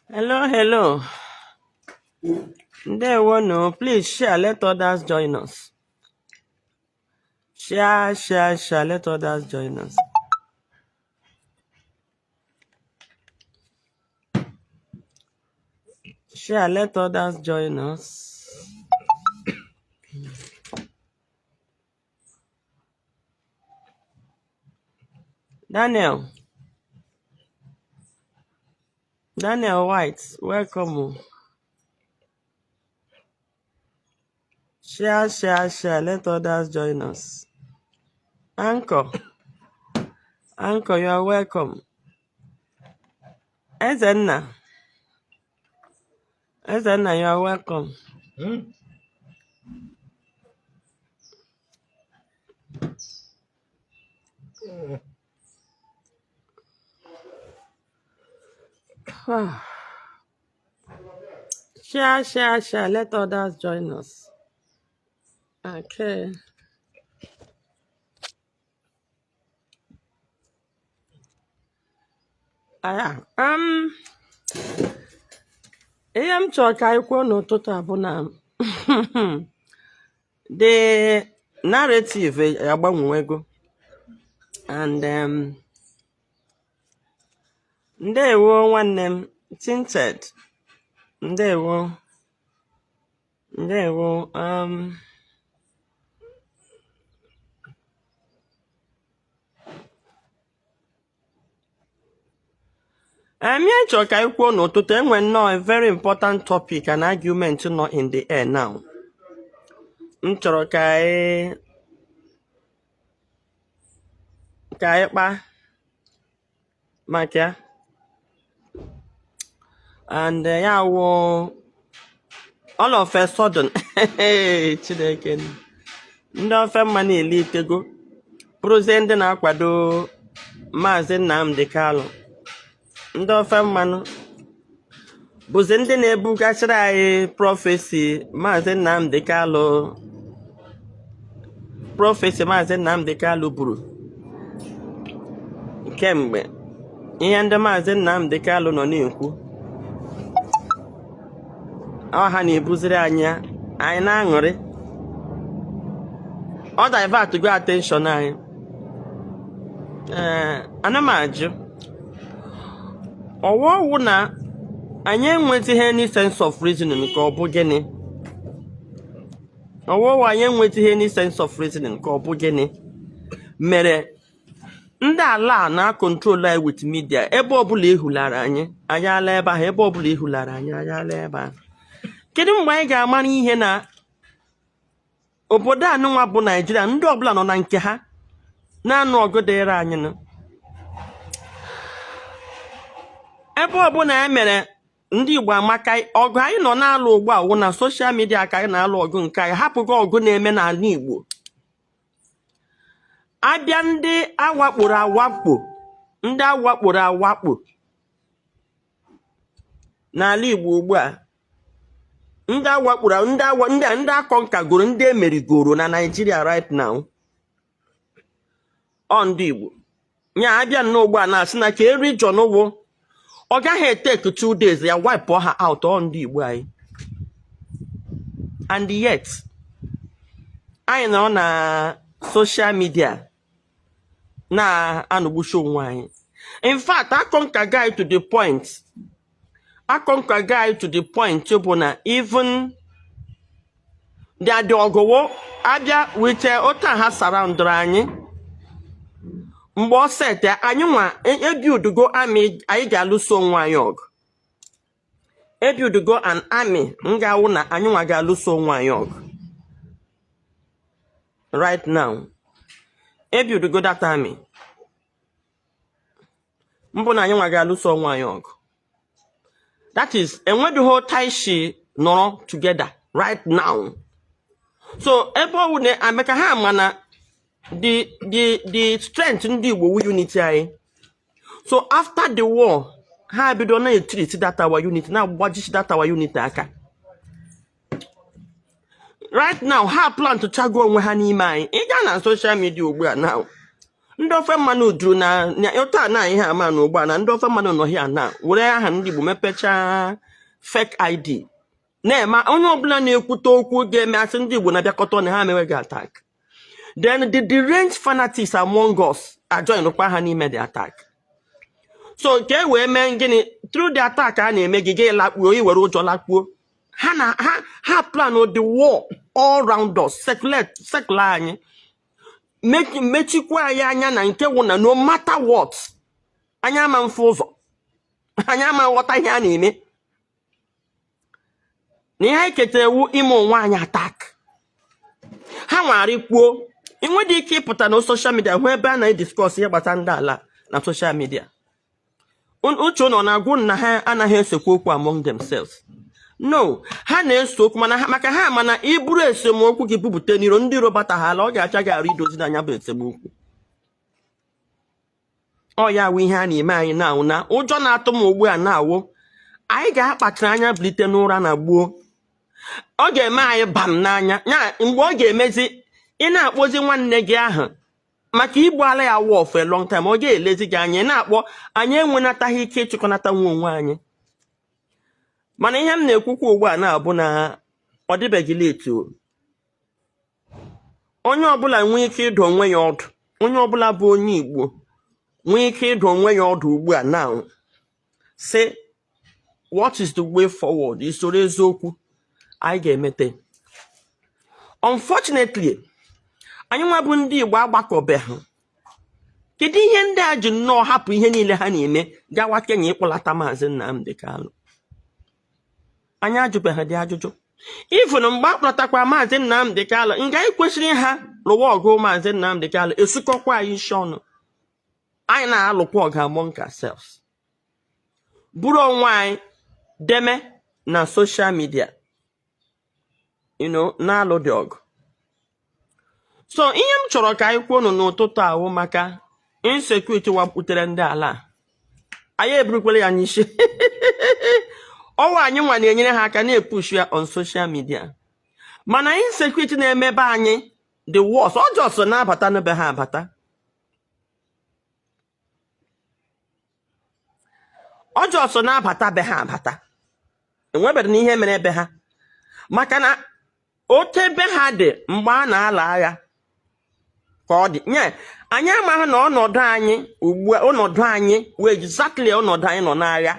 Hello, hello. Ndewo. Please share, let others join us. Share, share, share, let others join us. Share, let others join us. Daniel, Daniel White, welcome. Share, share, share, let others join us. Anchor, Anchor, you are welcome. Ezenna, Ezenna, you are welcome. Share, share, share, let others join us. Okay. Ah, ihe m chọrọ ka anyị kwuo n'ụtụtụ a bụ na the narrative agbanwego and ndewo nwanne m Tinted, ndewo, ndewo. Ihe m chọrọ ka anyị kwuo n'ụtụtụ, enwe nnọọ a very important topic and argument nọ in the air now. M chọrọ ka anyị kpaa maka ya, and ya wụ all of a sudden, Chineke, ndị ofe mmanụ elitego bụrụzie ndị na-akwado Maazị Nnamdi Kanu. Ndị ofe mmanụ bụzi ndị na-ebugasịrị anyị prophecy Maazị Nnamdi Kanu, prophecy Maazị Nnamdi Kanu buru kemgbe, ihe ndị Maazị Nnamdi Kanu nọ na-ekwu, ọ ha na-ebuziri anyị ya, anyị na-aṅụrị. Ọ divert go attention anyị. Ee, ana m ajụ, ọwa ọwụ na anyị enwetaghị any sense of reasoning, ka ọ bụ gịnị? Ọwa ọwụ anyị enwetaghị any sense of reasoning, ka ọ bụ gịnị mere ndị ala a na-acontrol anyị with media? Ebe ọbụla ehulara anyị, anyị ala ebe ahụ. Ebe ọbụla ehulara anyị, anyị ala ebe ahụ. Kedu mgbe anyị ga-amara ihe na obodo anụnwa bụ Naijiria, ndị ọbụla nọ na nke ha na-anụ ọgụ dịrị anyị nụ? Ebe ọbụla e mere ndị Igbo amaka, ọgụ anyị nọ na-alụ ugbu a wụ na social media ka anyị na-alụ ọgụ nke anyị, hapụgo ọgụ na-eme n'ala Igbo. Abịa ndị awakporo awakpo, ndị awakporo awakpo n'ala Igbo ugbu a, ndị awakporo, ndị awa, ndị a, ndị akọnkagoro, ndị emerigoro na Nigeria right now, ọ ndị Igbo nya. Abịa nnọọ ugbu a na-asị na ka e region wụ ọ gaghị etake 2 days ya wipe ha out, ọ ndị Igbo anyị. And yet anyị nọrọ na social media na-anụgbuchi onwe anyị. In fact, akọnka guy to the point, akọnka guy to the point bụ na even dị ọgụwụ abịa with otu ha surroundụrụ anyị mgbe ọ set anyị nwa ebuildugo army anyị ga-alụso onwe anyị ọgụ. Ebuildugo an army m ga-awụ na anyị nwa ga-alụso onwe anyị ọgụ. Right now ebuildugo that army mbụ na anyị nwa ga-alụso onwe anyị ọgụ. That is, enwedughị taishi nọrọ together right now. So ebe ọ wụ na ameka ha ma na the strength ndị Igbo wu unity anyị. So after the war, ha bido na-etreat that our unity, na-agbajisi that our unity aka. Right now ha plant chago onwe ha n'ime anyị. Ị gaa na social media ugbu a now, Ndị ofe mmanụ juru na ụta na ihe ama na ugbu a na ndị ofe mmanụ nọ hịa na were aha ndị Igbo mepechaa fake ID, na-eme onye ọbụla na-ekwute okwu ga-eme asị ndị Igbo na-abịakọta na ha mewe gị attack. Then the deranged fanatics among us ajoinkwa ha n'ime the attack. So ka e wee mee gịnị? Through the attack a na-eme gị, gị lakpuo, i were ụjọ lakpuo. Ha na ha plan the war all round us, circulate circle anyị, mechikwa anyị anya na nke wụ na no matter what, anyị ama mfe ụzọ, anyị ama nghọta ihe a na-eme, na ihe anyị ketara ewu ime onwe anyị attack. Ha nwara kwuo enwedị ike ịpụta na social media hụ ebe a na-ediscuss ihe gbasara ndị ala na social media. Uche ụnọ na-agwụ na ha anaghị esekwa okwu among themselves. No, ha na-ese okwu, mana maka ha mana iburu esemokwu gị bupụta n'iro, ndị iro bata ha ala, ọ ga-acha gị arụ idozi n'anya bụ esemokwu. Ọ ya wụ ihe a na-eme anyị na-awụ na ụjọ na-atụ m ugbu a na-awụ anyị ga-akpachara anya bilite n'ụra na gbuo. Ọ ga-eme anyị bam n'anya ya mgbe ọ ga-emezi ị na-akpọzi nwanne gị ahụ maka igbu ala ya wụ for a long time, ọ ga-elezi gị anya. Ị na-akpọ anyị enwenataghị ike ịchịkọnata nwa onwe anyị. Mana ihe m na-ekwukwa ugbu a na-abụ na ọ dịbeghị late o. Onye ọbụla nwee ike ịdụ onwe ya ọdụ, onye ọbụla bụ onye Igbo nwee ike ịdụ onwe ya ọdụ ugbu a now, sị, "What is the way forward?" Isoro eziokwu anyị ga-emete. Unfortunately, anyị nwa bụ ndị Igbo agbakọbeghị. Kedu ihe ndị a ji nnọọ hapụ ihe niile ha na-eme gawa Kenya ịkpọlata Maazị Nnamdi Kanu? Anyị ajụbeghị dị ajụjụ. Even mgbe a kpọlatakwa Maazị Nnamdi Kanu nga, anyị kwesịrị ha lụwa ọgụ Maazị Nnamdi Kanu, esukọkwa anyị isi ọnụ. Anyị na-alụkwa ọgụ among ourselves, bụrụ onwe anyị deme na social media, na-alụ dị ọgụ. So ihe m chọrọ ka anyị kwuo n'ụtụtụ ahụ maka insecurity wakputere ndị ala a. Anyị eburukwala ya n'isi ọnwa. Anyị nwa na-enyere ha aka na-epush ya on social media, mana insecurity na-emebe anyị the worst. Ọ just na-abata n'ebe ha abata, ọ just na-abata be ha abata. Enwebeghị na ihe mere ebe ha, maka na otu ebe ha dị mgbe a na-ala agha ka ọ dị nye anyị amaghị na ọnọdụ anyị ugbu a, ọnọdụ anyị wee exactly ọnọdụ anyị nọ n'agha.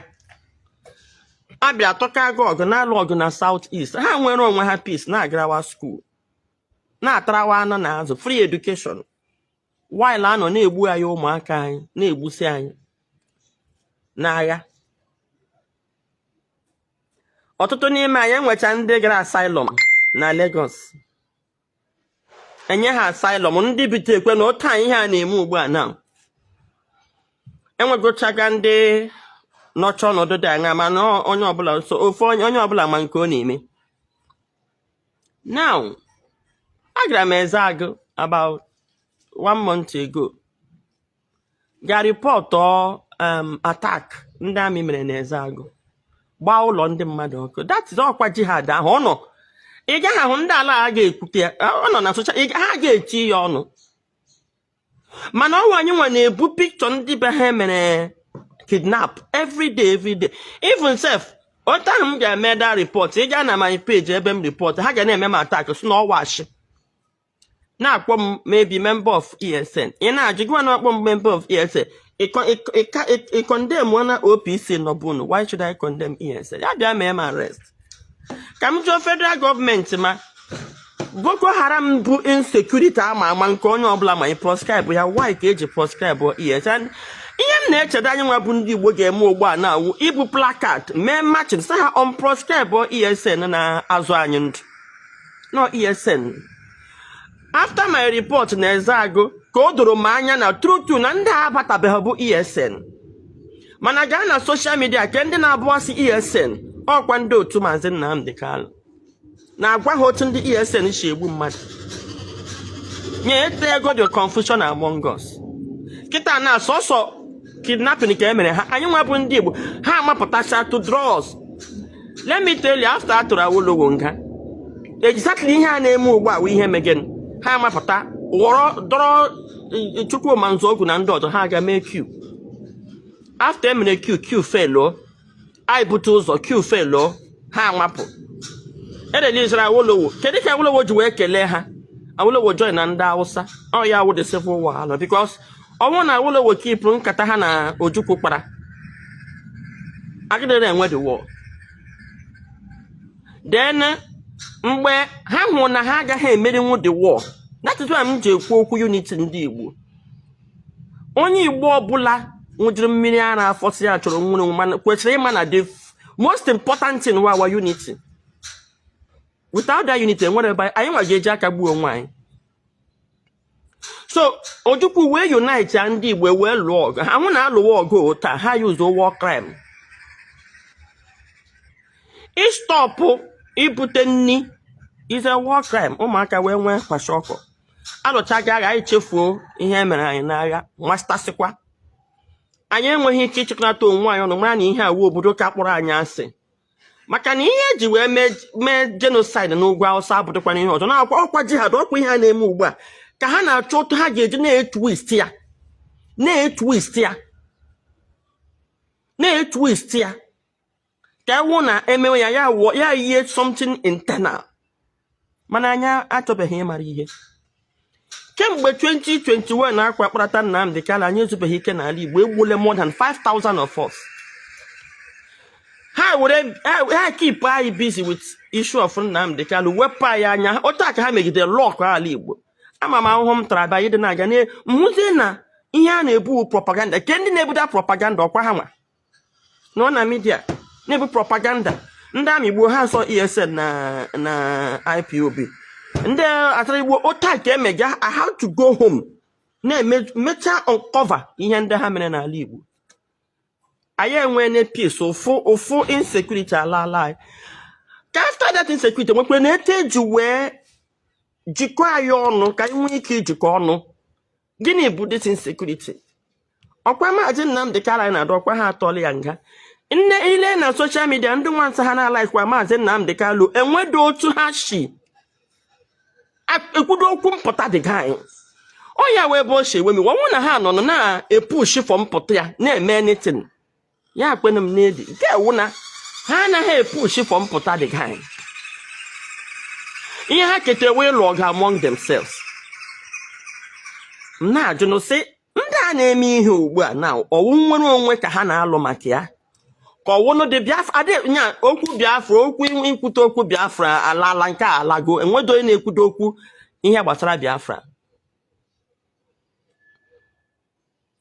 Abịa tọka agha ọgụ na-alụ ọgụ na South East, ha nwere onwe ha peace, na-agarawa school, na-atarawa anụ na azụ, free education, while anọ na-egbu anyị, ụmụaka anyị na-egbusi anyị n'agha. Ọtụtụ n'ime anyị enwecha ndị gara asylum na Lagos, enye ha asylum, ndị bite ekwe na otu anyị ihe a na-eme ugbu a na enwegochaga ndị nọcha ọnọdụ dị anya, mana onye ọbụla so ofu onye, onye ọbụla ma nke ọ na-eme. Now, agara m Ezeagụ about one month ago, ga report attack ndị amị mere na Ezeagụ, gbaa ụlọ ndị mmadụ ọkụ. That is ọkwa jihad ahụ ọ nọ. Ị gaghị ahụ ndị ala a ga-ekwute ya, ọ nọ na social, ha ga-echi ya ọnụ. Mana ọnwa anyị nwa na-ebu pikchọ ndị be ha mere kidnap every day, every day. Even sef, otu ahụ m ga-eme da report, ị gaa na my page ebe m report, ha ga na-eme m attack, si na ọwa ashị, na-akpọ m maybe member of ESN. Ị na-ajụ gị nwa na-akpọ m member of ESN, ị condemn na OPC nọbụnụ. Why should I condemn ESN? Ya bịa mee m arrest ka m jụọ federal gọọmenti. Ma Boko Haram bụ insecurity ama ama nke onye ọbụla ma ị proscribe ya, why ka eji proscribe ESN? Ihe m na-echeta anyị nwa bụ ndị Igbo ga-eme ugbu a na-awụ ibu placard mee marching, sị ha unproscribe ESN na-azụ anyị ndụ. No ESN. After my report na Ezeagụ ka o doro m anya na true true na ndị a abatabeghị bụ ESN. Mana gaa na social media ke ndị na-abụ asị ESN, ọkwa ndị otu Maazị Nnamdi Kanu na-agwa ha otu ndị ESN si egbu mmadụ. Nye ete ego the confusion among us kịta na sọsọ kidnapping ka e mere ha. Anyị nwa bụ ndị Igbo, ha amapụtacha to draw us. Let me tell you, after a tụrụ Awolowo nga, exactly ihe a na-eme ugbu a wụ ihe megịnị ha amapụta. Ghọrọ dọrọ Chukwuma Nzeogwu na ndị ọzọ, ha aga mee coup. After emere coup, coup failuo, anyị bute ụzọ, coup failuo, ha amapụ, erelizara Awolowo. Kedu ka Awolowo ji wee kelee ha? Awolowo join na ndị Hausa. Ọ ya wụ the civil war alụ, because ọnwụ na Awolowo kipụrụ nkata ha na Ojukwu kpara, agịdịrị enwe the war. Then mgbe ha hụrụ na ha agaghị emerinwu the war, that is why m ji ekwu okwu unity ndị Igbo. Onye Igbo ọbụla nwụjiri mmiri ara afọ si ya chọrọ nwere onwe, mana kwesịrị ịma na the most important thing wa our unity. Without that unity, enwere ebe anyị nwa ga-eji aka gbuo onwe anyị. So Ojukwu wee unite ya ndị Igbo wee lụọ ọgụ. Ha hụ na alụwa ọgụ taa, ha use war crime ịstop ibute nni is a war crime. Ụmụaka wee nwee kwashiorkor. Alụchaghị agha, anyị chefuo ihe e mere anyị n'agha. Nwastasịkwa anyị enweghị ike ịchịkọnata onwe anyị ọnụ, mara na ihe awu obodo ka kpọrọ anyị asị, maka na ihe eji wee mee genocide n'ugwu Awụsa abụdịkwana ihe ọzọ na akwa ọkwa jihad, ọkwa ihe a na-eme ugbu a ka ha na-achọ otu ha ga-eji na-etwist ya, na-etwist ya, na-etwist ya, ka ewu na emewe ya, ya wụọ ya yie something internal. Mana anyị achọbeghị ịmara ihe kemgbe 2021 na akwa kparata Nnamdi Kanu. Anyị ezubeghị ike n'ala Igbo. Egbuole more than 5000 of us. Ha were ha keep anyị busy with issue of Nnamdi Kanu, wepụ anyị anya. Otu a ka ha megidere lock ala Igbo. Ama m ahụhụ m tara abịa ịdị na-aga na mhụzie na ihe a na-ebu propaganda ke ndị na-ebuda propaganda. Ọkwa ha nwa nọ na media na-ebu propaganda. Ndị amị gbuo ha, sọ ESN na IPOB, ndị atara igbo. Otu a ka emega. I have to go home na-eme mechaa uncover ihe ndị ha mere n'ala Igbo. Anyị enweela peace, ụfụ ụfụ insecurity ala ala anyị. Ka after that insecurity nwekwara na etu eji wee jikọọ anyị ọnụ, ka anyị nwee ike ijikọ ọnụ. Gịnị bụ this insecurity? Ọkwa Maazị Nnamdị Kanu anyị na-adọ, ọkwa ha atọọla ya nga. Nne ile na social media, ndị nwansa ha na-alaikwa Maazị Nnamdị Kanu, enwedo otu ha shi ekwudo okwu mpụta dị gị. Ọ ya wee ebe o si ewe m iwe. Ọnwụ na ha nọ na-epush for mpụta ya, na-eme anything ya kwenụ m n'edi nke ewu na ha anaghị epush for mpụta dị gị. Ihe ha ketara wee ịlụ ọgụ among themselves. M na-ajụ sị, ndị a na-eme ihe ugbu a na ọwụ nwere onwe ka ha na-alụ maka ya, ka ọwụnụ dị Biafra adị nya okwu Biafra, okwu ikwute okwu Biafra alaala, nke a alago, enwedo onye na-ekwudo okwu ihe gbasara Biafra,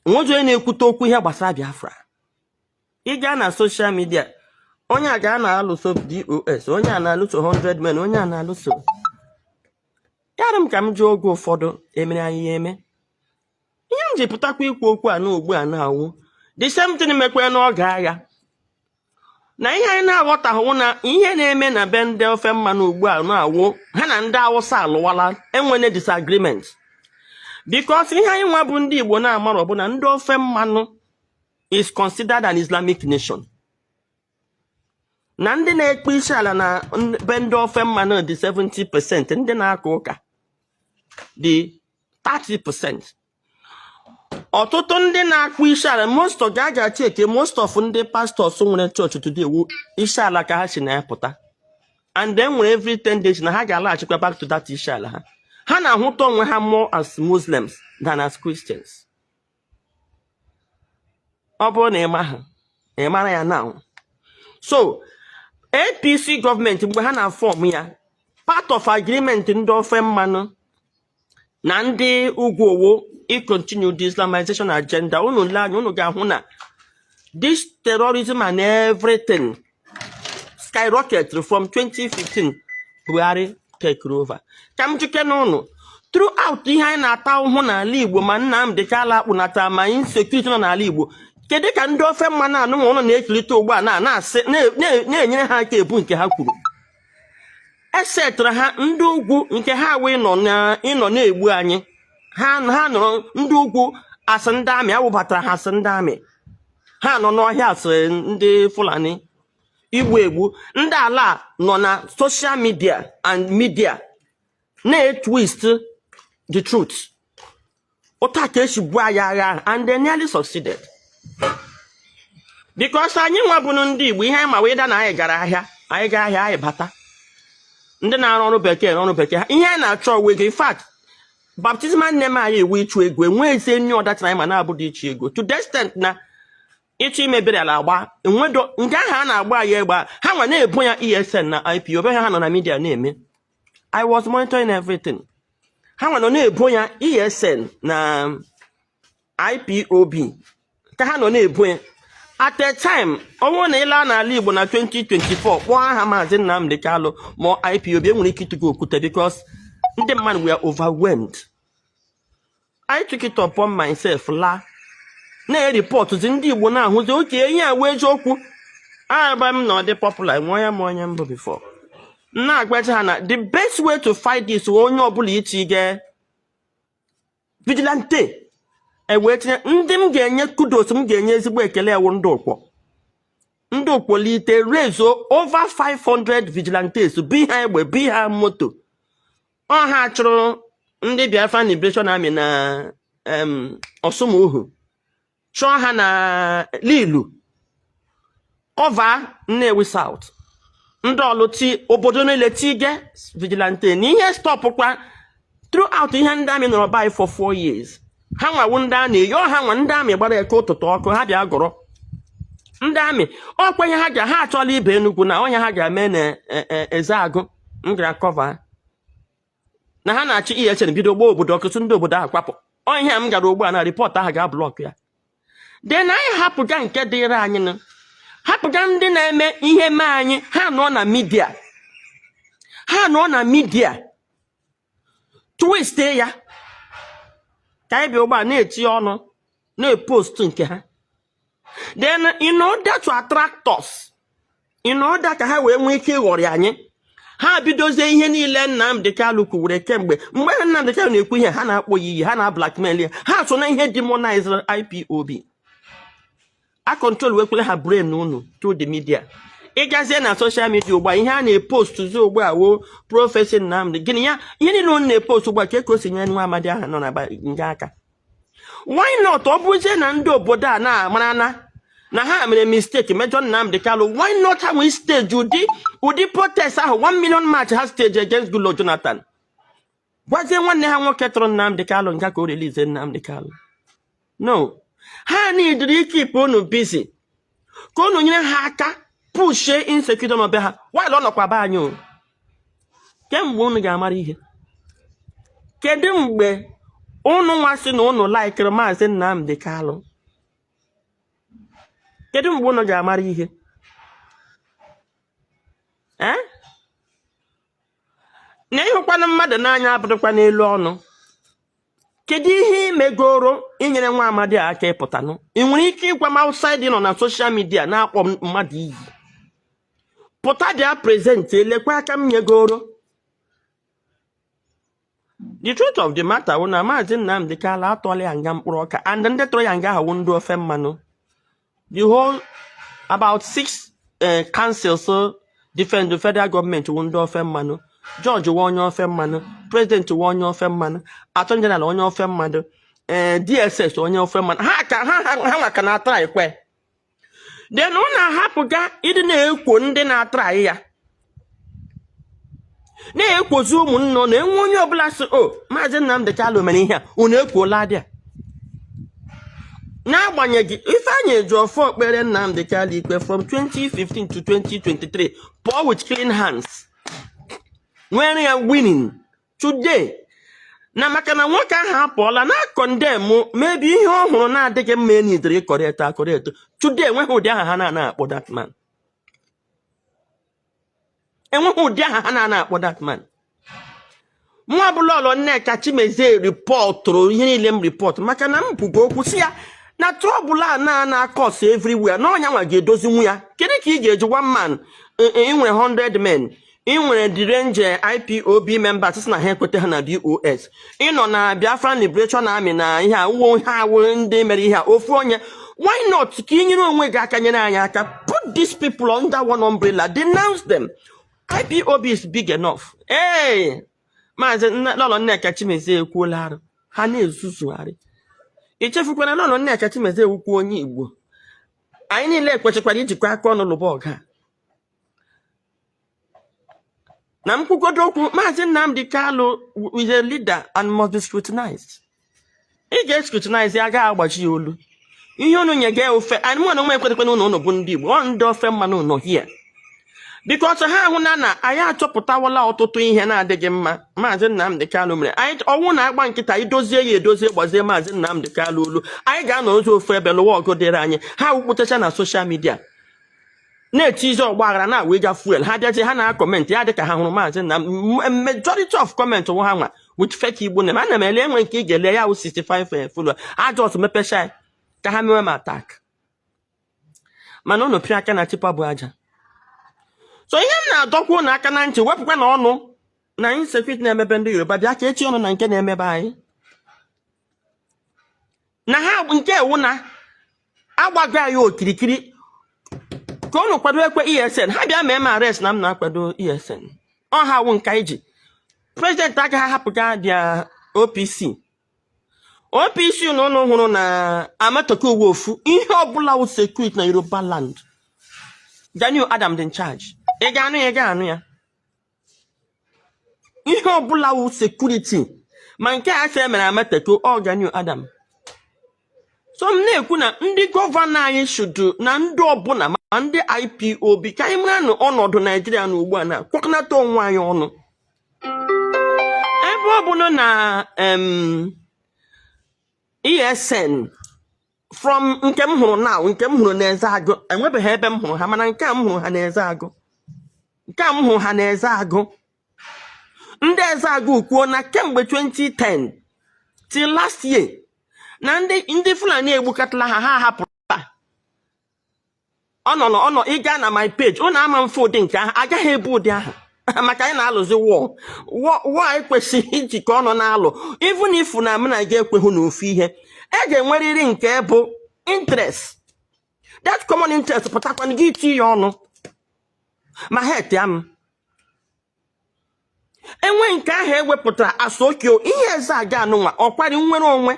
enwedo onye na-ekwute okwu ihe gbasara Biafra. Ị gaa na social media, onye a ga na-alụso DOS, onye a na-alụso 100 men, onye a na-alụso ya. Rụ m ka m jụọ, oge ụfọdụ emere anyị ya eme. Ihe m ji pụtakwa ikwu okwu a na ugbu a na-awụ the same thing mekwe n'oge agha, na ihe anyị na-aghọtahụ na ihe na-eme na be ndị ofe mmanụ ugbu a na-awụ ha na ndị Awụsa alụwala, enwene disagreement, because ihe anyị nwa bụ ndị Igbo na-amara bụ na ndị ofe mmanụ is considered an Islamic nation, na ndị na-ekpe isi ala na be ndị ofe mmanụ dị 70%, ndị na-aka ụka dị 30%. Ọtụtụ ndị na-akpụ isi ala, most of ga check, most of ndị pastors nwere chọọchị today wu isi ala ka ha si na-apụta, and then nwere every 10 days na ha ga-alaghachikwa back to that isi ala ha. Ha na-ahụta onwe ha more as Muslims than as Christians. Ọ bụrụ na ị ma ha, ị mara ya now. So APC gọọmenti, mgbe ha na-form ya, part of agreement ndị ofe mmanụ na ndị ugwu owo i continue the Islamization agenda. Unu lee anya, unu ga-ahụ na this terrorism and everything skyrocketed from 2015 Buhari take over. Ka m jike n'ụnụ, throughout ihe anyị na-ata ahụhụ n'ala Igbo, ma Nnamdi Kanu akpụnata, ma insecurity nọ n'ala Igbo, kedu ka ndị ofe mmanụ anụ ụnụ na-ekirịta ugbu a na-asị na-enyere ha aka ebu nke ha kwuru esetara ha ndị ugwu nke ha wee nọ na ịnọ na-egbu anyị? Ha nọrọ ndị ugwu asị ndị amị awụbatara ha, asị ndị amị ha nọ n'ọhịa, asị ndị Fulani igbu egbu. Ndị ala nọ na social media and media na-etwist The truth, ụta ka esi buo anyị agha ahụ, and they nearly succeeded, because anyị nwabụnụ ndị Igbo, ihe anyị ma wee da na anyị gara ahịa, anyị gaa ahịa, anyị bata. Ndị na-arụ ọrụ bekee, ọrụ bekee ha, ihe anyị na-achọ ọwa ego. In fact, baptismal name anyị ewu ịchụ ego. Enweghịzi enyi ọdachi anyị ma na-abụdị ịchụ ego, to the extent na ịchọ imebiri ala agba enwedo nke ahụ a na-agba anyị egbe a, ha nwa na-ebo ya ESN na IPOB. Ha nọ na media na-eme. I was monitoring everything. Ha nwa nọ na-ebo ya ESN na IPOB ka ha nọ na-ebo ya. At a time, ọ bụrụ na ị laa n'ala Igbo na 2024, kpọọ aha Maazị Nnamdi Kanu ma IPOB, enwere ike ịtụgo okwute, because ndị mmadụ were overwhelmed. I took it upon myself laa na-eripọtụzi ndị Igbo na-ahụzi oke ihe a wee eziokwu agba m na ọ dị popular nwe onye ma onye mbụ before m na-agwacha ha na the best way to fight this wụ onye ọbụla iti ge vigilante. E wee tinye ndị m ga-enye kudos, m ga-enye ezigbo ekele, ewu ndị Ụkpọ. Ndị Ụkpọlite rezo over 500 vigilantes, bi ha egbe, bi ha moto. Ọ ha chụrụ ndị Biafra Liberation Army na Ọsụmohu, chụọ ha na Lilu, cover Nnewi South. Ndị ọlụ ti obodo niile tige vigilante na ihe stopụkwa throughout ihe ndị amị nọrọ by for 4 years. Ha nwawu ndị a na-eyi ọ, ha nwa ndị amị gbara eke ụtụtụ ọkụ, ha bịa gụrụ ndị amị ọkwa ihe ha ga ha achọla ibe Enugwu na ọnya ha ga-eme na Ezeagụ. M gara cover na ha na-achị ESN bido gbaa obodo ọkụtụ, ndị obodo ahụ kwapụ. Ọ ihe a m gara ugbu a na report ahụ ga-ablock ya. Then anyị hapụga nke dịrị anyị nụ, hapụga ndị na-eme ihe mee anyị. Ha nọ na media, ha nọ na media twist ya ka anyị bịa ugbu a na-etinye ọnụ na-epost nke ha. Then in order to attract us, in order ka ha wee nwee ike ịghọrị anyị, ha bidozie ihe niile Nnamdi Kanu kwuwere kemgbe. Mgbe ha Nnamdi Kanu na-ekwu ihe, ha na-akpọ ya iyi, ha na-blackmail ya. Ha so na ihe demonize IPOB. A control wekwere ha brain unu through the media. Ịgazie na social media ugbu a, ihe a na-epostuzi ugbu a wo prophecy Nnamdi. Gịnị ya? Ihe niile unu na-epost ugbu a ka o si nyere nwa amadi ahụ nọ na nga aka. Why not? Ọ bụzie na ndị obodo a na-amara na ha mere mistake mejọ Nnamdi Kanu, why not ha nwee stage ụdị protest ahụ, 1 million march ha stage against Goodluck Jonathan? Gwazie nwanne ha nwoke tụrụ Nnamdi Kanu nga ka o release Nnamdi Kanu. No, ha nidiri ikeep unu busy ka unu nyere ha aka pushie insecurity n'obe ha while ọ nọkwa be anyị. O kemgbe unu ga-amara ihe? Kedu mgbe unu nwa sị na unu laikiri Maazị Nnamdi Kanu? Kedu mgbe unu ga-amara ihe? Eh? Na ịhụkwanụ mmadụ n'anya abụrụkwa n'elu ọnụ. Kedu ihe ị megoro inyere nwa amadi a aka ịpụtanụ? Ị nwere ike ịgwa m outside nọ na social media na-akpọ m mmadụ iyi, pụta bịa present, elekwa aka m nyegoro. The truth of the matter wụ na Maazị Nnamdi Kanu atọla ya nga mkpụrụ ọka, and ndị tụrụ ya nga ahụ wụ ndị ofe mmanụ. The whole about six councils defend the federal government wụ ndị ofe mmanụ. Judge wụ onye ofe mmanụ, president wụ onye ofe mmanụ, attorney general onye ofe mmanụ, ee, DSS onye ofe mmanụ. Ha ka ha nwa ka na-atara ikwe. Then ọ na-ahapụga ịdị na-ekwo ndị na-atara ya, na-ekwozi ụmụnne. Ọ na-enwe onye ọbụla sị o Maazị Nnamdi Kanu mere ihe a, unu ekwuola dị a. N'agbanyeghị Ifeanyi Ejiofor kpere Nnamdi Kanu ikpe from 2015 to 2023, pụọ with clean hands, nwere ya winning today, na maka na nwoke ahụ apụọla na condemn maybe ihe ọ hụrụ na-adịghị mma, enidere ịcorrect acorrect. Today enweghị ụdị aha ha na-ana akpọ that man, enweghị ụdị aha ha na-ana akpọ that man. Mụ abụla ọlọ Nneka Chimezie reportụrụ ihe niile m report, maka na m kwugo okwu si ya na trouble a na acause everywhere na ọnya nwa ga-edozinwu ya. Kedu ka ị ga-eji one man ị nwere 100 men, ị nwere the range IPOB members sị na ha ekweta ha na DOS, ị nọ na Biafran Liberation Army na ihe a wuo ha awụ ndị mere ihe a ofu onye? Why not ka ị nyere onwe gị aka, nyere anyị aka, put these people under one umbrella, denounce them? IPOB is big enough. Hey, Maazị Lọlọ Nneka Chimezie ekwuola arụ. Ha na-ezuzugharị. Ichefukwana Lọlọ Nneka Chimezie ewukwu onye Igbo. Anyị niile kwechekwara ijikọ aka ọnụ lụba ọgụ a. Na mkwugodo okwu, Maazị Nnamdi Kanu is a leader and must be scrutinized. Ị ga-escrutinize ya, agaghị agbaji ya olu. Ihe unu nye ga ofe anyị, mụ na onwe ekwetekwana unu. Unu bụ ndị Igbo, ọ ndị ofe mmanụ nọ here, because ha ahụ na anyị achọpụtawala ọtụtụ ihe na-adịghị mma Maazị Nnamdi Kanu mere anyị. Ọnwụ na-agba nkịta, anyị dozie ya edozie, gbazie Maazị Nnamdi Kanu olu, anyị ga-anọ ozi ofu ebe lụwa ọgụ dịrị anyị. Ha wupụtacha na social media na-etizi ọgba aghara na wega fuel. Ha bịazie, ha na-acomment ya dịka ha hụrụ Maazị Nnamdi. Majority of comment wụ ha nwa with fake Igbo name. Ana m ele enwe nke ị ga-ele ya wụ 65 follower ajọs mepecha ya ka ha mewe m attack, mana unu pịa aka na tipper bụ aja. So ihe m na-adọkwa unu aka na ntị, wepụkwa na ọnụ na insecurity na-emebe ndị Yoruba, bịa ka echi ọnụ na nke na-emebe anyị na ha nke ewu na agbago anyị okirikiri ka unu kwado ekwe ESN. Ha bịa mee m arrest na m na-akwado ESN. Ọ ha wụ nka iji president agaghị ahapụga dia OPC. OPC na ụnụ hụrụ na Amotekun uwe ofu ihe ọbụla wụ security na Yoruba land, Gani Adam dị in charge. Ị ga-anụ ya, ị ga-anụ ya. Ihe ọbụla wụ security, ma nke a sị emere Amotekun, ọ Gani Adam. So m na-ekwu na ndị governor anyị should na ndị ọbụla, ma ndị IPOB, ka anyị mara na ọnọdụ Naijiria na ugbu a na kwakọnata onwe anyị ọnụ, ebe ọ bụla na ESN from nke m hụrụ now, nke m hụrụ n'Eze Agụ, enwebeghị ebe m hụrụ ha, mana nke a m hụrụ ha n'Eze Agụ, nke a m hụrụ ha n'Eze Agụ, ndị Eze Agụ kwuo na kemgbe 2010 till last year na ndị Fulani egbukatala ha, ha hapụrụ ha. Ọ nọ ịga na my page, ụnụ ama mfe ụdị nke ahụ agaghị ebu ụdị ahụ, maka anyị na-alụzi war. War anyị kwesịrị ijikọ ọnụ na-alụ, even if na mụ na gị ekweghị n'ofu ihe, e ga-enwerịrị nke bụ interest, that common interest pụtakwana gị iti ya ọnụ ma ha etea m enwe nke ahụ ewepụtara asokio. Ihe eze aga anụnwa ọkwari nwere onwe,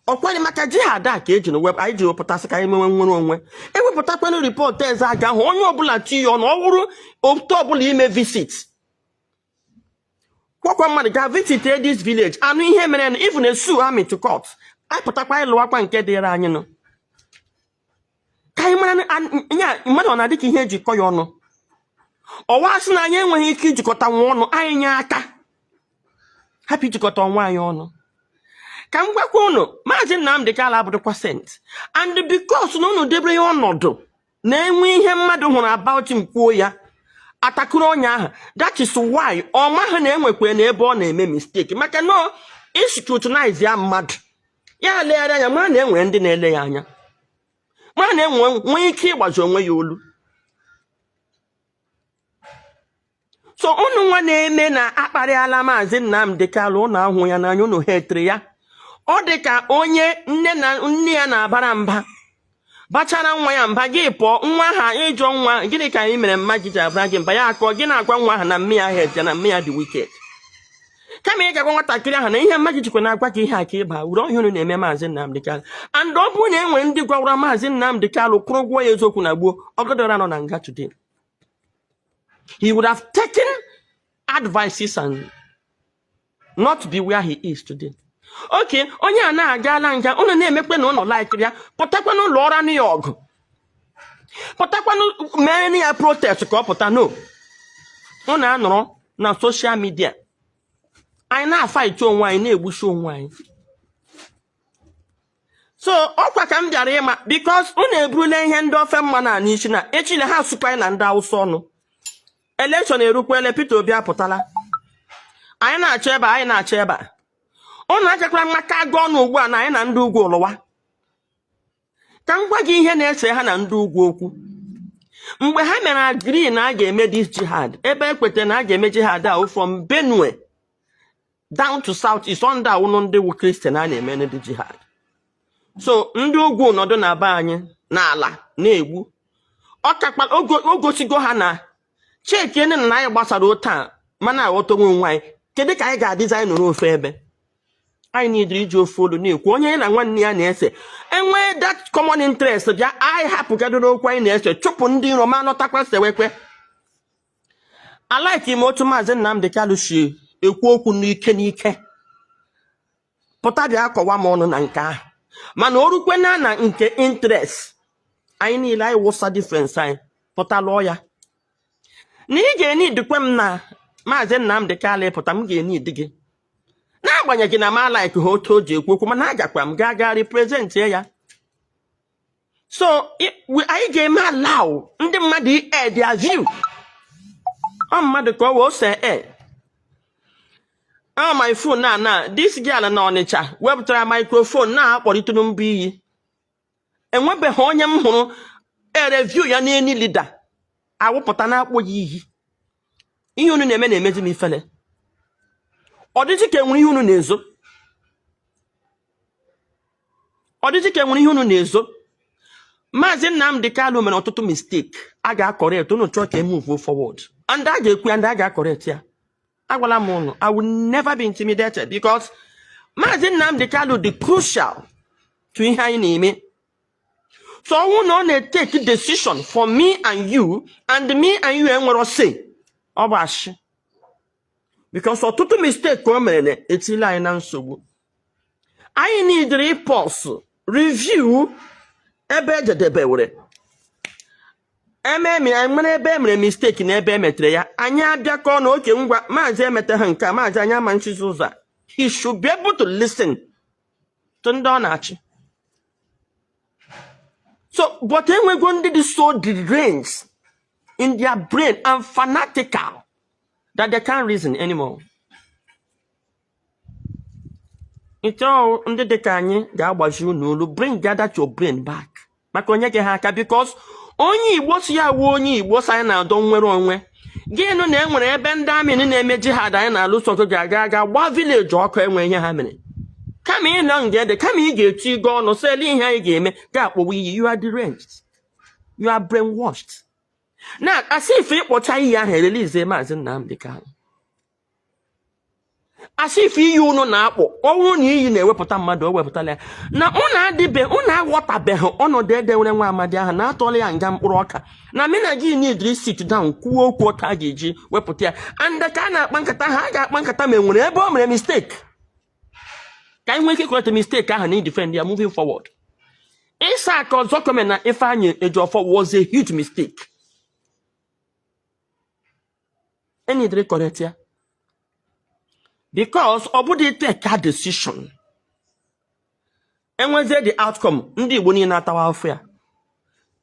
ọkwari maka jihad a ka eji wep anyị ji wepụtasị ka anyị mewe nwere onwe. Ewepụtakwanụ report eze aga ahụ, onye ọbụla ti ya ọnụ. Ọ wụrụ otu ọbụla ime visit, kwakwa mmadụ ga visit this village, anụ ihe mere na even sue army to court, anyị pụtakwa ịlụwakwa nke dịrị anyị nụ, ka anyị mara ya mmadụ ọ na-adị ka ihe ejikọ ya ọnụ. Ọwa sị na anyị enweghị ike ijikọta nwa ọnụ, anyị nye aka hapụ ijikọta onwe anyị ọnụ. Ka m gwakwa unu, Maazị Nnamdị Kanu abụrụkwa saint, and because na unu debere ya ọnọdụ na-enwe ihe mmadụ hụrụ about him kwuo ya atakụrụ onye ahụ, that is why ọ maghị na enwekwa na ebe ọ na-eme mistake, maka na iscrutinize ya mmadụ ya legharị anya mara na enwere ndị na-ele ya anya, mara na enwe nwee ike ịgbazi onwe ya olu. So unu nwa na-eme na akparịala Maazị Nnamdị Kanu, unu ahụ ya n'anya, unu hetere ya. Ọ dị ka onye nne na nne ya na-abara mba, bachara nwa ya mba, gị pụọ, nwa ha ịjọ nwa, "Gịnị ka anyị mere mma gị ji abara gị mba?" Ya akọ gị na-agwa nwa ahụ na mme ya hete, na mme ya dị wicked, kama ị ga-agwa nwatakịrị ahụ na ihe mma gị jikwa na-agwa gị ihe a ka ịba uru. Ọhịa unu na-eme Maazị Nnamdị Kanu, and ọ bụrụ na e nwere ndị gwawara Maazị Nnamdị Kanu kwụrụ ụgwọ ya eziokwu na gboo ọgọdọra nọ na nga today, he would have taken advices and not be where he is today. Okay, onye a na-agala nga, unu na-emekpe na ụlọ laikiri ya, pụtakwa n'ụlọ ọrụ anụ ya ọgụ, pụtakwanụ mere ya protest ka ọ pụta. No, unu anọrọ na social media, anyị na-afight onwe anyị, na-egbusi onwe anyị. So ọkwa ka m bịara ịma, because unu eburula ihe ndị ofe mmanụ a n'isi na echile ha sụkwa anyị na ndị Awụsa ọnụ. Election erukwele, Peter Obi apụtala, anyị na-achọ ebe a, anyị na-achọ ebe a. Unu agakwara maka aga ọnụ ugbu a na anyị na ndị ugwu ụlụwa. Ka m gwa gị ihe na-ese ha na ndị ugwu okwu. Mgbe ha mere agree na a ga-eme this jihad, ebe ekweta na a ga-eme jihad ahụ from Benue down to South East, ndị awụnụ ndị wu Christian a na-eme ndị jihad. So ndị ugwu nọdụ na be anyị n'ala na-egbu ọkakpa o gosigo ha na chekiene na anyị gbasara otu a mana aghọta onwe onwe anyị. Kedu ka anyị ga-adịzi anyị nọrọ ofu ebe? Anyị niile iji ofu olu na-ekwu. Onye ya na nwanne ya na-ese, enwee that common interest, bịa, anyị hapụgadoro okwu anyị na-ese, chụpụ ndị iro ma nọtakwa sewekwe. Alike m otu Maazị Nnamdi Kanu si ekwu okwu n'ike n'ike, pụta bịa kọwa m ọnụ na nke ahụ. Mana o rukwena na nke interest anyị niile, anyị wụsa difference anyị, pụta lụọ ya. Na ị ga-enidikwe m na Maazị Nnamdi Kanu pụta, m ga-enidi gị, n'agbanyeghị na m alike ha otu o ji ekwu okwu, mana agakwa m gaa gaa representie ya. So anyị ga-eme allow ndị mmadụ air their view. Ọ mmadụ ka ọ wee ose e ọ my phone na this girl na Ọnịcha wepụtara microphone na-akpọrịtụrụ mbụ iyi. Enwebeghị onye m hụrụ e-review ya n'eni leader awụpụta na-akpọ ya iyi. Ihe unu na-eme na-emezi m ifele. Ọ dịzị ka enwere ihe unu na-ezo. Ọ dịzị ka enwere ihe unu na-ezo. Maazị Nnamdi Kanu mere ọtụtụ mistake a ga-acorrect. Unu chọọ ka e move forward and a ga-ekwu ya, ndị a ga-acorrect ya. Agwala m unu, I will never be intimidated because Maazị Nnamdi Kanu dị crucial to ihe anyị na-eme. So ọnwụ na ọ na-etake decision for me and you, and me and you enwero say, ọ bụ ashị, because ọtụtụ mistake ka o mere na-etili anyị na nsogbu. Anyị nidiri pause, review ebe ejedebewere eme anyị nwere ebe e mere mistake na ebe emetere ya. Anyị abịakọ na oke ngwa, maazị emete ha nke a, maazị anyị ama nchizi ụzọ a. He should be able to listen to ndị ọ na-achị. So, but enwego ndị dị so deranged in their brain and fanatical that they can't reason anymore. Ịchọọ ndị dị ka anyị ga-agbazi unu olu, bring gather your brain back, maka onye gị ha aka, because onye Igbo si ya wuo, onye Igbo si anyị na-adọ nwere onwe gị nụ na enwere ebe ndị amị na-eme jihad anyị na-alụso ọgụ ga-aga aga gbaa village ọkụ, enwe ihe ha mere. Kama ị nọ nga ede, kama ị ga-eti igo ọnụ sị ele ihe anyị ga-eme, ga-akpọwa iyi. You are deranged, you are brainwashed. Na asị ife ịkpọcha iyi ahụ, erelize Maazị Nnamdi Kanu. Asị ife iyi unu na-akpọ, ọ bụrụ na iyi na-ewepụta mmadụ, o wepụtala ya. Na unu adịbe, unu aghọtabeghị ọnọdụ edewere nwa amadi ahụ na-atọla ya nga mkpụrụ ọka. Na mị na gị need sit down, kwuo okwu otu a ga-eji wepụta ya. And ka a na-akpa nkata ha, a ga-akpa nkata ma enwere ebe o mere mistake, ka anyị nwee ike correct mistake ahụ na defend ya moving forward. Ịsa aka Ozekhome na Ifeanyi Ejiofor was a huge mistake. Enidere correct ya, because ọ bụdị take a decision, enwezie the outcome, ndị Igbo niile atawa afọ ya.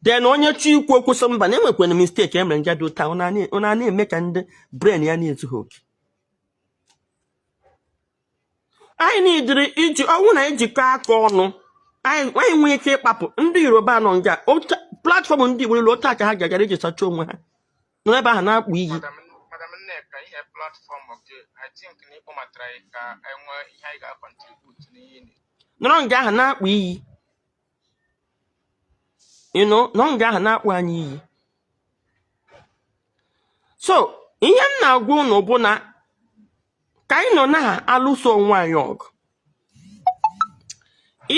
Then onye chọ ikwu okwu sị mba, na enwekwana mistake emere nga dị ụta. Ọ na-eme ka ndị brain ya na-ezughị oke. Anyị nidiri iji ọnwụ na ijikọ aka ọnụ, anyị nwee ike ịkpapụ ndị Yoruba nọ nga platform ndị Igbo niile otu a ka ha gagara iji sachaa onwe ha nọ ebe ahụ na-akpụ iyi. Madam Nneka, ihe platform gị, I think na ịkpọmatara anyị ka anyị nwee ihe anyị ga-contribute n'ihe ị na- Nọrọ nga ahụ na-akpụ iyi, nọ nga ahụ na-akpụ anyị iyi. So ihe m na-agwa unu bụ na ka anyị nọ na-alụso onwe anyị ọgụ,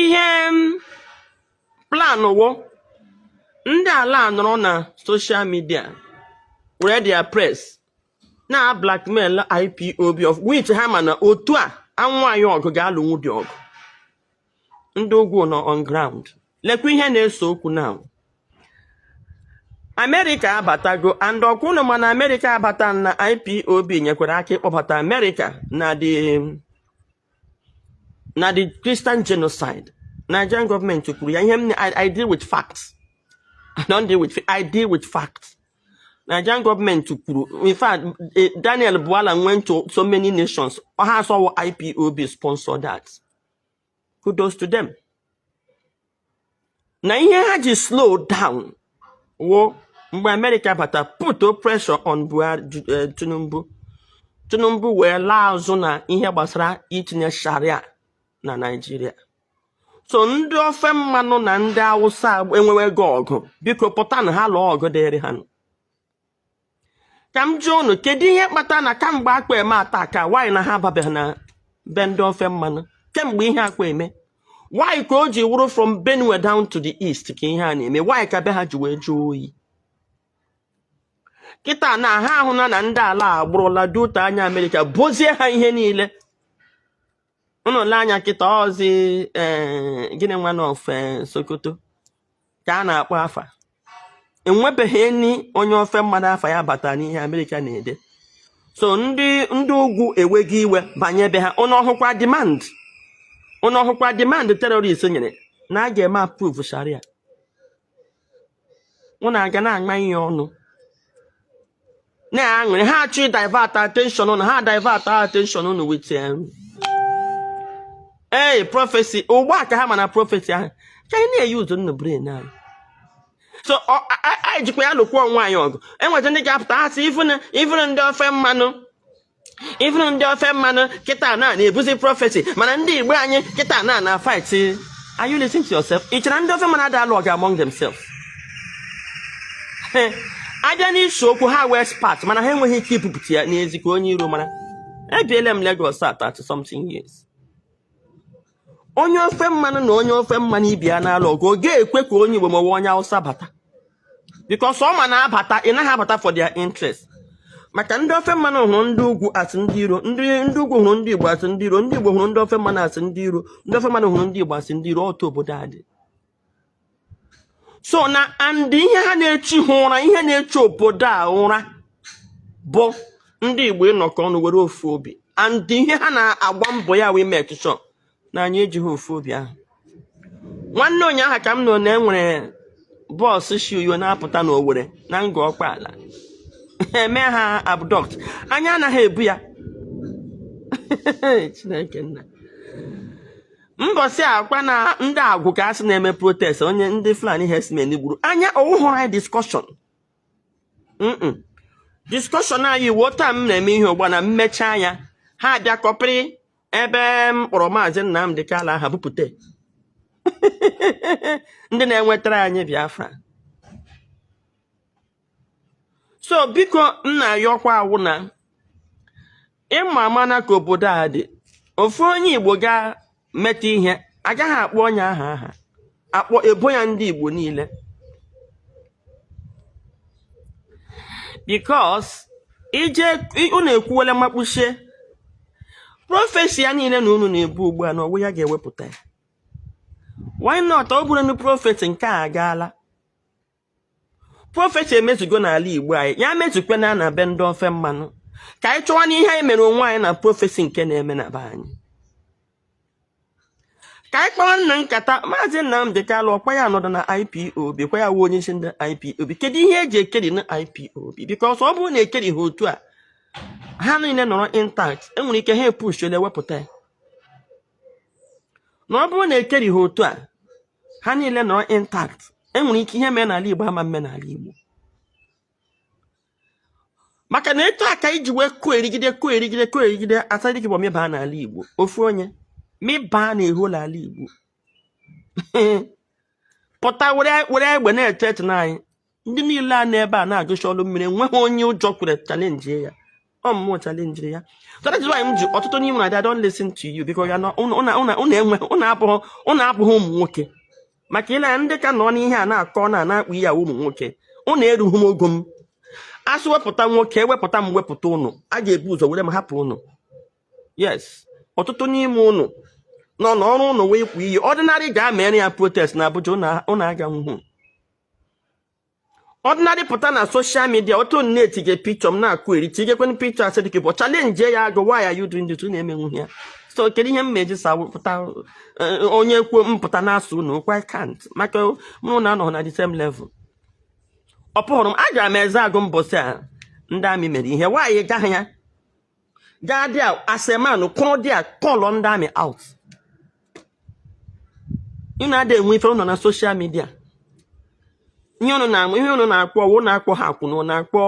ihe m plan wo, ndị ala nọrọ na social media were their press na blackmail IPOB, of which ha ma na otu a anwụ anyị ọgụ ga-alụnwu dị ọgụ. Ndị ugwu nọ on ground. Lekwa ihe na-ese okwu now. Amerịka abatago, and ọkwụnụ mana Amerịka abata na IPOB nyekwara aka ịkpọbata Amerịka na the Christian genocide. Nigerian gọọmenti kwuru ya. Ihe m I deal with facts. I don't deal with, I deal with facts. Nigerian gọọmenti kwuru, in fact, Daniel Bwala went to so many nations, ha asọwụ IPOB sponsor that. Kudos to them. Na ihe ha ji slow down wo mgbe America bata put pressure on Buhari, Tinubu. Tinubu wee laa azụ na ihe gbasara itinye Sharia na Nigeria. So ndị ofe mmanụ na ndị Awụsa enwewego ọgụ, biko pụta na ha lụọ ọgụ dịrị ha. Nụ. Ka m jụọ unu, kedu ihe kpatara na kamgbe akpa eme attack a, nwaanyị na ha ababeghị na be ndị ofe mmanụ kemgbe ihe akpa eme? Why ka o ji wụrụ from Benue down to the east ka ihe a na-eme? Why ka be ha ji wee jụọ oyi kịta na ha ahụna na ndị ala a agbụrụla dute anya Amerịka bozie ha ihe niile? Unu lee anya kịta, ọzi ee, gịnị nwa of Sokoto ka a na-akpọ afa. Enwebeghị eni onye ofe mmadụ afa ya bata n'ihe Amerịka na-ede. So ndị ugwu ewego iwe banye be ha. Ụnụ ọhụkwa demand, ụnụ ọhụkwa demand terrorist nyere na a ga-eme approve Sharia. Ụnụ aga na-aṅa ihe ọnụ na-aṅụrị. Ha achọ divert attention ụnụ, ha divert attention ụnụ with ee prophecy. Ugbu a ka ha ma na prophecy ahụ ka anyị na-eyi ụzọ nnu brain anyị. So anyị jikwa ya lụkwa onwe anyị ọgụ. Enweta ndị ga-apụta, ha sị ifunu ndị ofe mmanụ, ifunu ndị ofe mmanụ kịta na na-ebuzi prophecy, mana ndị Igbo anyị kịta na fight. Are you listening to yourself? Ị chere ndị ofe mmanụ adalụ ọgụ among themselves? Abịa n'isi okwu, ha wee expert, mana ha enweghị ike ibupụta ya n'ezi ka onye iro mara. Ebiela m Lagos at 30 something years. Onye ofe mmanụ na onye ofe mmanụ ibi ya n'alụ ọgụ, ọ ga-ekwe ka onye Igbo maọbụ onye Hausa bata, because ọ ma na-abata, ị naghị abata for their interest. Maka ndị ofe mmanụ hụrụ ndị ugwu asị ndị iro, ndị ugwu hụrụ ndị Igbo asị ndị iro, ndị Igbo hụrụ ndị ofe mmanụ asị ndị iro, ndị ofe mmanụ hụrụ ndị Igbo asị ndị iro. Otu obodo a dị so na and ihe ha na-echi ha ụra, ihe na-echi obodo a ụra bụ ndị Igbo ịnọkọ ọnụ were ofu obi, and ihe ha na-agba mbọ ya wee make sure na anyị ejighị ofu obi ahụ. Nwanne ụnyaahụ ka m nọ na enwere bus shi Uyo na-apụta n'Owerri na Ngor Okpala, eme ha abduct. Anyị anaghị ebu ya. Chineke nna, mbọsị akwa na ndị agwụ ka a sị na-eme protest, onye ndị Fulani herdsmen gburu anya ọwụhụrụ anyị. Discussion, discussion anyị wuo taa m na-eme ihe ugbu a na mmecha anya ha abịa kọpịrị ebe m kpọrọ Maazị Nnamdi Kanu aha bupute ndị na-enwetara anyị Biafra. So biko, m na-ayọkwa awụ na ịma amana ka obodo a dị. Ofu onye Igbo ga meta ihe, agaghị akpọ onye aha aha akpọ ebo ya ndị Igbo niile, because ije unu ekwuwela makpuchie prophecy ya niile na unu na-ebu ugbu a na ọwụ ya ga-ewepụta ya. Why not? Ọ bụrụ na prophet nke a agaala, prophecy emezugo n'ala Igbo anyị, ya mezukwe na be ndị ofe mmanụ, ka anyị chọwa n'ihe anyị mere onwe anyị na prophecy nke na-eme na be anyị, ka anyị kpawa nna nkata. Maazị Nnamdi Kanu, ọkwa ya nọdụ na IPOB, kwa ya wụ onye isi ndị IPOB. Kedu ihe eji ekeri na IPOB? Because ọ bụrụ na ekeri ha otu a, ha niile nọrọ intact, enwere ike ha epushiole ewepụta ya. Na ọ bụrụ na ekeri ha otu a, ha niile nọrọ intact, enwere ike ihe mee n'ala Igbo ama mme n'ala Igbo, maka na etu a ka iji wee kụọ erigide, kụọ erigide, kụọ erigide Asari Dokubo mịbaa n'ala Igbo, ofu onye mịbaa na-ehu n'ala Igbo pụta were egbe na-ete etu anyị ndị niile a n'ebe a na-agụcha ọlụ mmiri, enweghị onye ụjọ kwere challenge ya. Ọ mmụọ challenge ya. So that is why m ji ọtụtụ n'ime na I don't listen to you, because ya na ụnụ enweghị, ụnụ abụghị ụmụ nwoke. Maka ile anya, ndị ka nọ n'ihe a na-akọ na na-akpụ ihe ụmụ nwoke, ụnụ erughị m ogo m. Asị wepụta nwoke, ewepụta m, wepụta ụnụ, a ga-ebu ụzọ were m hapụ ụnụ. Yes, ọtụtụ n'ime ụnụ nọ n'ọrụ ụnụ wee kpụ iyi ordinary ga-amere ya protest na Abuja, ụnụ aganwuhu. Ordinary pụta na social media, otu na-etige picture m na-akụ eri, tigekwen picture asị dịka bụ challenge ya agụ, why are you doing this? Unu emenwu ya. So kedu ihe m ma eji sa pụta onye kwuo mpụta na-asụ unu okwu? I can't, maka mụ na anọghị na the same level. Ọ pụrụ m, agara m eze agụ mbọsị a ndị amị mere ihe nwaanyị gaghị ya gaa dị a asemanụ kwụrụ dị a call ndị amị out. Unu ada enwe ife ụnọ na social media. Ihe unu na ihe unu na-akpọ ọwụ na-akpọ ha akwụna, unu na-akpọ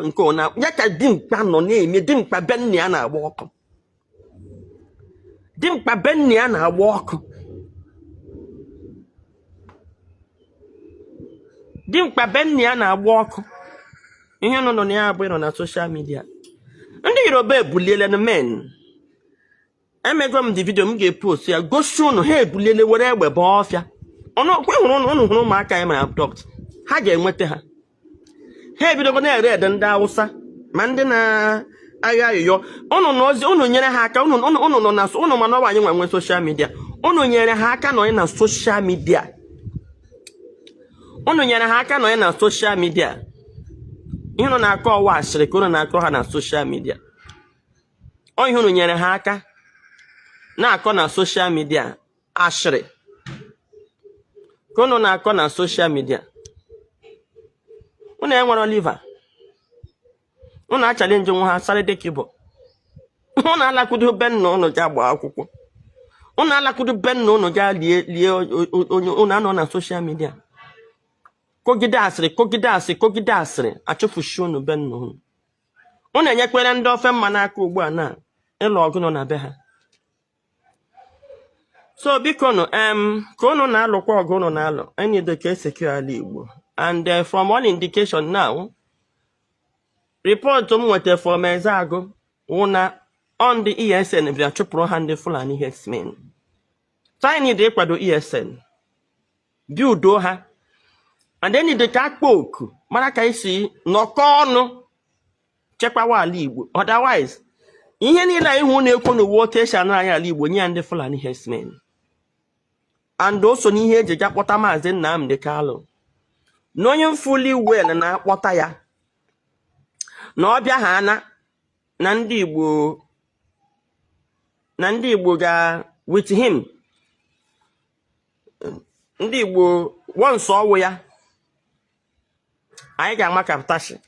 nke unu ya ka dimkpa nọ na-eme. Dimkpa be nna ya na-agba ọkụ, dimkpa be nna ya na-agba ọkụ, dimkpa be nna ya na-agba ọkụ. Ihe unu nọ na ya bụ ịnọ na social media. Ndị Yoruba ebuliele na men emego m dị video m ga-epost ya gosi unu. Ha ebuliele were egbe baa ọfịa. Ọnụ ọkwa hụrụ unu, unu hụrụ ụmụaka anyị mere abduct. Ha ga-enweta ha. Ha ebidogo na-ere ede ndị Awụsa ma ndị na-agha ayụyọ unu na ozi. Unu nyere ha aka. Unu nọ na unu, mana ọwa anyị nwe social media. Unu nyere ha aka nọ na social media. Unu nyere ha aka nọ na social media. Ihe unu na-akọ ọwa asịrị ka unu na-akọ ha na social media. Ọ ihe unu nyere ha aka na-akọ na social media, asịrị ka unu na-akọ na social media. Unu enwere liver. Unu a-challenge nwa ha sarị dịka ịbụ. Unu alakwudo be nna unu ga gbaa akwụkwọ. Unu alakwudo be nna unu ga lie lie onye. Unu anọ na social media kogide asịrị, kogide asịrị, kogide asịrị, achụfushi unu be nna unu. Unu enyekwere ndị ofe mma n'aka ugbu a na ịlụ ọgụ nọ na be ha. So biko nụ, ka unu na-alụkwa ọgụ unu na-alụ, anyị need ka e-secure ala Igbo. And from all indication now, report m nweta from Ezeagụ wụ na ọ ndị ESN bịa chụpụrụ ha ndị Fulani herdsmen. So anyị need ịkwado ESN, build ha, and then need ka akpọ oku mara ka esi nọkọ ọnụ chekwawa ala Igbo. Otherwise, ihe niile anyị hụ na-ekwu n'uwe otu esi anara anyị ala Igbo nye ya ndị Fulani herdsmen, and o so n'ihe eji ga kpọta Maazị Nnamdi Kanu na onye fully well na-akpọta ya na ọ bịa ha ana na ndị Igbo, na ndị Igbo ga with him. Ndị Igbo once ọwụ ya, anyị ga-ama kaptashi,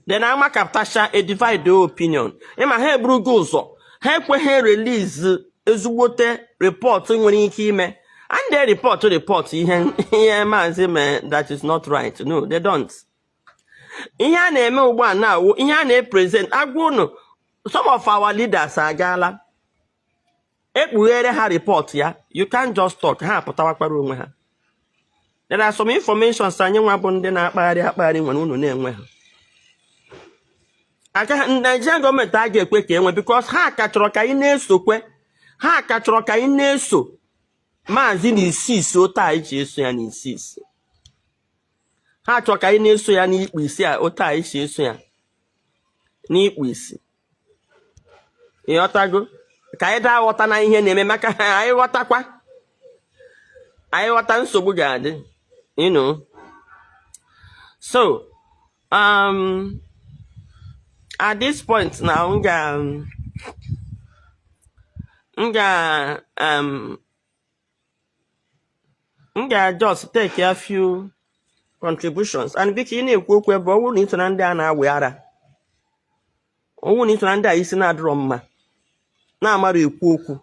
then ama kaptasha a divide opinion. Ịma ha eburugo ụzọ, ha ekweghị release ezigbote report nwere ike ime and they report ihe maazị mee that is not right. No, they don't. Ihe a na-eme ugbu a na-awụ ihe a na-epresent agwa unu. Some of our leaders agaala ekpughere ha report ya. You can't just talk. Ha apụtawakwara onwe ha. There are some informations anyị nwa bụ ndị na-akpagharị akpagharị nwere, unu na-enwe ha aka. Nigerian gọọmenti a ga-ekwe ka enwe because ha ka chọrọ ka anyị na-esokwe, ha ka chọrọ ka anyị na-eso maazị na isi isi otu anyị ji eso ya n'isi isi. Ha chọrọ ka anyị na-eso ya n'ikpu isi a otu anyị si eso ya n'ikpu isi. Ịghọtago? Ka anyị daa ghọta na ihe na-eme, maka ha anyị ghọtakwa, anyị ghọta, nsogbu ga-adị. So at this point now, m ga just take a few contributions. And biko, ị na-ekwu okwu ebe ọ bụrụ na ị so na ndị a na-awe ara, ọ bụrụ na ị so na ndị a isi na-adịrọ mma na-amara ekwu okwu,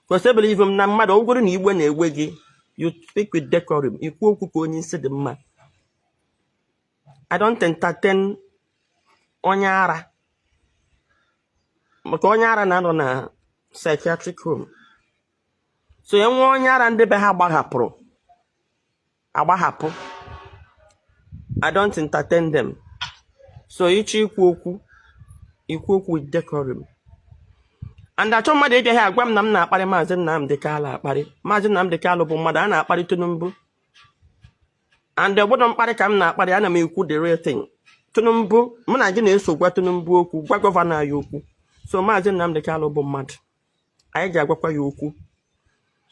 because believe m na mmadụ, ọ bụrụ na igwe na-ewe gị, you speak with decorum, ikwu okwu ka onye isi dị mma. I don't entertain onye ara, maka onye ara na-anọ na psychiatric home. So enwe onye ara ndị be ha gbahapụrụ agbahapụ, I don't entertain them. So ịchọ ikwu okwu, ikwu okwu with decorum. And achọ mmadụ ịbịaghị agwa m na m na-akparị Maazị Nnamdi Kanu akparị. Maazị Nnamdi Kanu bụ mmadụ a na-akparị Tinubu, and obodo mkparị ka m na-akparị. Ana m ekwu the real thing. Tinubu, mụ na gị na-eso gwa Tinubu okwu, gwa governor anyị okwu. So Maazị Nnamdi Kanu bụ mmadụ anyị ga-agwakwa ya okwu.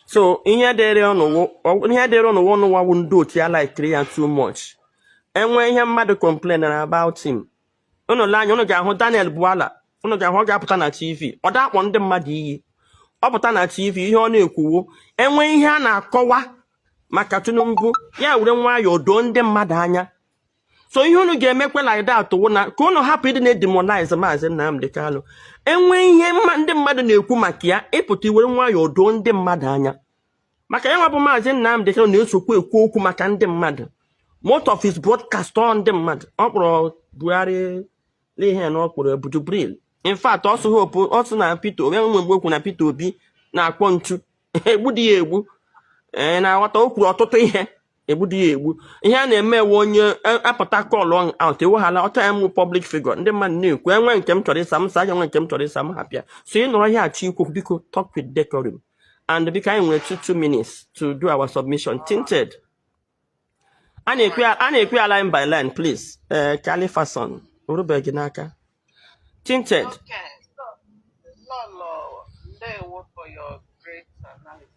So ihe dịrị ọnụ wụ ọnụ wawu ndị otu ya like ya too much. Enwe ihe mmadụ complain about him, unu lee anya, unu ga-ahụ Daniel Buala, unu ga-ahụ ọ ga-apụta na TV, ọ dakpọ ndị mmadụ iyi. Ọ pụta na TV, ihe ọ na-ekwuwo, enwe ihe a na-akọwa maka Tinubu, ya were nwayọọ doo ndị mmadụ anya. So ihe unu ga-emekwe like that wụ na ka unu hapụ ịdị na-edemonize Maazị Nnamdi Kanu. Enwe ihe ndị mmadụ na-ekwu maka ya, ịpụta iwere nwayọọ doo ndị mmadụ anya, maka ya nwa bụ Maazị Nnamdi Kanu na-esokwa ekwu okwu maka ndị mmadụ. Most of his broadcast, ọ ndị mmadụ ọ kpọrọ Buhari n'ihe na ọ kpọrọ Jubril. In fact, ọ sụ hope, ọ sụ na Peter Obi enwe mgbe okwu na Peter Obi na-akpọ ntu egbu dị ya egbu. Ee, na-aghọta, o kwuru ọtụtụ ihe. Egbudu ya egbu. Ihe a na-eme ewe onye apụta call out eweghala ọta ya mụ public figure, ndị mmadụ na-ekwu enwe nke m chọrọ ịsa m sa, enwe nke m chọrọ ịsa m hapịa. So ị nọrọ ihe achọ ikwu, biko talk with decorum. And biko, anyị nwere 2 minutes to do our submission. Tinted, a na-ekwu ya, a na-ekwu ya line by line, please. Ee, Califason orubeghị n'aka. Tinted. Okay, so Lolo, ndewo for your great analysis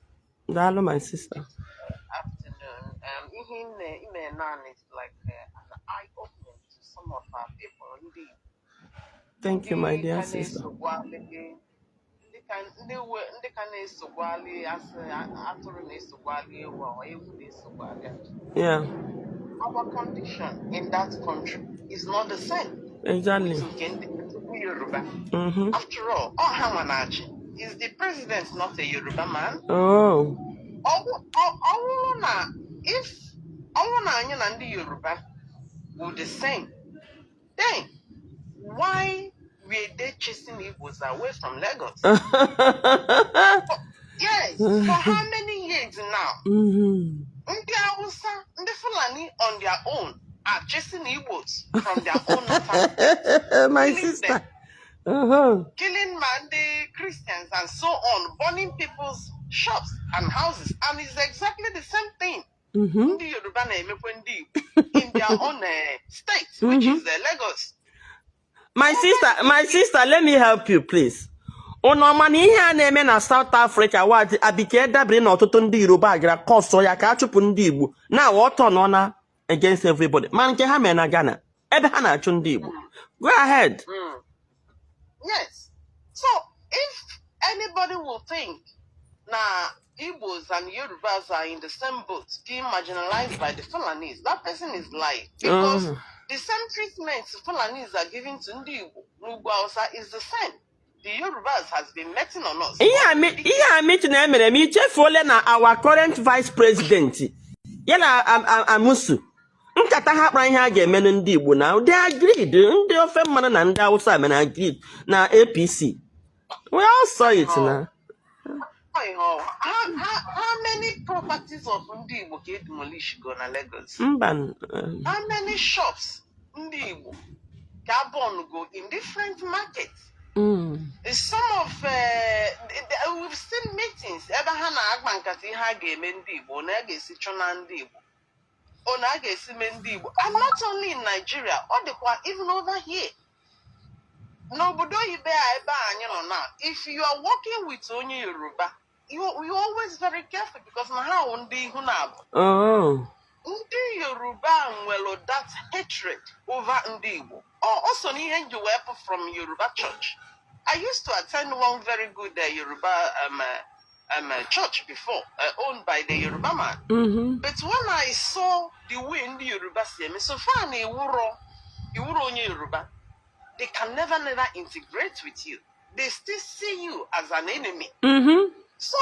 Daalụ, my sister. this afternoon. Ihe ime now is like an eye opening to some of our people. Ndị Thank you, my ndị dear ka sister. na-esogwali, ndị ka na-esogwali asị atụrụ na-esogwali ewu or ewu na-esogwali atụrụ. Our condition in that country is not the same with nke ndị Yoruba. After all ha nwa na-achị. Is the president not a Yoruba man? Oh. Ọ bụrụ na if ọ bụrụ na anyị na ndị Yoruba were the same, then why were they chasing Igbos away from Lagos? Yes, for how many years now? Ndị Hausa, ndị Fulani on their own are chasing Igbos from their own northern state, My killing sister. them, killing man, the Christians and so on, burning people's shops and houses. And it's exactly the same thing ndị Yoruba na-emekwe ndị Igbo in their own state, which is Lagos. My sister, my sister, let me help you, please. Unu ọma na ihe a na-eme na South Africa wa abike dabere na ọtụtụ ndị Yoruba gara kọsọ ya ka a chụpụ ndị Igbo na ọtọ nọ na against everybody, ma nke ha mere na Ghana ebe ha na-achụ ndị Igbo. Go ahead. Yes. So if anybody will think now Igbos and Yorubas are in the same boat, being marginalized by the Fulanis, that person is lying. Because the same treatment Fulanis are giving to Ndi Igbo, n'Ugwu Hausa, is the same the Yorubas has been meting on us Ihe for a decades. Ihe a meeting emere m ichefuole na our current vice president ya na Amusu nkata ha kpara ihe a ga-emenụ ndị Igbo na they agreed. Ndị ofe mmanụ na ndị Hausa mere agreed na APC. We all saw it na How many properties of Ndi Igbo ka e demolish go na Lagos? Mba. How many shops Ndi Igbo ka a burn go in different markets? Some of we've seen meetings ebe ha na-agba nkata ihe a ga-eme ndị Igbo na a ga-esi chụna ndị Igbo o na a ga-esi mee ndị Igbo. And not only in Nigeria, ọ dịkwa even over here n'obodo oyibo a ebe a anyị nọ now. If you are working with onye Yoruba, you always very careful because na ha wụ ndị ihu na-abụ. Ndị Yoruba nwere that hatred over ndị Igbo. Ọ so n'ihe m ji wee pụ from Yoruba church. I used to attend one very good Yoruba church before, owned by the Yoruba man. But when I saw the way ndị Yoruba si eme, so far na iwuro onye Yoruba, they can never, never integrate with you. They still see you as an enemy. So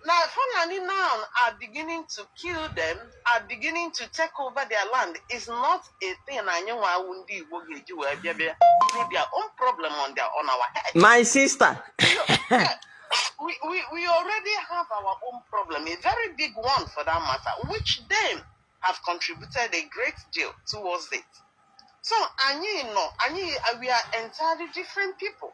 now Fulani now are beginning to kill them, are beginning to take over their land. It's not a thing anyị nwa awụ ndị Igbo ga-eji wee bịa bịa through their own problem on our head. My sister. Yeah, we already have our own problem, a very big one for that matter, which them have contributed a great deal towards it. So anyị nọ, anyị we are entirely different people.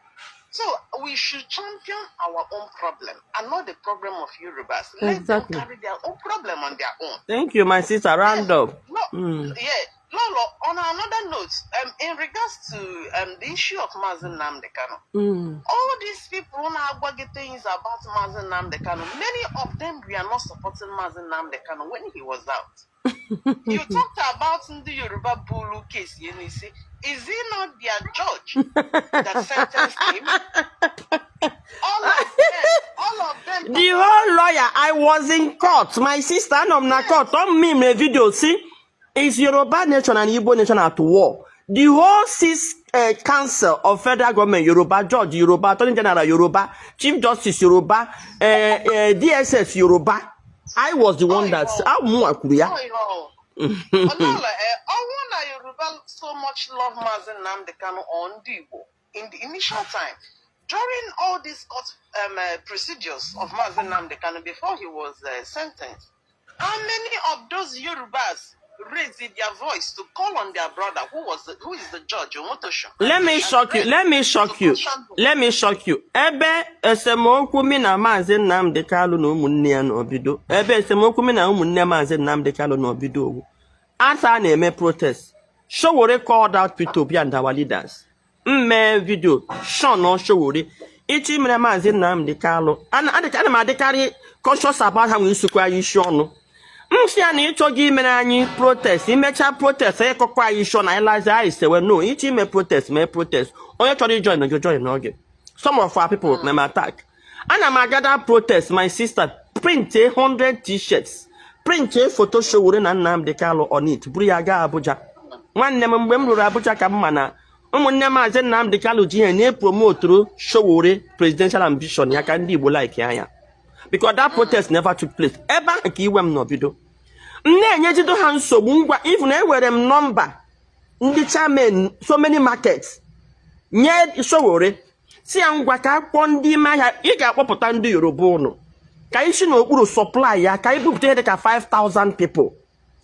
So we should champion our own problem and not the problem of Yorubas. Let them carry their own problem on their own. Thank you, my sister. Round Yes. up. No, yeah. Lolo, on another note, in regards to the issue of Mazi Nnamdi Kanu, all these people now get things about Mazi Nnamdi Kanu. Many of them were not supporting Mazi Nnamdi Kanu when he was out. You talked about the Yoruba Bulu case, Yenisi. Is it not their judge that sentenced him? All of them, all of them. The whole lawyer, I was in court. My sister, anọ m na court. On me mere video see, is Yoruba nation and Igbo nation at war? The whole six council of federal government, Yoruba judge, Yoruba attorney general, Yoruba chief justice, Yoruba DSS, Yoruba. I was the one that mụnwa kwuru ya. Oh, Olala, ọnwụ na Yoruba so much love Mazi Nnamdi Kanu or Ndị Igbo in the initial time. During all these court procedures of Mazi Nnamdi Kanu before he was sentenced, How many of those Yorubas raised their voice to call on their brother, who is the judge, Omotosho, Let me and shock you. the rest Let me to shock you. caution them? Let me shock you. Ebe esemokwu mi na Maazị Nnamdi Kanu na ụmụnne ya n'obido, ebe esemokwu mi na ụmụnne Maazị Nnamdi Kanu n'obido owu asa a na-eme protest, Sowore called out Peter Obi and our leaders. Mmee video Sean Sowore ichi mere Maazị Nnamdi Kanu. Ana m adịkarị conscious about ha nwee isukwa anyị isi ọnụ. M si ya na ịchọghị imere anyị protest, imechaa protest, ịkọkọ anyị isi ọnụ, anyị lazi, anyị sewe. No, ịchọ ime protest, mee protest. Onye chọrọ ijoin gị, join n'oge. Some of our people na attack. Ana m agada protest, my sister. Print a 100 T-shirts, print a photo Sowore na Nnamdi Kanu on it, buru ya gaa Abuja. Nwanne m, mgbe m ruru Abuja ka m ma na ụmụnne Maazị Nnamdi Kanu ji ihe na-epromoturu Sowore presidential ambition ya ka ndị Igbo like ya, because that protest never took place. Ebe ahụ ka iwe m nọ bido. M na-enyejido ha nsogbu. Ngwa, even ewere m nọmba ndị chairman so many markets nye Sowore, si ya ngwa, ka akpọọ ndị ime ahịa, ị ga-akpọpụta ndị Yoruba ụnụ ka anyị si n'okpuru supply ya, ka anyị bupụta ihe dịka 5000 people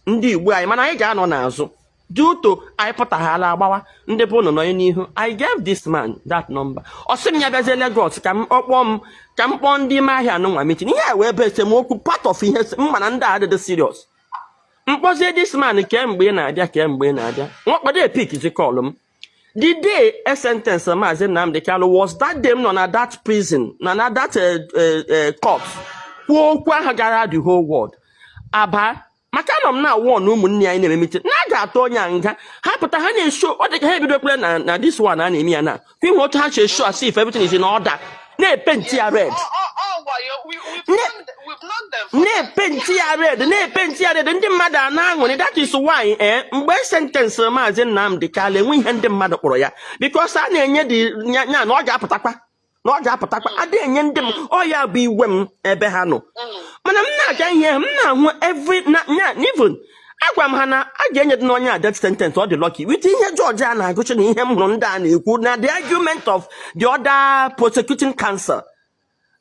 ndị Igbo anyị, mana anyị ga-anọ n'azụ due to anyị pụtaghala agbawa ndị bụ ụnụ nọ n'ihu. I gave this man that number. Ọ sị m ya bịazie Lagos ka m kpọọ m, ka m kpọọ ndị ime ahịa anụnwa meeting. Ihe a wee bụ esemokwu, part of ihe m mana ndị a adịdị serious. Mkpọzie this man kemgbe ị na-abịa, kemgbe ị na-abịa, nwakpado epikzi call m. The day a sentence Maazị Nnamdi Kanu was that day m nọ na that prison, na that court kwuo okwu ahụ gara the whole world aba, maka anọ m na awọ na ụmụnne anyị na-eme meeting na a ga-atụ onye a nga. Ha pụta, ha na-esho ọ dị ka ha ebido kwere na this one a na-eme ya na ihu otu ha si esho as if everything is in order, na-epaint ya red. Oh, why we've known them for Na-epaint ya red, na-epaint ya red, ndị mmadụ a na-aṅụrị. That is why mgbe sentence Maazị Nnamdi Kanu, enwe ihe ndị mmadụ kpọrọ ya, because a na-enye dị ya na ọ ga-apụtakwa, na ọ ga-apụtakwa, adịghị enye ndị m. Ọ ya bụ iwe m ebe ha nọ. Mana m na-aga ihe m na-ahụ every na na even agwa m ha na a ga-enye dị n'onye a death sentence. Ọ dị lucky with ihe jọji a na-agụchi na ihe m hụrụ ndị a na-ekwu na the argument of the other prosecuting counsel,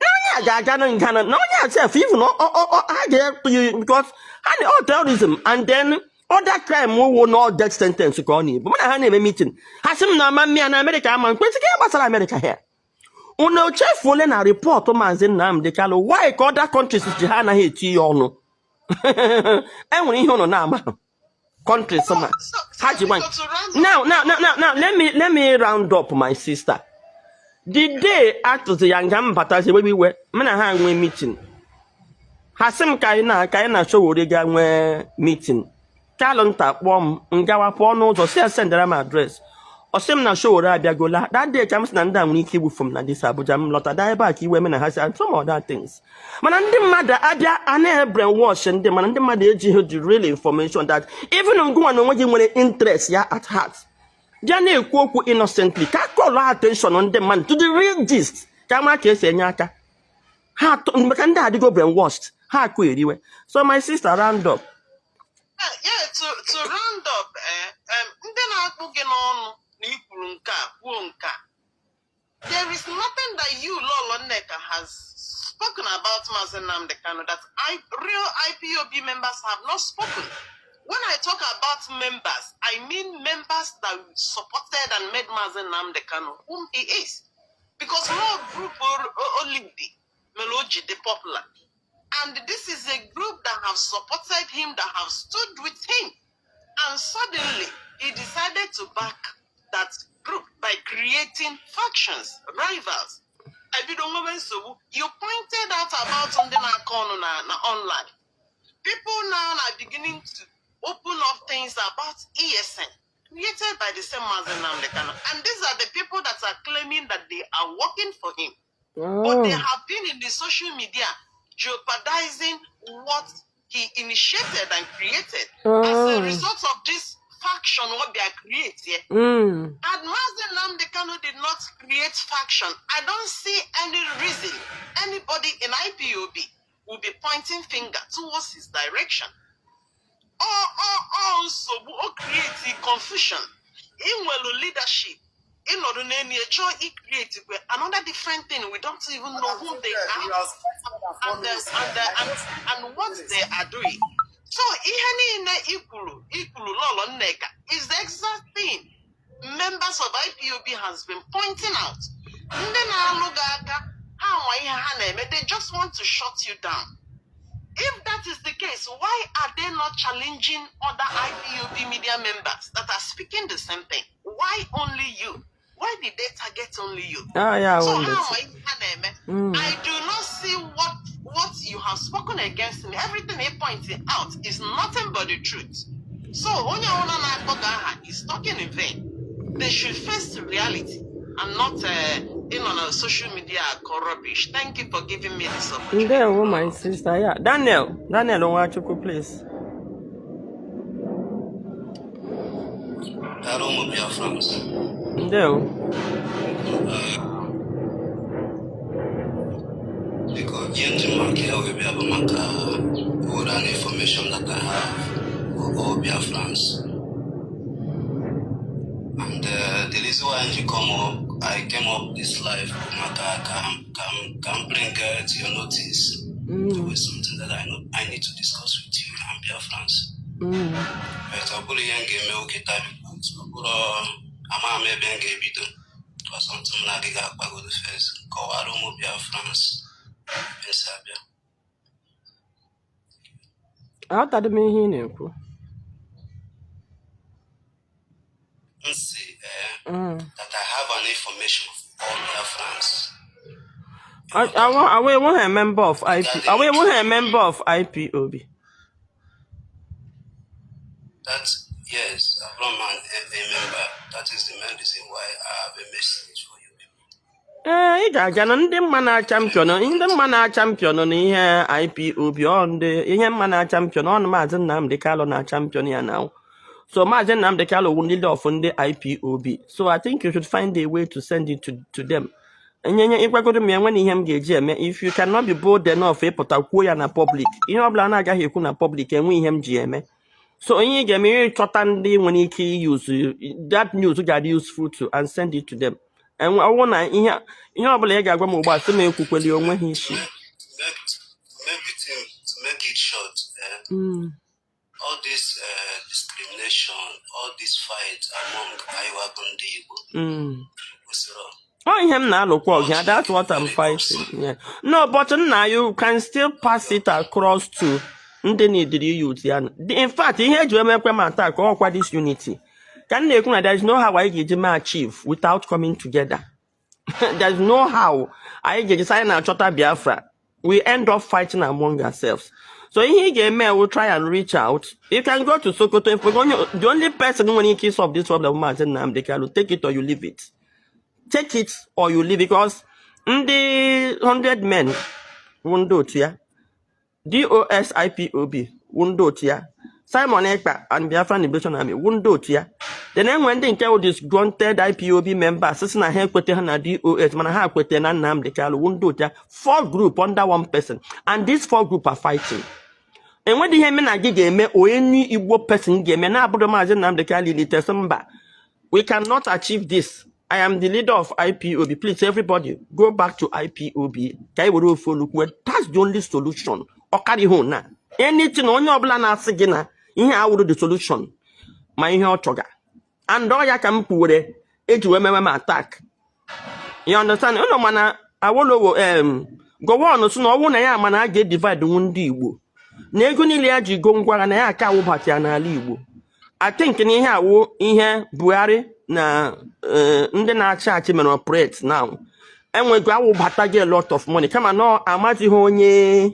na onye a ga-aga na nga, na onye a sef even ha ga-etụ ya because ha na ọ terrorism and then other crime wụ no death sentence ka ọ na-ebu. Mana ha na-eme meeting, ha sị m na ama mmịa na Amerịka ama mkpesị ka ihe gbasara Amerịka here. Unu echefuole na report Maazị Nnamdi Kanu, why ka other countries ji ha anaghị eti ya ọnụ? Enwere ihe unu na-ama countries ma So, ha ji gwa. So to round Now, let me round up, my sister. The day atụzi ya nga m batazi wewe iwe, m na ha nwee meeting. Ha sị m ka anyị na Sowore ga nwee meeting. Kalụ nta kpọọ m ngawa pụọ n'ụzọ, si ya sendara m address. Ọ sị m na Sowore abịagola. That day ka m sị na ndị a nwere ike igbufu m na this Abuja. M lọta daa ebe a ka iwe me na ha si and some other things. Mana ndị mmadụ abịa a na-brainwash ndị, mana ndị mmadụ ejighị the real information that even ngụnwa na onwe gị nwere interest ya at heart bịa na-ekwu okwu innocently ka call attention ndị mmadụ to the real gist, ka mara ka esi enye aka ha maka ndị adịgo brainwashed, ha akụ eriwe. So my sister, round up. Yeah, to round up, ndị na-akpụ gị n'ọnụ na ikwuru nke a, kwuo nke a, there is nothing that you, Lolo Nneka, has spoken about Mazi Nnamdi Kanu that real IPOB members have not spoken. When I talk about members, I mean members that supported and made Mazi Nnamdi Kanu whom he is. Because no group or only Meloji the popular. And this is a group that have supported him, that have stood with him. And suddenly, he decided to back that group by creating factions, rivals. Ebido nwewe nsogbu. You pointed out about ndị na-akọ ọnụ na online. People now are beginning to open up things about ESN, created by the same Mazi Nnamdi Kanu. And these are the people that are claiming that they are working for him. But they have been in the social media jeopardizing what he initiated and created. As a result of this faction, what they are creating, had Mazi Nnamdi Kanu did not create faction, I don't see any reason anybody in IPOB will be pointing finger towards his direction. Or nsogbu o create confusion. Inwelu leadership. Ịnọdụ n'elu ya chọọ i-create kwe another different thing. We don't even know Madam who they Cynthia, are you have spent more than 4 and minutes and here. I and just and what minutes. they are doing. So ihe niile ikwuru, Lọlọ Nneka, is the exact thing members of IPOB has been pointing out. Ndị na-alụ gị aka, ha nwa ihe ha na-eme. They just want to shut you down. If that is the case, why are they not challenging other IPOB media members that are speaking the same thing? Why only you? Why did they target only you? Ah, ya So wụ ha ndeti. nwa ihe ha na-eme. I do not see what you have spoken against me. Everything he pointing out is nothing but the truth. So onye ọbụla na-akpọ gị aha is talking in vain. They should face reality and not in on a social media call rubbish. Thank you for giving me this opportunity. Ndewo, my sister. Yeah, Daniel, Daniel Nwachukwu, please. Daalụ, ụmụ Biafrans. Ndewo. Biko, ihe nji maka ya wee bịa bụ maka were an information that I have for all Biafrans. And the reason why I come up, I came up this live bụ maka ka m bring to your notice with something that I know I need to discuss with you and Biafrans. But ọ bụrụ ihe m ga-eme oke taa, because ọ bụrụ amaghị m ebe m ga-ebido or something m na-adịghị akpagodo first kọwara ụmụ Biafrans ebe m si abịa. Aghọtadị m ihe ị na-ekwu. M si that I have an information for all Biafrans Are we a member of IP? Are we regarding a member of IPOB? That. Yes, I'm a member. That is the main reason why I have a message for you people. Ee, ị ga-aga na ndị mma na-champion, ndị mma na-champion na ihe IPOB, ọ ndị ihe mma na-champion ọnụ Maazị Nnamdi Kanu na-champion ya now. So Maazị Nnamdi Kanu wụ leader of ndị IPOB. So I think you should find a way to send it to them. Enyenye ịgwagodo m ya nwere ihe m ga-eji eme. If you cannot be bold enough ịpụta kwuo ya na public, ihe ọbụla a na-agaghị ekwu na public, enwe ihe m ji eme. So onye ị ga-eme ihe, ịchọta ndị nwere ike use that news ga-adị useful to and send it to them. Enwe ọwụ na ihe ọbụla ị ga-agwa m ugbu a, sị m ekwukweli onwe ha To isi. make the thing, to make it short, all this discrimination, all this fight among Iwagu ndị Igbo kwesịrị Ọ ihe m na-alụkwa ọgụ ya. ọ That's what I'm very fighting. concerned. Yeah. No, but nna, you can still pass it across to ndị na-ediri youth ya. In fact, ihe eji emekwe m attack ọkwa this unity ka m na-ekwu na there is no how anyị ga-eji mee achieve without coming together. There is no how anyị ga-eji sị anyị na-achọta Biafra, we end up fighting among ourselves. So ihe ị ga-eme will try and reach out. You can go to Sokoto. If the only person nwere ike solve this problem, Maazị Nnamdi Kanu. Take it or you leave it. Take it or you leave, because ndị 100 men wụ ndị otu ya, DOS IPOB wụ ndị otu ya, Simon Ekpa and Biafran Liberation Army wụ ndị otu ya. Then enwe ndị nke wụ disgruntled IPOB members sị na ha ekwete ha na DOS, mana ha kwete na Nnamdi Kanu, wụ ndị otu ya. Four group under one person, and these four group are fighting. Enwedị ihe eme na gị ga-eme, onye Igbo person ga-eme na-abụrụ Maazị Nnamdi Kanu litesi mba. We cannot achieve this. I am the leader of IPOB. Please, everybody, go back to IPOB. Ka anyị were ofu olu kwuo. That's the only solution. Ọ karịghị na anything onye ọbụla na-asị gị na ihe a wụrụ the solution ma ihe ọ chọga. And ọ ya ka m kwuwere eji wee mewe m attack. You understand? Ụnụ mana Awolowo Gowon sị na ọnwụ na ya mana a ga-edivide nwu ndị Igbo na ego niile ya ji go ngwagha na ya aka awụbata ya n'ala Igbo. I think na ihe awụ ihe Buhari na ndị na-achị achị mere operate now. Enwego awụbata gị a lot of money, kama na ọ amazighị onye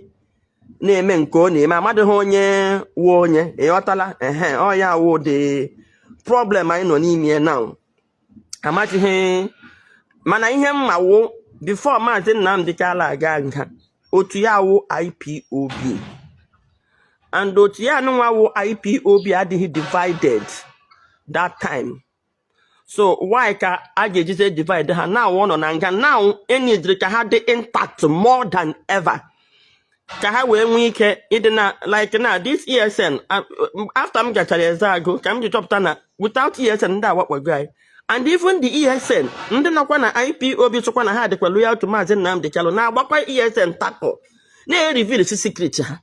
na-eme nke ọ na-eme, amadịghị onye wụ onye. Ịghọtala? Ehe, ọ ya wụ the problem anyị nọ n'ime ya now, amazighị. Mana ihe mma wụ, before Maazị Nnamdi Kanu aga nga, otu ya wụ IPOB, and otu ya anụnwa wụ IPOB adịghị divided that time. So why ka a ga-ejize divide ha now ọ nọ na nga? Now enidiri ka ha dị intact more than ever, ka ha wee nwee ike ịdị na like na this ESN. After m gachara eze agụ ka m ji chọpụta na without ESN, ndị awakpogo anyị. And even the ESN, ndị nọkwa na IPOB chọkwa na ha dịkwa loyal to Maazị Nnamdi Kanu, na-agbakwa ESN tackle, na-reveal si secret ha.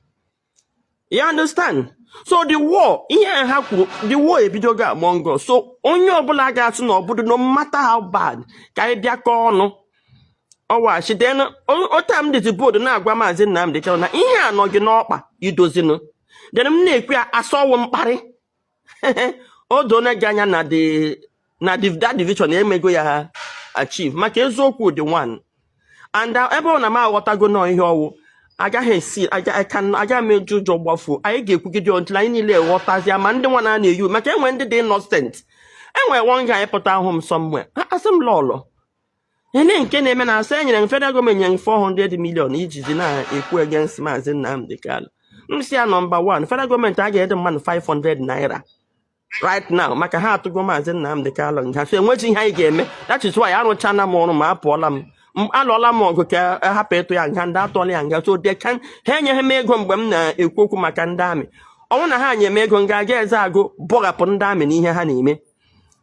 You understand? So the war, ihe a ha kwuru, the war ebidogo among us. So onye ọbụla ga-asị na ọbụdụ, no matter how bad, ka anyị bịakọ ọnụ ọwachi. Then otam dịzi bold na-agwa Maazị Nnamdi Kanu na ihe a nọ gị n'ọkpa idozinu. Then m na-ekwu ya asọwụ mkparị. O doone gị anya na the that division emego ya achieve, maka eziokwu dị one. And ebe ọ na m aghọtago nọọ ihe ọwụ agaghị esi agaghị m eji ụjọ gbafuo. Anyị ga-ekwugide until anyị niile ghọtazie, ma ndị nwa na na-eyu, maka enwe ndị dị innocent. Enwe one guy pụta ahụ m somewhere, asị m lọlọ ele nke na-eme na asị enyere m federal gọọmenti nyere m 400 million ijizi na-ekwu against Maazị Nnamdi Kanu. M si ya, number one, federal gọọmenti a ga-ede mmadụ 500 naira right now, maka ha atụgo Maazị Nnamdi Kanu nga, so enweghị ihe anyị ga-eme. That is why arụchana m ọrụ ma apụọla m. Alụọla m ọgụ ka hapụ ịtụ ya nga. Ndị atụọla ya nga, so they can ha enyeghị m ego mgbe m na-ekwu okwu maka ndị amị. Ọnwụ na ha nye m ego nga aga eze agụ bọghapụ ndị amị n'ihe ha na-eme.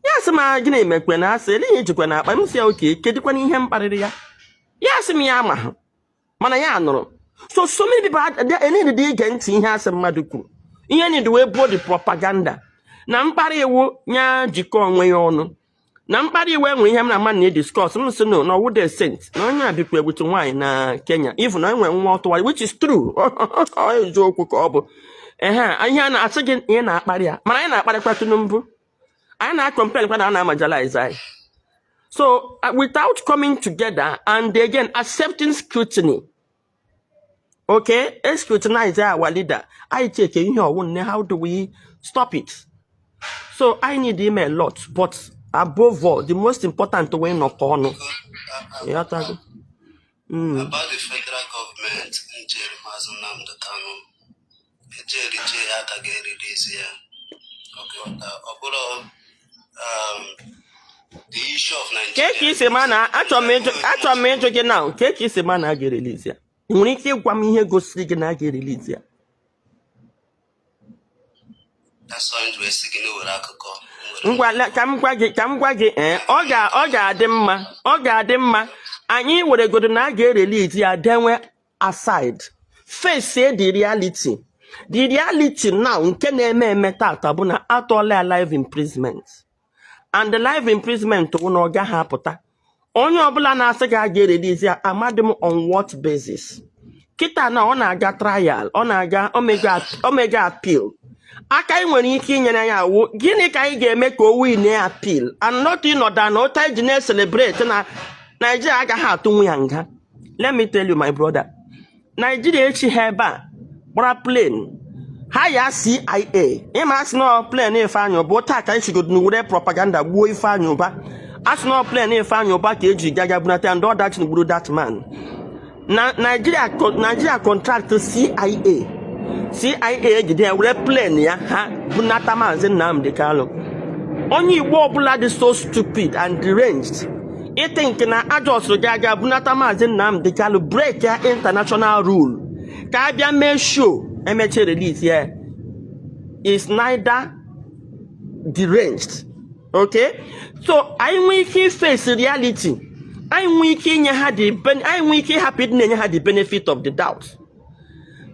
Ya sị m, gịnị mekwe na asị ele ihe ejikwa na akpa m? Si ya oke kedụkwana ihe m kparịrị ya. Ya sị m ya ama ha, mana ya nụrụ. So many people enid ige ntị ihe asị mmadụ kwuru, ihe need wee buo the propaganda na mkparị iwu ya jikọ onwe ya ọnụ na mkparị iwu. Enwere ihe m na mmadụ na-ediscuss, m sị no na ọwụ the saint na onye a bikwa egbutu nwaanyị na Kenya, even na enwere nwa ọtụgharị, which is true. Ọ eziokwu ka ọ bụ. Ehe, ihe a na-asị gị, ihe na-akparị ya, mana anyị na-akparịkwa Tinubu, anyị na-complain kwa na a na-amajalize anyị. So without coming together and again accepting scrutiny, okay, scrutinize our leader, anyị check ihe ọwụ nne, how do we stop it? So I need him a lot, but above all, the most important way, nọkọ ọnụ. Ịghọtago? About the federal government njeri Maazị Nnamdi Kanu ejeriche ya aka ga-erelease ya. Okay, ọ bụrụ the issue of Kee ka Nigeria. isi ma na achọrọ m ịjụ gị now, kee ka isi ma na a ga-erelease ya? Ị nwere ike ịgwa m ihe gosiri gị na a ga-erelease ya? That's why m wee sị gị na were akụkọ nwere. Ngwa, ka m gwa gị ee, ọ ga-adị mma, ọ ga-adị mma anyị weregodo na a ga-erelease ya, denwe aside, face the reality. The reality now nke na-eme eme tata bụ na atọọla ya life imprisonment, and the life imprisonment bụ na ọ gaghị apụta. Onye ọbụla na-asị gị a ga-erelease ya, amadị m on what basis. Kịta na ọ na-aga trial, ọ na-aga omega appeal. Aka anyị nwere ike inyere ya awụ gịnị? Ka anyị ga-eme ka o win appeal and not ịnọda na ụta iji na-celebrate na Naijiria agaghị atụnwu ya nga. Let me tell you, my brother, Naijiria echi ha ebe a gbara plane ha ya CIA. Ịma asị na plane Ifeanyị Ụba ụta ka anyị sigodo na were propaganda gbuo Ifeanyị Ụba. Asị na plane Ifeanyị Ụba ka eji gaga bunata ndị ọdachi gburu that man. Na Nigeria, Nigeria contract CIA, CIA ejide ya were plane ya ha bunata Maazị Nnamdi Kanu. Onye Igbo ọbụla dị so stupid and deranged ịthink na ajọsụrụ gị aga bunata Maazị Nnamdi Kanu, break ya international rule, ka a bịa mee show emeche release ya, is neither deranged. Okay, so anyị nwee ike face reality, anyị nwee ike inye ha the anyị nwee ike ịhapụ ịdị na-enye ha the benefit of the doubt,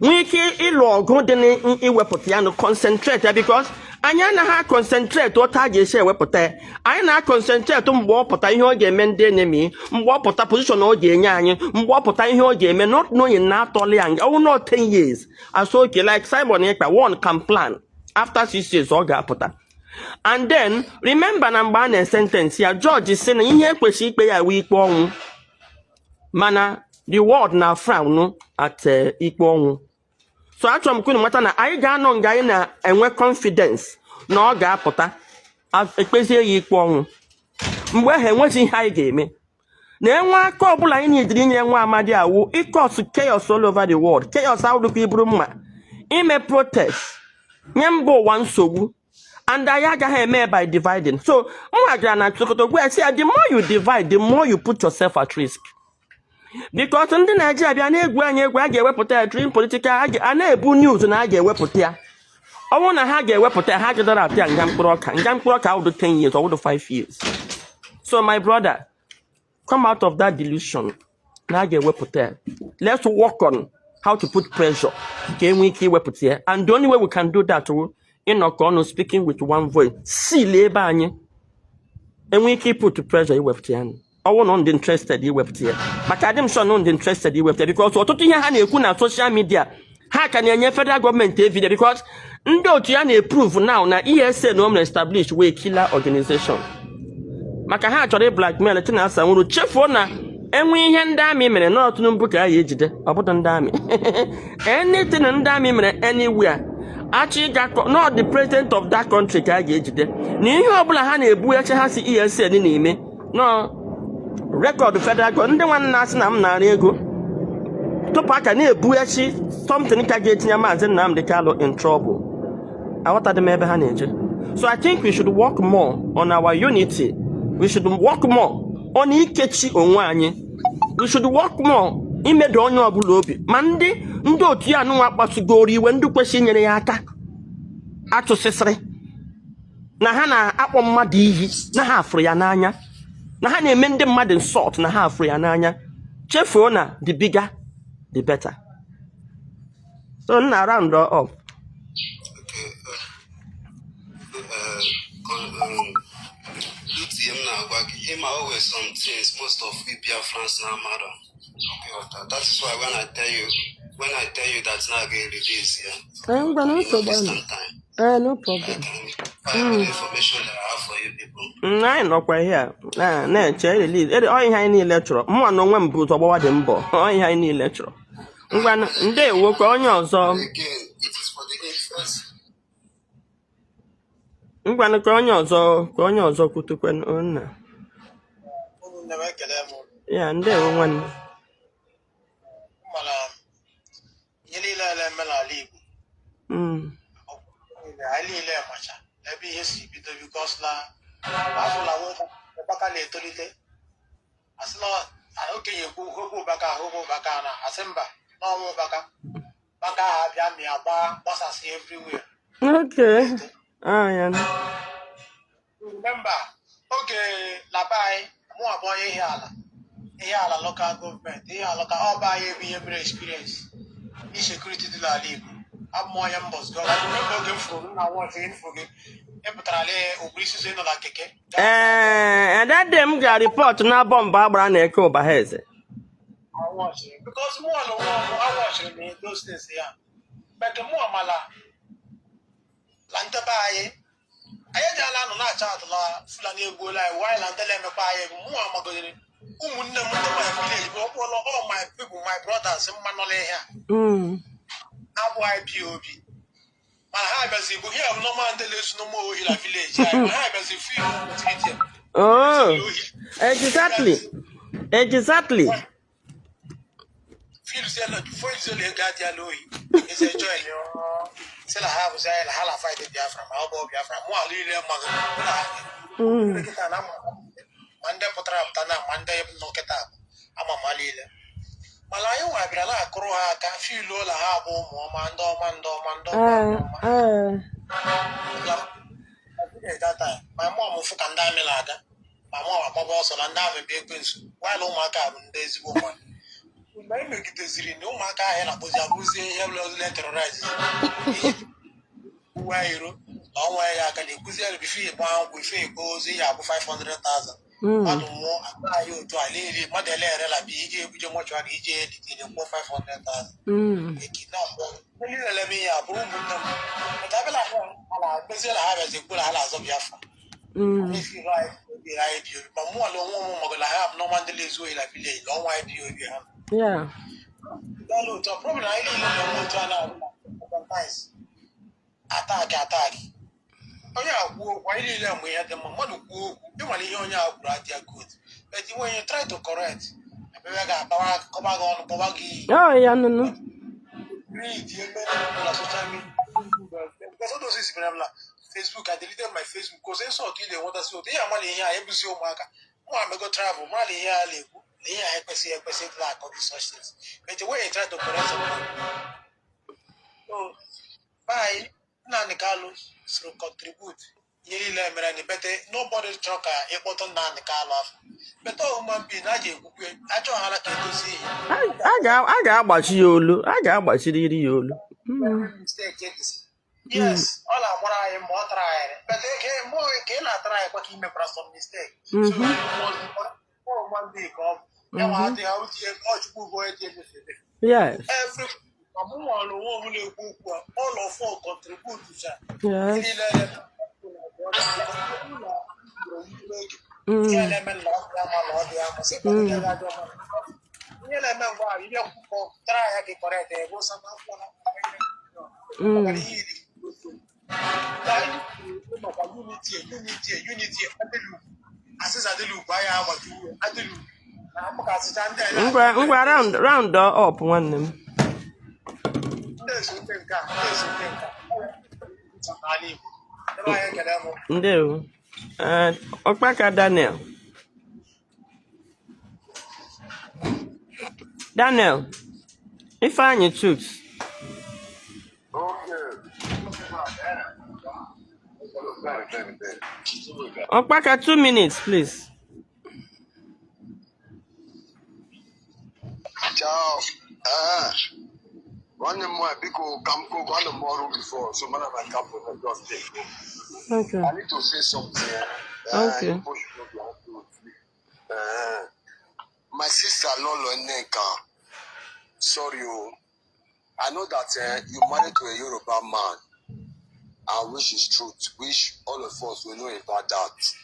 nwee ike ịlụ ọgụ dị n'iwepụta ya nụ, concentrate ya, because anyị anaghị concentrate otu a ga-esi ewepụta ya. Anyị na-concentrate mgbe ọ pụta, ihe ọ ga-eme ndị enemy, mgbe ọ pụta, position ọ ga-enye anyị, mgbe ọ pụta, ihe ọ ga-eme, not knowing na atọla ya nga ọwụ not 10 years as okay, like Simon Ekpa, one can plan after 6 years ọ ga-apụta. And then remember na mgbe a na-esentence ya, judge sị na ihe ekwesịrị ikpe ya wee ikpe ọnwụ, mana the world na frown at ikpe ọnwụ. So achọrọ m ka unu mata na anyị ga-anọ nga anyị na-enwe confidence na ọ ga-apụta, ekpezie ya ikpe ọnwụ. Mgbe ahụ enweghị ihe anyị ga-eme na enwe aka ọbụla anyị na-ejiri inyere nwa amadi awụ ịcause chaos all over the world. Chaos awụrụkwa iburu mma ime protest nye mba ụwa nsogbu, and anyị agaghị eme by dividing. So mwa gara na Sokoto gwa ya sị ya, the more you divide, the more you put yourself at risk, because ndị Naijiria bịa na-egwu anyị egwu. A ga-ewepụta ya during political, a na-ebu news na a ga-ewepụta ya. Ọ bụrụ na ha ga-ewepụta ya, ha gidara atụ ya nga mkpụrụ ọka, nga mkpụrụ ọka awụdụ 10 years, ọwụdụ 5 years. So my brother, come out of that delusion na a ga-ewepụta ya. Let's work on how to put pressure ka e nwee ike iwepụta ya, and the only way we can do that wụ ịnọkọ ọnụ, speaking with one voice, seal ebe anyị enwee ike put pressure iwepụta ya. Ọwụ na ndị interested iwepụta ya, maka adị m sure na ndị interested iwepụta ya, because ọtụtụ ihe ha na-ekwu na social media, ha ka na-enye federal gọọmenti evidence, because ndị otu ya na-eprove now na ESN o mere establish wee killer organization, maka ha chọrọ blackmail Chinasa Nworu, chefuo na enwe ihe ndị amị mere na Tinubu ka a ya ejide, ọ bụdụ ndị amị. Anything ndị amị mere anywhere, achọ ịga not the president of that country ka a ga-ejide. Na ihe ọbụla ha na-ebu eche ha si ESN na-eme nọ record federal gọọmenti. Ndị nwanne asị na m nara ego tupu aka na-ebughachi something ka ga-etinye Maazị Nnamdi Kanu in trouble, aghọtadị m ebe ha na-eje. So I think we should work more on our unity. We should work more on ikechi onwe anyị. We should work more imedo onye ọbụla obi, ma ndị otu ya anụnwa kpasugoro iwe, ndị kwesịrị inyere ya aka achụsịsịrị na ha na-akpọ mmadụ iyi na ha afụrụ ya n'anya, na ha na-eme ndị mmadụ insult na ha afụrụ ya n'anya, chefuo na the bigger the better. So nna, round up. Okay, otu ihe m na-agwa gị, ịma, o nwere some things most of we Biafrans na amarọ. Okay, that is why when I tell you that na ga release ya, Ngwa na you nsogbu anọ. understand time. Ee, no I problem. can I have the information that I have for you people. Anyị nọkwa ihe a na-eche release. Ọ ihe anyị niile chọrọ. Mụnwa na onwe m bụ ụzọ gbawa dị mbọ. Ọ ihe anyị niile chọrọ. Ngwa, ndewo, ka onye ọzọ. Again, it is for the interest. Ngwanụ, ka onye ọzọ kwutukwe nna. Ụmụnne m, ekele m unu. Ya, ndewo nwanne. Mana ihe niile a na-eme n'ala Igbo, anyị niile macha ebe ihe si bido, because na afụla nwa ụkpaka na-etolite, asị na okenye kwu hụpụ ụkpaka, hụpụ ụkpaka, na asị mba n'ọnwa ụkpaka ụkpaka ahụ abịa mịa gbaa gbasasị everywhere. Okay. Ah, ya. Remember oge na be anyị, mụ abụọ onye ihe ala local government, ihe ala ka ọ bụ anyị ebe ihe mere experience insecurity dị n'ala Igbo. Abụ m onye mbọs gọ. Remember oge m fụrụ nna wọchị m fụrụ gị, ị pụtara lee okpuru isi nọ na keke. Ee, that day m ga report na bọmbụ agbara na Eke Ụbahaeze. Because mụ na onwe m awọchịrị m those things ya, but mụ amala la ndebe anyị, anyị ejiala nọ na-acha atụla Fulani egbuola anyị wanyị na ndele emekpa anyị bụ mụ amagodere ụmụnne m ndị my village bụ ọkpọlọ all my people, my brothers, mma nọla ihe a abụ IPOB, mana ha bịazi bụ ihe bụ normal ndị na-ezu n'ụmụ ohi na village anyị, ma ha bịazi feel opportunity Oh, ohi. Exactly. Feel ego adịala ohi eze join si na ha bụzi anyị na ha na fight Biafra, ma ọ bụ Biafra mụ ala niile maghị na ha kịta na ama ma ndị pụtara apụta na ma ndị nọ kịta ama ma niile, mana anyị nwa bịara na-akụrụ ha aka, filuo na ha bụ ụmụ ọma, ndị ọma, ndị ọma, ndị ọma, ndị ọma. That time, my mom fụ ka ndị amị na-aga, ma mụ agbaba ọsọ na ndị amị bụ ekwensu, while ụmụaka bụ ndị ezigbo mmadụ. Mgbe anyị megideziri na ụmụaka ahụ na-akpụzi abụzie ihe bụla terrorize uwe iro na ọnwa ya aka na-ekwuzi ya before ịgba nkwụ ife ekpo ozu ihe abụ 500,000. Mmadụ nwụọ akpa anyị otu a niile, mmadụ ele erela bi ije ebuje mortuary ije elitele kwụọ 500,000. Ekidnap ndị niile leme ihe a bụrụ ụmụnne m, but abịala ahụ ha na-akpezi na ha bịazi ekwu na ha na-azọ Biafra. Isi anyị obi anyị bi obi ma mụ ala onwe m magala ha bụ normal ndị na-ezu ohi na village na ọnwa anyị bi obi ha. Daalụ, otu a problem anyị niile na-enwe otu a na-arụ na sometimes attack attack onye a kwuo okwu, anyị niile mgbe ihe dị mma mmadụ kwuo okwu, ịmara ihe onye a kwuru adịa good, but when you try to correct, ebe ga-akpawa kọba gị ọnụ, kpọba gị iyi. Oh, ya nụnụ. Read ihe mere na social media, because all those things mere m na Facebook, I deleted my Facebook because insult ị na-enwetasị ụtọ ihe amala ihe a ebuzi ụmụaka mụ amego travel mara na ihe a na-ekwu na ihe a ekwesịghị ekwesị ịdị na-akọ these such things, but when you try to correct somebody, so bye. Nnamdi Kanu soro contribute Ihe niile mere na bete nobody chọrọ ka ịkpọtụ Nnamdị Kanụ afọ bete. Human being a ga-ekwukwe achọghala ka edozi ihe. A ga-agbachi ya olu, a ga-agbachiriri ya olu. Mistake is, yes, ọ na-agbara anyị ma ọ tara anyị bete ka mgbe ka ị na-atara anyị kwa ka ị mekwara some mistake, so you must be human being ka ọ bụ ya nwa adịghị uche ọ Chukwu bụ onye ji emefu emefu. Every ma mụ nwere onwe m na-ekwu okwu a, all of us contribute cha niile ihe na-eme na ọ dị ama na ọ dị ama sị ihe na-adị ọma, ihe na-eme ngwa ahụ ihe kwụkwọ tara ya gị correct ego sama akwụkwọ na maka ihe iri na anyị kwuru maka unity, unity, unity adịlụ asịsa adịlụ ugwu anyị agbata uwe adịlụ na maka asịcha ndị anyị. Ngwa ngwa, round up, nwanne m. Ndị eso ndị nke a, ndị eso ndị nke a n'ala Igbo ebe anyị ekele m. Ndewo. Eh, Ọkpaka Daniel, Daniel Ifeanyi Chuks. Okay. Ọkpaka, 2 minutes, please. Ciao. Nwanne m nwaanyị, biko, ka m kwuo, anọ m ọrụ before, so mana my cap na just take. I need to say something. You people should not be happy with me. My sister Lolo Nneka, sorry oh. I know that you married to a Yoruba man, and which is truth, which all of us will know about that.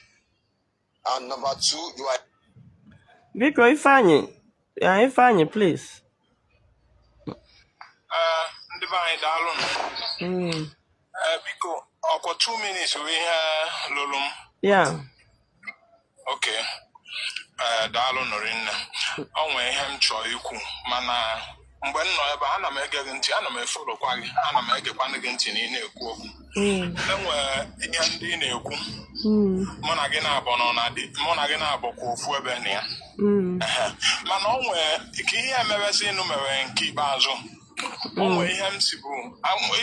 And number two, you are Biko, Ifeanyi, yeah, Ifeanyi, please. Ee, ndị be anyị, daalụ nụ. Ee, biko, ọkwa 2 minutes bụ ihe lụrụ m? Yeah. Ok, ee, daalụ nụ rinne. O nwee ihe m chọrọ ikwu, mana mgbe m nọ ebe a, ana m ege gị ntị, ana m efollowkwa gị, ana m egekwanụ gị ntị na ị na-ekwu okwu. Enwee ihe ndị ị na-ekwu, mụ na gị na-abụ nọ na dị, mụ na gị na-abụ kwa ofu ebe na ya. Ehe. Mana o nwee ka ihe emewesị ịnụ mere nke ikpeazụ. O nwee ihe m si bụ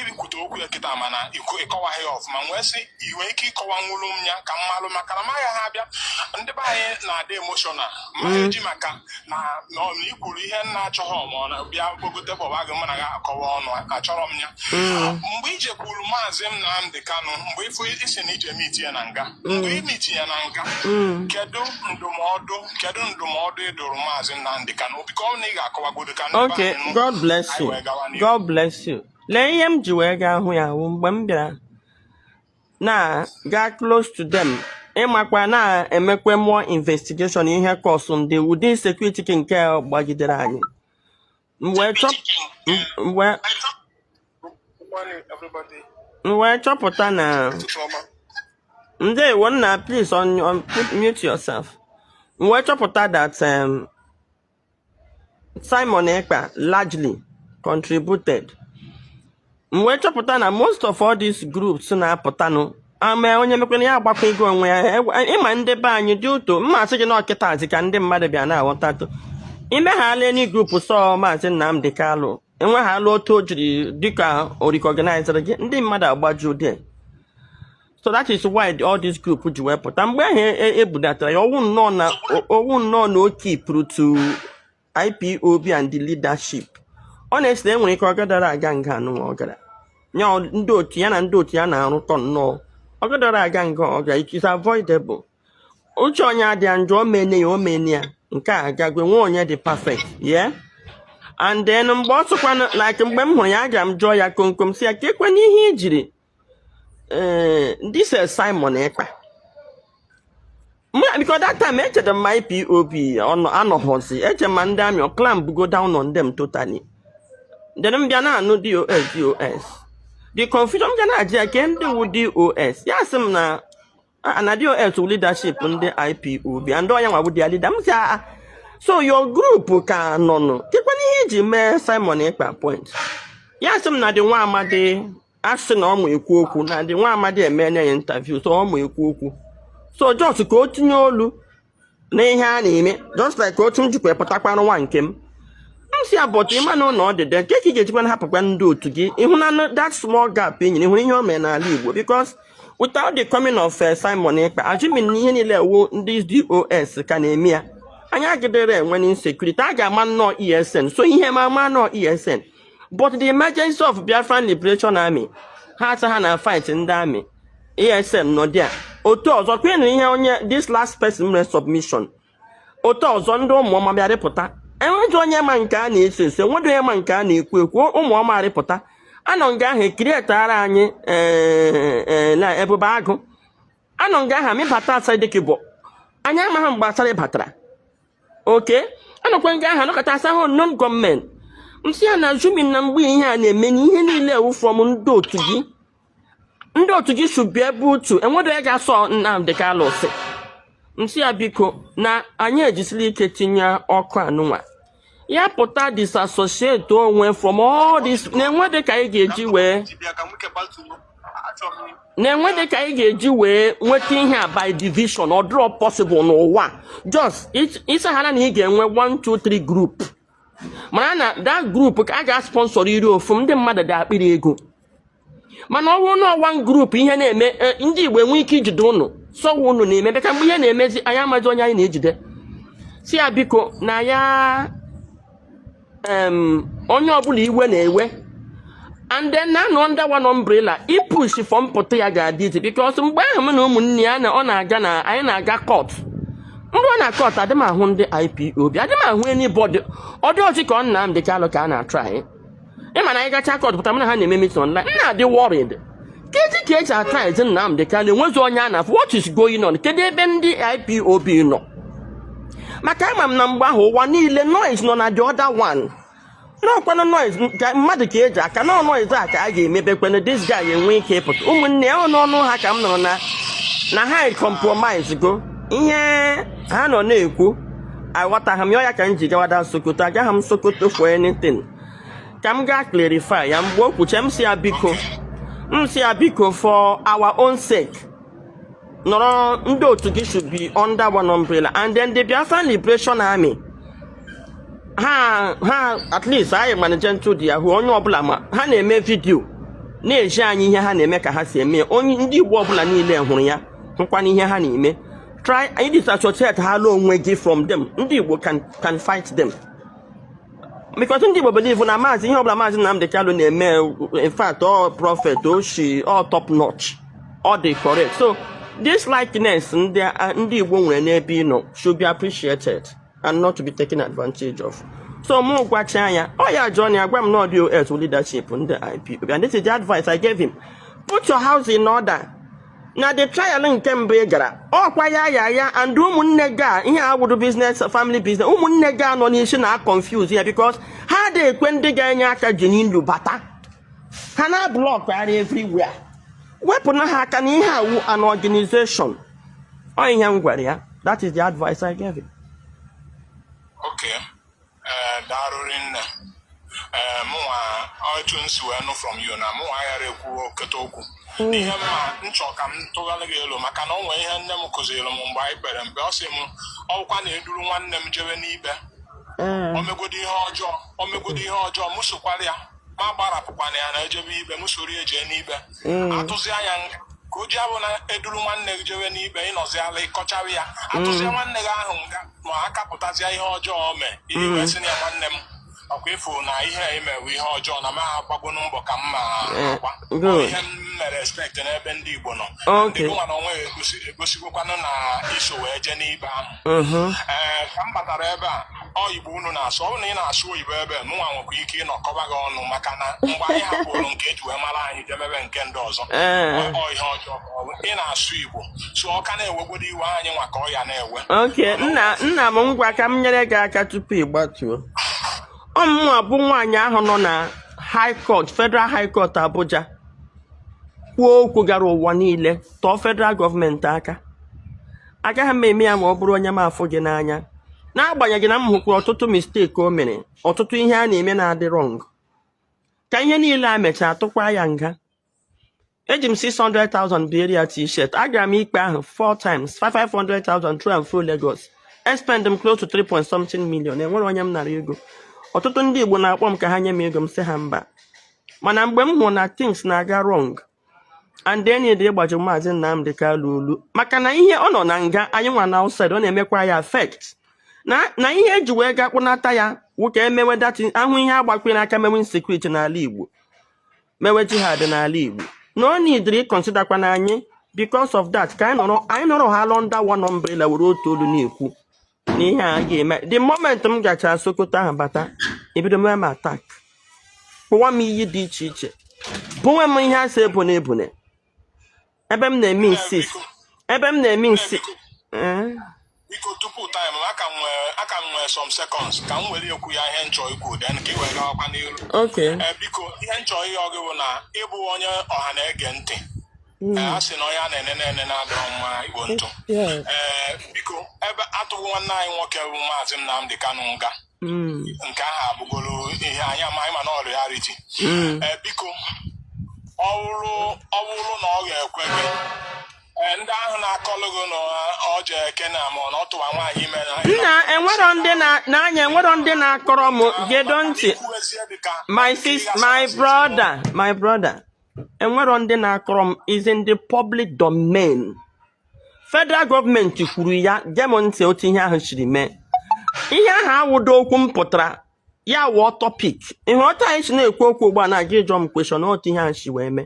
ikwute okwu ya kịta, mana ịkọwaghị ya ọfụma. Nwee sị ị nwee ike ịkọwa nwuru m ya ka m malụ, maka na maghị ha abịa. Ndị be anyị na-adị emotional ma eji maka na ikwuru ihe nna achọghị ma ọ na bịa gbogote kpọba gị, mụ na gị akọwa ọnụ achọrọ m ya. Mgbe ije kwuru Maazị Nnamdi Kanu, mgbe ịfụ isi na ije meet ya na nga, mgbe ị meet ya na nga, kedu ndụmọdụ ị dụrụ Maazị Nnamdi Kanu? Biko, ọ na ị ga-akọwagodo ka ndị be anyị nụ. God bless Anyị you. wee gawa n'ihu. God bless you. Lee, ihe m ji wee gaa hụ ya wụ mgbe m bịara na gaa close to them, ịmakwa na-emekwe more investigation, ihe cause ndị ụdị insecurity nke gbagidere anyị. M wee chọp m wee Good morning, everybody. M wee chọpụta na Ụtụtụ ọma. Ndewo nna, please on put mute yourself. M wee chọpụta that Simon Ekpa largely contributed. M wee chọpụta na most of all these groups na-apụtanụ ama onye mekwere ya agbakọ ego onwe ya. Ịma ndị be anyị dị ụtọ mma asị gị na ọkịta ka ndị mmadụ bịa na-aghọtatụ imeghala any group sọ Maazị Nnamdi Kanu enweghala otu o jiri dịka o recognizere gị, ndị mmadụ agbaju there. So that is why all this group ji wee pụta mgbe ahụ ebudatara ya. Owu nnọọ na o keepụrụ to IPOB and the leadership. Ọ na-esi enwere ike ọ gadara aga nga anụnwa ọ gara ya ndị otu ya na ndị otu ya na-arụkọ nnọọ, ọ gadara aga nga ọ gara. It is avoidable. Uche onye adịghị njọ, o mene ya, o mene ya nke a agagwe nwe onye dị perfect, yeah. And then mgbe ọ sịkwanụ, like mgbe m hụrụ ya, aga m jụọ ya komkom si ya ka ekwe n'ihe ijiri ee this is Simon Ekpa. Because that time echere m ma IPOB anọghọzi, eche ma ndị amị clamp go down on them totally. Then m bịa na-anụ DOS, DOS, the confusion m bịa na-ajụ ya ke ndị wu DOS. Ya sị m na na DOS wụ leadership ndị IPOB and ọnya nwa bụ their leader. M sị, "Ah, so your group ka nọ nụ kekwana ihe iji mee Simon Ekpa point?" Ya sị m na dị nwa amadi asị na ọ ma ekwu okwu, na dị nwa amadi emene ya interview, so ọ ma ekwu okwu, so just ka o tinye olu n'ihe a na-eme, just like otu m jikwa pụtakwanụ nwa nke m. M si ya, but ịma na ụlọ ọdịdị nke ka ị ga-ejikwa hapụkwa ndị otu gị ịhụnanụ that small gap e nyere, ịhụrụ ihe o mere n'ala Igbo, because Without the coming of Simon Ekpa, assuming na ihe niile wu ndị DOS ka na-eme ya, anyị agidere enwe insecurity. A ga-ama nnọọ ESN, so ihe ma ama nnọọ ESN. But the emergency of Biafran Liberation Army, ha asa ha na fight ndị army ESN nọ there. Otu ọzọ kwenụ, ihe onye this last person mere submission, otu ọzọ ndị ụmụọma bịa rịpụta. Enweghị onye ma nke a na-eso eso, enweghị onye ma nke a na-ekwu ekwu. Ụmụọma rịpụta, anọ nga ahụ ekirietara anyị na Ebube Agụ. Anọ nga ahụ amịbata Asari Dokubo. Anyị amaghị mgbe Asari batara. Oke anọkwa nga ahụ anọkọta asa hụ non gọọmenti. Nsị ya na assuming na mgbe ihe a na-eme na ihe niile ewu from ndị otu gị, ndị otu gị should be able to, enweghị onye ga-asọ Nnamdi Kanu sị. Nsị ya, biko, na anyị ejisiri ike tinye ọkụ anụnwa ya pụta, disassociate onwe from all this, na-enwe ka anyị ga-eji wee na-enwe ka anyị ga-eji wee nweta ihe a by division. Ọ dịrọ possible n'ụwa. Just ịsaghara na ị ga-enwe 1 2 3 group, mara na that group ka a ga-sponsor iri ofu ndị mmadụ dị akpịrị ego. Mana ọ bụrụ na one group, ihe na-eme, ndị Igbo enwe ike ijide ụnụ sọwa ụnụ na-eme dịka mgbe ihe na-emezi, anyị amaghị onye anyị na-ejide. Si ya, biko, na ya onye ọbụla iwe na-ewe and then na anọ under one umbrella, ipush for mpụta ya ga-adị iche, because mgbe ahụ m na ụmụnne ya na ọ na-aga na anyị na-aga court, ndị ọ na court, adị m ahụ ndị IPOB, adị m ahụ anybody. Ọ dị ọchị ka ọ Nnamdi Kanu ka a na-atry anyị. Ịma na anyị gacha court pụta, mụ na ha na-eme meeting online, m na-adị worried kedu ka eji atry ezi Nnamdi Kanu, enwezi onye a na-afụ. What is going on? Kedu ebe ndị IPOB nọ? Maka ama m na mgbe ahụ ụwa niile noise nọ na the other one n'ọkwanụ noise ka mmadụ ka eji aka nọ noise a ka a ga-emebekwanụ this guy enwe ike ịpụta. Ụmụnne ya ọ n'ọnụ ha ka m nụrụ na ha compromise go ihe ha nọ na-ekwu. Aghọtaghị m ya. Ọ ya ka m ji gawada Sokoto. Agaghị m Sokoto for anything, ka m gaa clarify ya. Mgbe o kwuche, m si ya, biko, m si ya, biko, for our own sake, nọrọ ndị otu gị should be under one umbrella and then the Biafran Liberation Army, ha at least anyị mana Gentle dị yahoo, onye ọbụla ma ha na-eme video na-eji anyị ihe ha na-eme ka ha si eme. Onye ndị Igbo ọbụla niile hụrụ ya, hụkwana ihe ha na-eme. Try anyị disassociate ha onwe gị from them. Ndị Igbo can fight them because ndị Igbo believe na maazị, ihe ọbụla Maazị Nnamdi Kanu na-eme, in fact, all prophet oshi, all top notch, all dị correct. So this likeness ndị Igbo nwere n'ebe ị nọ should be appreciated and not to be taken advantage of. So mụ gwacha ya, ọ ya jụọ na ya gwa m na ọ dị OS leadership ndị IPOB, and this is the advice I gave him: put your house in order. Na the trial nke mbụ ị gara, ọkwa ya ya ya and ụmụnne gị a, ihe awụrụ business, family business, ụmụnne gị anọ n'isi na confuse ya because ha dị ekwe ndị ga-enye aka ji n'ilu bata, ha na block area everywhere. Wepụ na ha aka na ihe awụ an organization. Ọ ihe m gwara ya. That is the advice I gave him. Okay, ee, daalụ rinne. Ee, mụnwa otu m si wee nụ from you na mụnwa aghara ekwu oketa okwu ihe mma nchọ ka m tụgharị gị elu, maka na o nwee ihe nne m kụziri m mgbe anyị kpere mpe. Ọ sị m ọkwa na-eduru nwanne m jebe n'ikpe, o megodo ihe ọjọọ, o megodo ihe ọjọọ, mụ sokwara ya, ma gbarapụkwana ya na ejebe ikpe, mụ soro ya jee n'ikpe, atụzi anya nga ka o ji abụ na eduru nwanne gị jewe n'ikpe, ịnọziala ịkọchawa ya, atụzie nwanne gị ahụ nga ma akapụtazie ihe ọjọọ o mee, ihe wee sị na ya, nwanne m, ọkwa ịfụ na ihe a emewe ihe ọjọọ na ma agbagonu mbọ ka m ma agba. Ọ ihe m mere respect n'ebe ndị Igbo nọ. Ndị nwa na onwe ya egosigokwanụ na iso wee jee n'ikpe ahụ. Ee, ka m batara ebe a, ọ Igbo unu na-asụ. Ọ bụrụ na ị na-asụ oyibo ebe a, mụnwa nwekwa ike ịnọkọba gị ọnụ, maka na mgbe anyị hapụrụ nke eji wee mara anyị jemebe nke ndị ọzọ, ọ ihe ọjọọ ka ọ bụ. Ị na-asụ Igbo so ọ ka na-ewegoro iwe anyị nwa ka ọ ya na-ewe. Okay, nna m, ngwa, ka m nyere gị aka tupu ị gbatuo. Ọ mụnwa bụ nwaanyị ahụ nọ na High Court, Federal High Court, Abuja, kwuo okwu gara ụwa niile, tọọ federal gọọmenti aka. Agaghị m eme ya ma ọ bụrụ onye m afụ gị n'anya. N'agbanyeghị na m hụkwara ọtụtụ mistake o mere, ọtụtụ ihe a na-eme na-adị wrong, ka ihe niile a mechaa tụkwa ya nga, eji m 600,000 bieri ya T-shirt. Agara m ikpe ahụ four times, 500,000 through and through Lagos. I spend m close to 3 point something million. Enwere onye m nara ego. Ọtụtụ ndị Igbo na-akpọ m ka ha nye m ego, m sị ha mba. Mana mgbe m hụrụ na things na-aga wrong And then dị ịgbaji Maazị Nnamdi Kanu olu, maka na ihe ọ nọ na nga, anyị nwa na outside, ọ na-emekwa ya affect na ihe eji wee ga kpụnata ya nwoke emewe dati ahụ, ihe agbakwe n'aka mewe insecurity n'ala Igbo, mewe jihad n'ala Igbo, na ọ nidiri ịconsiderkwa na anyị because of that, ka anyị nọrọ ha under one umbrella, were otu olu na-ekwu na ihe a ga-eme. The moment m gachara Sokoto ahụ bata, ebido mee m attack, kpụwa m iyi dị iche iche, bụnwe m ihe asị ebone ebone ebe m na-eme insist, ebe m na-eme insist. Biko, tupu time, aka m nwee some seconds ka m were ekwu ya ihe nchọ ikwu, then ka ị wee gawakwa n'iru. Okay. Ee, biko, ihe nchọ ịyọ gị bụ na ịbụ onye ọha na-ege ntị. Ee, a sị na onye a na-enene ene na-adịrọ mma igbo ntụ. Ee, biko, ebe atụghị nwanne anyị nwoke bụ Maazị Nnamdi Kanu nga, nke ahụ abụgoro ihe anyị amaghị, ma na ọ reality. Ee, biko, ọ bụrụ na ọ ga-ekwe gị, ee, ndị ahụ na-akọlụ gị na ọ jee Kenya ma ọ na ọ tụwa nwaanyị ime na Nna, enwero ndị na-anya, enwero ndị na-akọrọ m. Gedo ntị. My sis, my brother, my brother, enwero ndị na-akọrọ m, is in the public domain. Federal gọọmenti kwuru ya. Gee m ntị otu ihe ahụ siri mee. Ihe ahụ awụdo okwu m pụtara ya wụọ topic. Ihe ọta anyị si na-ekwu okwu ugbu a na-aga ịjọ m question, otu ihe ahụ si wee mee.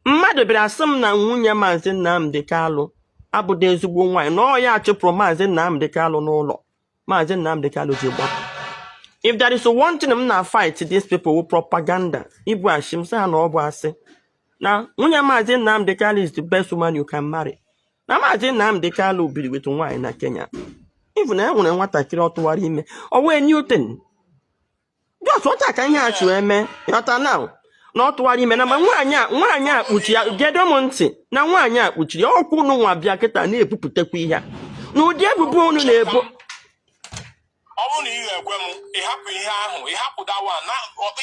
Mmadụ bịara sị m na nwunye Maazị Nnamdi Kalụ abụdo ezigbo nwaanyị, na ọ ya chụpụrụ Maazị Nnamdi Kalụ n'ụlọ Maazị Nnamdi Kalụ ji gbapụ. If there is one thing m na fight these people with propaganda, ibu ashị m sị ha na ọ bụ asị, na nwunye Maazị Nnamdi Kalụ is the best woman you can marry, na Maazị Nnamdi Kalụ biri with nwaanyị na Kenya, even na e nwere nwatakịrị ọ tụwara ime, ọ wee new thing, just otu ka ihe a chi wee mee. Ghọta now na ọ tụwara ime na ma nwaanyị a kpuchi ya. Gedo m ntị, na nwaanyị a kpuchiri ya. Ọkwa unu nwa bịa kịta na-ebupụtakwa ihe a na ụdị ebubo unu na-ebo. Ọ bụrụ na ị ga-ekwe m, ịhapụ ihe ahụ, ịhapụ that one na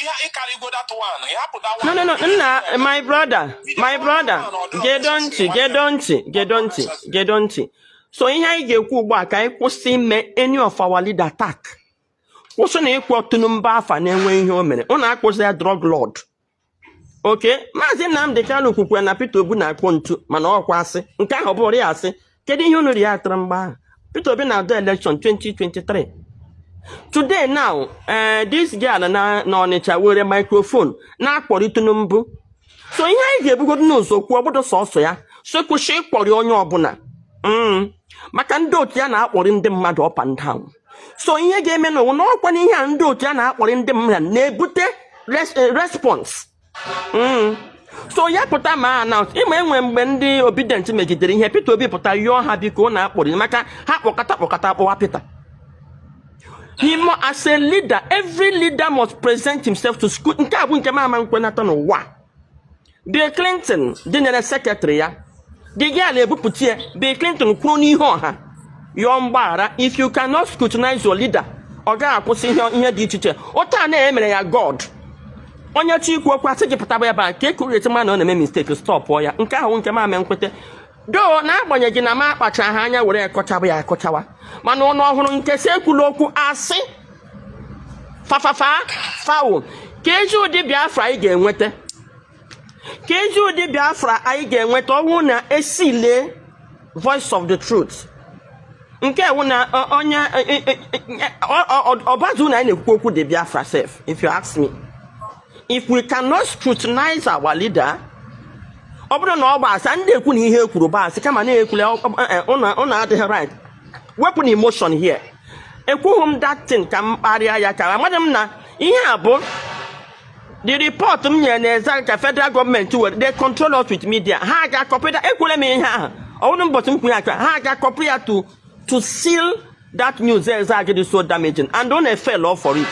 ihe ịkarịgo that one, ịhapụ that No. one. No, nna, my brother, my brother, gedo ntị, gedo ntị, gedo ntị, gedo ntị. So ihe anyị ga-ekwu ugbu a, ka anyị kwụsị ime any of our leader attack, kwụsị na ịkwụ Tinubu afa na-enwe ihe o mere. Ụnụ akpụzi ya drug lord. Oke Maazị Nnamdi Kanu kwukwara na Peter Obi na-akpọ ntu, mana ọkwa asị nke ahụ bụrụ ya asị. Kedu ihe unu ri ya atara mgbe ahụ Peter Obi na-adọ election 2023? Today now, this girl na Ọnịcha were microphone na-akpọrọ Tinubu. So ihe anyị ga-ebugodo n'ụzọ kwuo, obodo sọsọ ya so kwụsị ịkpọrọ onye ọbụla, maka ndị otu ya na-akpọrị ndị mmadụ up and down. So ihe ga-eme n'ụwa na ọkwa na ihe a ndị otu ya na-akpọrị ndị mmadụ na-ebute response. So ya pụta ma announce ịma enwe mgbe ndị Obidient megidere ihe Peter Obi pụta yọọ ha, biko, ọ na-akpọrị maka ha kpọkọta kpọkọta akpọwa Peter. As a leader, every leader must present himself to school. Nke a bụ nke m ama nkwenata n'ụwa. Bill Clinton dịnyere secretary ya, the girl ebupụta ya. Bill Clinton kwuru n'ihe ọha yọọ mgbaghara. If you cannot scrutinize your leader, ọ gaghị akwụsị ihe dị iche iche ụta na-emere ya. God, onye chọ ikwu okwu asị gị pụtaba ebe a ka e kwuru eti ma na ọ na-eme mistake, stopụọ ya. Nke ahụ nke m ame nkwete doo, n'agbanyeghị na m akpachaghị anya were ekọchaba ya akọchawa, mana ọnụ ọhụrụ nke si ekwula okwu asị fafafa fawo. Ka ezi ụdị Biafra anyị ga-enweta, ka ezi ụdị Biafra anyị ga-enweta, ọnwụ na esile voice of the truth nke wụ na onye ọbazu na anyị na-ekwukwu okwu dị Biafra sef. If you ask me, if we cannot scrutinize our leader, ọ bụrụ na ọ bụ asị, ndị ekwu na ihe ekwuru bụ asị, kama na-ekwule ụnụ adịghị right. Wepụ na emotion here. Ekwughị m that thing ka m kparịa ya, ka amadị m na ihe a bụ the report m nyere na eza ka federal gọọmenti were. They control us with media. Ha ga-acopy. Ekwere m ihe ahụ, ọ bụrụ mbọchị m kwuru ya ka ha ga-acopy ya to seal that news. Eza dị so damaging and ọ na-efail all for it.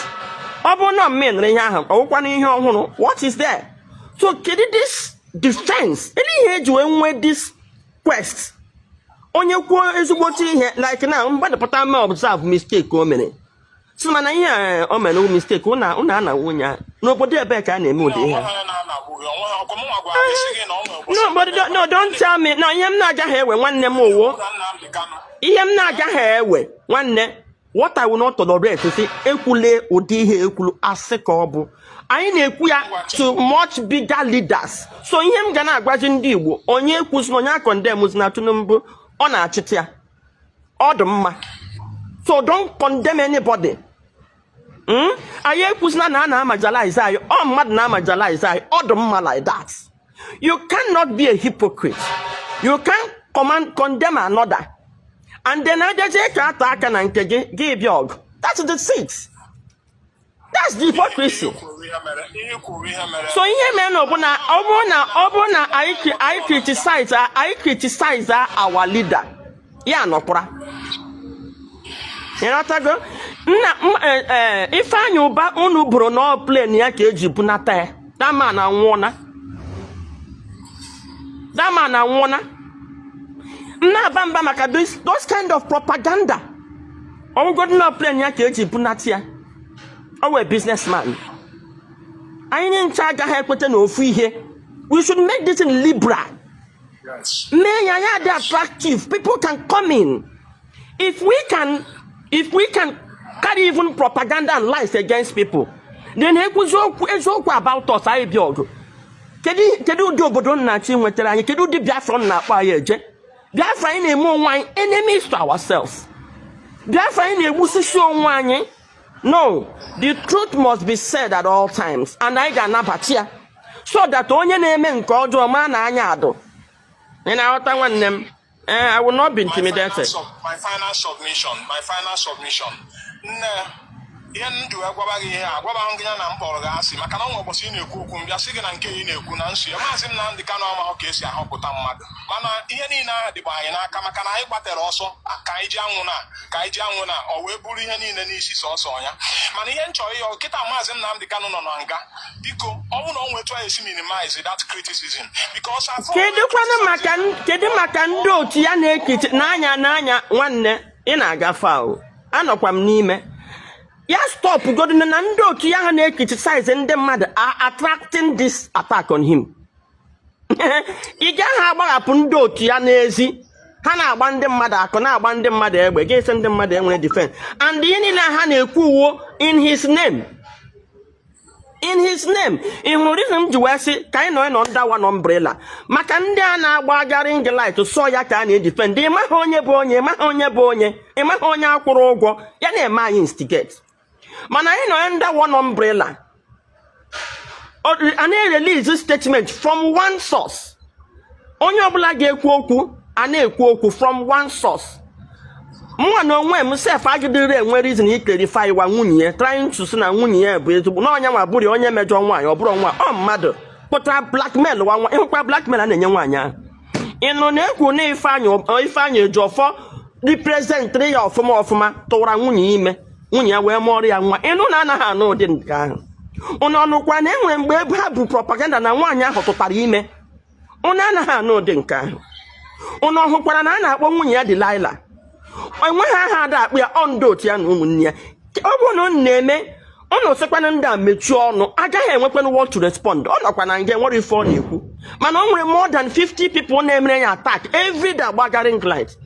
Ọ bụrụ na m menere ihe ahụ, ọ bụkwana ihe ọhụrụ. What is there? So kedu this defense? Ele ihe eji wee nwee this quest? Onye kwuo ezigbote ihe, like na mmadụ pụta mee observe mistake o mere, si mana ihe a o mere mistake, ụna ana nwunye ya n'obodo ebee ka a na-eme ụdị ihe a? No, but no, don't tell me no. Ihe m na-agaghị ewe, nwanne m, owo ihe m na-agaghị ewe, nwanne, what I will not tolerate, si ekwule ụdị ihe ekwulu asị ka ọ bụ. Anyị na-ekwu ya to much bigger leaders. So ihe m ga na-agwazi ndị Igbo, onye ekwuzina, onye acondemnzina na Tinubu. Ọ na-achịta ya, ọ dị mma, so don't condemn anybody. Anyị ekwuzina na a na-amarginalize anyị. Ọ mmadụ na-amarginalize anyị, ọ dị mma like that. You cannot be a hypocrite. You can't command, condemn another and then ajazie ka ata aka na nke gị, gị bịa ọgụ. That's the six, that's the hypocrisy. Ihe kwuru ihe mere, ihe kwuru ihe mere. So ihe mere na ọ bụ na ọ bụrụ na anyị criticize our leader, ya nọkwara, ịghọtago nna m? Ifeanyị Ụba, unu bụrụ na ọ plane ya ka eji bunata ya. That man anwụọna, that man anwụọna. M na-aba mba maka those kind of propaganda. Ọgwụgodị na plane ya ka eji bunata ya, ọ wee businessman. Anyị ncha agaghị ekweta na ofu ihe. We should make this thing liberal. Mee ya, ya dị attractive, people can come in. If we can carry even propaganda and lies against people, then ekwuzi okwu eziokwu about us, anyị bịa ọgụ. Kedu ụdị obodo nna-achị nwetara anyị? Kedu ụdị Biafra na-akpọ anyị eje? Biafra anyị na-eme onwe anyị enemies to ourselves. Biafra anyị na-egbusisi onwe anyị. No, the truth must be said at all times, and anyị ga-anabata ya so that onye na-eme nke ọjọọ ma na anya adụ. Ị na-aghọta, nwanne m? Eh, I will not be My final intimidated. My final submission, nne, ihe m ji wee gwaba gị ihe a, gwaba m gị ya na m kpọrọ gị asị, maka na ọ nwere ụbọchị ị na-ekwu okwu, m bịa sị gị na nke ị na-ekwu na nsị ya. Maazị Nnamdị Kanụ amaghị ka esi ahọpụta mmadụ, mana ihe niile ahụ dịkwa anyị n'aka, maka na anyị gbatere ọsọ ka anyị ji anwụ na ka anyị ji anwụ na ọ wee bụrụ ihe niile n'isi sọsọ ya. Mana ihe m chọrọ ịyọ kịta, Maazị Nnamdị Kanụ nọ na nga, biko, ọ bụrụ na ọ nwetụ anyị esi minimize that criticism, because afọ Kedu kwanụ maka kedu maka ndị otu ya na-ekiti n'anya n'anya? Nwanne, ị na-agafe ahụ, anọkwa m n'ime ya. Stop godin na ndị otu ya ha na-ecriticize ndị mmadụ are attracting this attack on him. Ị gaghị agbahapụ ndị otu ya n'ezi, ha na-agba ndị mmadụ akụ, na-agba ndị mmadụ egbe, ga-esi ndị mmadụ enwere defense, and ihe niile ha na-ekwu uwo in his name, in his name. Ị hụrụ reason m ji wee sị ka anyị nọ under one umbrella, maka ndị a na-agba ring light sọ ya ka a na-edefend. Ịmaghị onye bụ onye, ịmaghị onye bụ onye, ịmaghị onye akwụrụ ụgwọ ya na-eme anyị instigate. Mana anyị nọ under one umbrella, a na-erelease statement from one source. Onye ọbụla ga-ekwu okwu, a na-ekwu okwu from one source. Mụnwa na onwe m sef agidere enwe reason iclarify wa nwunye ya, trying to sị na nwunye ya bụ ezigbo na ọnya nwa bụrụ onye mejọ nwaanyị. Ọ bụrụ nwa ọ mmadụ pụtara blackmail wa nwa. Ịhụkwa blackmail a na-enye nwaanyị ahụ, ịnụ na ekwu na Ifeanyị Ejiofor representịrị ya ọfụma ọfụma, tụwara nwunye ime, nwunye ya wee mụọrọ ya nwa. Ịnụ na anaghị anụ ụdị nke ahụ. Ụnụ ọnụkwa na enwere mgbe ebe ha bụ propaganda na nwaanyị ahụ tụtara ime? Ụnụ anaghị anụ ụdị nke ahụ. Ụnụ ọhụkwara na a na-akpọ nwunye ya Delilah? Enweghị aha ada akpụ ya. Ọ ndị otu ya na ụmụnne ya. Ọ bụrụ na unu na-eme, unu sịkwana ndị a mechie ọnụ, agaghị enwekwanụ what to respond. Ọ nọkwa na nga, nwere ife ọ na-ekwu, mana o nwere more than 50 people na-emere ya attack every day. Agbagharị light,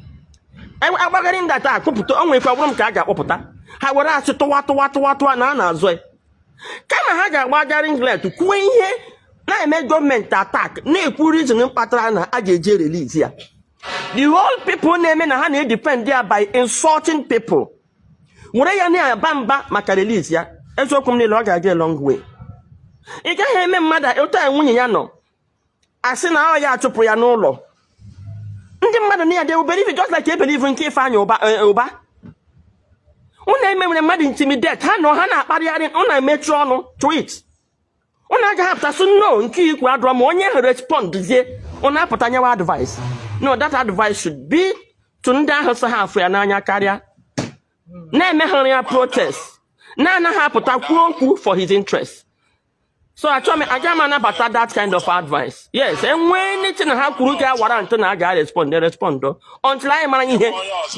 agbagharị ndị attack kpụpụta o nwere ife. Ọ bụrụ m ka a ga-akpọpụta ha, were asị tụwa tụwa tụwa tụwa na a na-azụ ya, kama ha ga-agbagharị light kwuo ihe na-eme gọọmenti attack, na-ekwu reason kpatara na a ga-eji release ya. The whole people na-eme na ha na-edefend ya by insulting people, were ya na-aba mba maka release ya. Eziokwu m niile, ọ ga-aga a long way. Ị gaghị eme mmadụ otu a nwunye ya nọ, asị na ọ ya achụpụ ya n'ụlọ. Ndị mmadụ na ya, they will believe it just like e believe nke Ifeanyị Ụba. Ụba unu emewere mmadụ intimidate, ha nọ ha na-akparịgharị. Unu emechi ọnụ tweet, unu agaghị apụta sị no, nke ikwu adụrọ ma onye ahụ respond zie. Unu apụta nyewa advice. No, that advice should be to ndị ahụ sị ha afụ ya n'anya karịa, na-emeghara ya protest, na-anaghị apụta kwuo okwu for his interest. So achọghị m, agaghị m anabata that kind of advice. Yes, enwee anything ha kwuru ga-awara ntụ na a ga-respond, respond until anyị mara ihe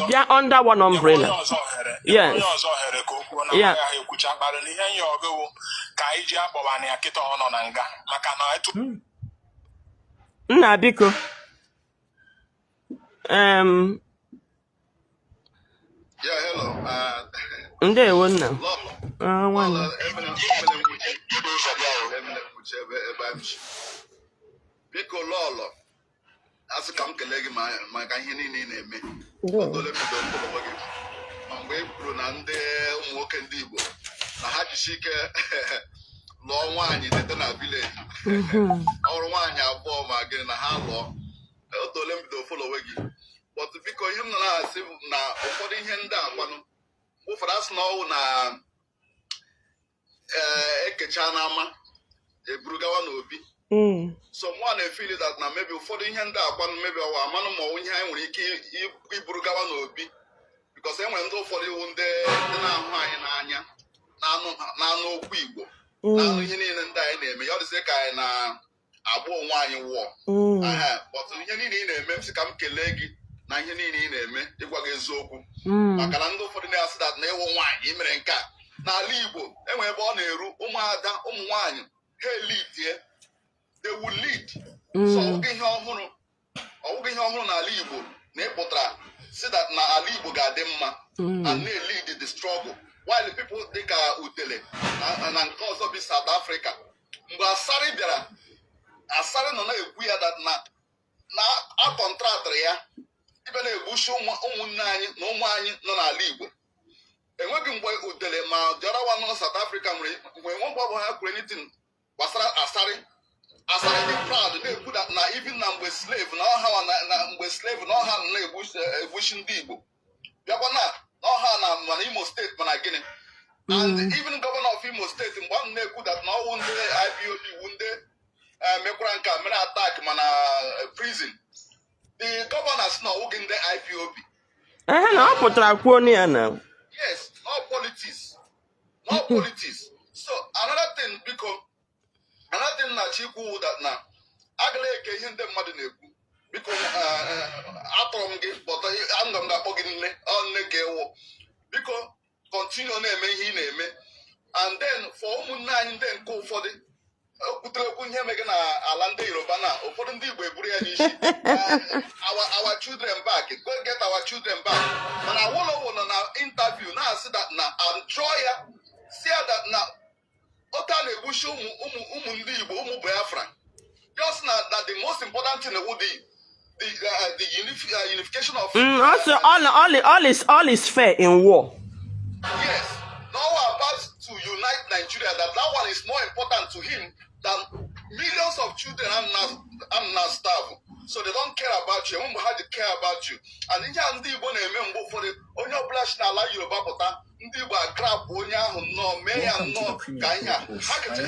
bịa under one umbrella. Onye ọzọ ohere. Yes. Onye ọzọ ohere ka o kwuo na ya ekwucha kparị na ihe nye ọgụwụ ka anyị ji akpọbana ya kịta. Ọ nọ na nga maka na etu Nna, biko, Yeah, hello. Ndewo, nna. Lọlọ. Ah, nwanne. Lọlọ, emere nwuchi ebe m si. Biko lọlọ, asị ka m kelee gị maka ihe niile ị na-eme. Ndewo. Otole bido follow gị ma mgbe e kwuru na ndị ụmụ nwoke ndị Igbo na ha jisi ike lụọ nwaanyị tete na village, ọrụ nwaanyị abụọ ma gịnị na ha lụọ. Otole m bido follow gị, but biko, ihe m nọ na-asị bụ na ụfọdụ ihe ndị a kwanụ, mgbe ụfọdụ asị na ọwụ na ee ekecha n'ama eburu gawa n'obi. So mụ na-efeel that na maybe ụfọdụ ihe ndị akwanụ, maybe ọwa amanụ ma ọwụ ihe anyị nwere ike iburu gawa n'obi, because e nwere ndị ụfọdụ iwu ndị na-ahụ anyị n'anya na-anụ okwu Igbo, na-anụ ihe niile ndị anyị na-eme. Ya ọ dịzị ka anyị na-agba onwe anyị wụọ. Aha, but ihe niile ị na-eme, m sị ka m kelee gị na ihe niile ị na-eme, ịgwa gị eziokwu, maka na ndị ụfọdụ na-asị that na ịwụ nwaanyị ị mere nke a n'ala Igbo, enwe ebe ọ na-eru ụmụada, ụmụ nwaanyị ha elidie, they will lead. So ọ bụghị ihe ọhụrụ, ọ bụghị ihe ọhụrụ n'ala Igbo na ị pụtara si that na ala Igbo ga-adị mma and na-lead the struggle, while the people dịka Udele na nke ọzọ bi South Africa, mgbe Asari bịara, Asari nọ na-ekwu ya that na a contractịrị ya ibe na-egbuchi ụmụnne anyị na ụmụ anyị nọ n'ala Igbo. Enweghị mgbe Udele ma dịọrawa nọ na South Africa nwere mgbe nwe mgbe ọ bụla ha kwuru anything gbasara Asari. Asari dị proud na-ekwu that na even na mgbe slave na ọha na mgbe slave na ọha nọ na-egbuchi ndị Igbo, bịakwa na ọha na mana Imo Steeti, mana gịnị, and even governor of Imo Steeti, mgbe ọ na-ekwu that na ọwụ ndị IPOB wu ndị mekwara nke a mere attack mana prison, the governor sị na ọwụghị ndị IPOB. Ehe, na ọ pụtara kwuo na ya na Yes, no politics, no politics. So another thing, biko, another thing na chikwu that na agala eke ihe ndị mmadụ na-ekwu. Biko, atọrọ m gị, but aga m ga-akpọ gị nne, ọ nne ka ewu. Biko, continue na-eme ihe ị na-eme. And then for ụmụnne anyị ndị nke ụfọdụ kwuterekwu ihe mege na ala ndị Yoruba, na ụfọdụ ndị Igbo eburu ya n'isi, our children back, go get our children back. Mana Awolowo nọ na interview na-asị that na jụọ ya si ya that na otu a na-egbuchi ụmụ ụmụ ụmụ ndị Igbo, ụmụ Biafra, just na the most important thing wu the unification of Also, all is fair in war. Yes, now about to unite Nigeria, that one is more important to him than millions of children and now starve. So they don't care about you. Enwe mgbe ha ji care about you. And ihe a ndị Igbo na-eme mgbe ụfọdụ, onye ọbụla si n'ala Yoruba pụta, ndị Igbo agrapụ onye ahụ nnọọ, mee ya nnọọ ka ihe a.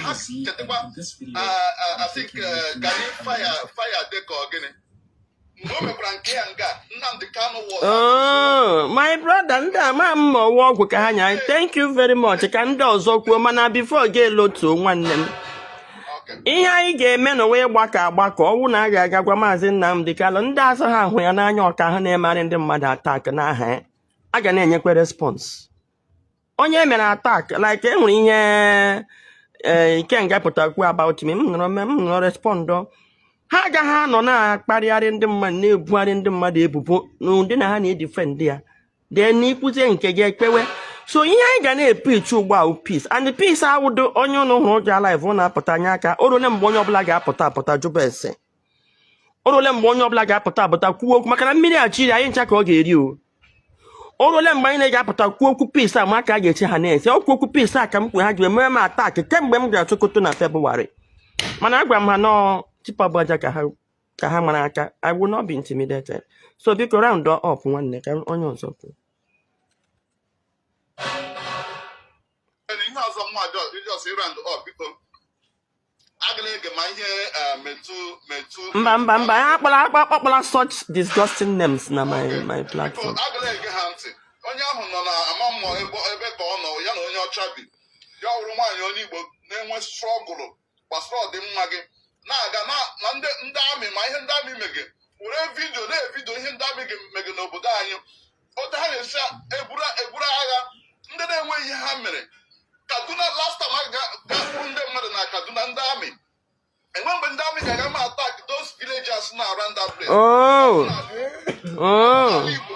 Ha chetakwa, I think Gani fire dị ka ọ gịnị? Mgbe o mekwara nke ya nga, Nnamdi Kanu was Oh, my brother, ndị ama m ma ọwa ọgwụ ka ha nya. Thank you very much. Ka ndị ọzọ kwuo, mana before ga elotuo, nwanne m. Okay. Ihe anyị ga-eme n'ụwa ịgbakọ agbakọ ọwụ na a ga-aga gwa Maazị Nnamdi Kanu, ndị azụ ha ahụ ya n'anya, ọka ha na-emegharị ndị mmadụ attack n'aha ya, a ga na-enyekwa response. Onye mere attack, like e nwere ihe ee Ikenga pụtara about me, m nọrọ m nọrọ respond. Ha agaghị anọ na-akparịgharị ndị mmadụ, na-ebugharị ndị mmadụ ebubo n'ụdị na ha na-edefend ya, then n'ikwuzie nke gị ekpewe. So ihe anyị ga na-epreach ugbu a wụ peace, and the peace awụdo onye ụnụ hụrụ ụjọ live ọ na-apụta anya aka. O ruole mgbe onye ọbụla ga-apụta apụta jụba ese. O ruole mgbe onye ọbụla ga-apụta apụta kwuo okwu, maka na mmiri achiri anyị ncha ka ọ ga-eri. O ruole mgbe anyị na-ga-apụta kwuo okwu peace a, ma ka a ga-echi ha na-ese okwu peace a ka m kwuru ha ji mee m attack kemgbe m gara Sokoto na Febụwarị. Mana agwara m ha nọọ tupu aja ka ha mara aka. I will not be intimidated. So biko, round up, nwanne, ka onye ọzọ kwuo. Ihe ọzọ mma just round up, biko, agala ege ma ihe metụ metụ. Mba, mba, mba, ya akpala akpa akpala such disgusting names na my Biko, platform. Agala ege ha ntị. Onye ahụ nọ na ama mmụọ ebe ka ọ nọ ya na onye ọcha bi ya, ọ bụrụ nwaanyị onye Igbo na-enwe struggle gbasara ọdịmma gị na-aga na ndị army, ma ihe ndị army mege, were video na-evideo ihe ndị army mege n'obodo anyị, otu ha na-esi eburu agha ndị na-enweghị ihe ha mere. Kaduna, last time a ga-akpụrụ ndị mmadụ na Kaduna, ndị army enwe mgbe ndị army ga-aga ma attack those villagers na around that place. Oh. Ala Igbo,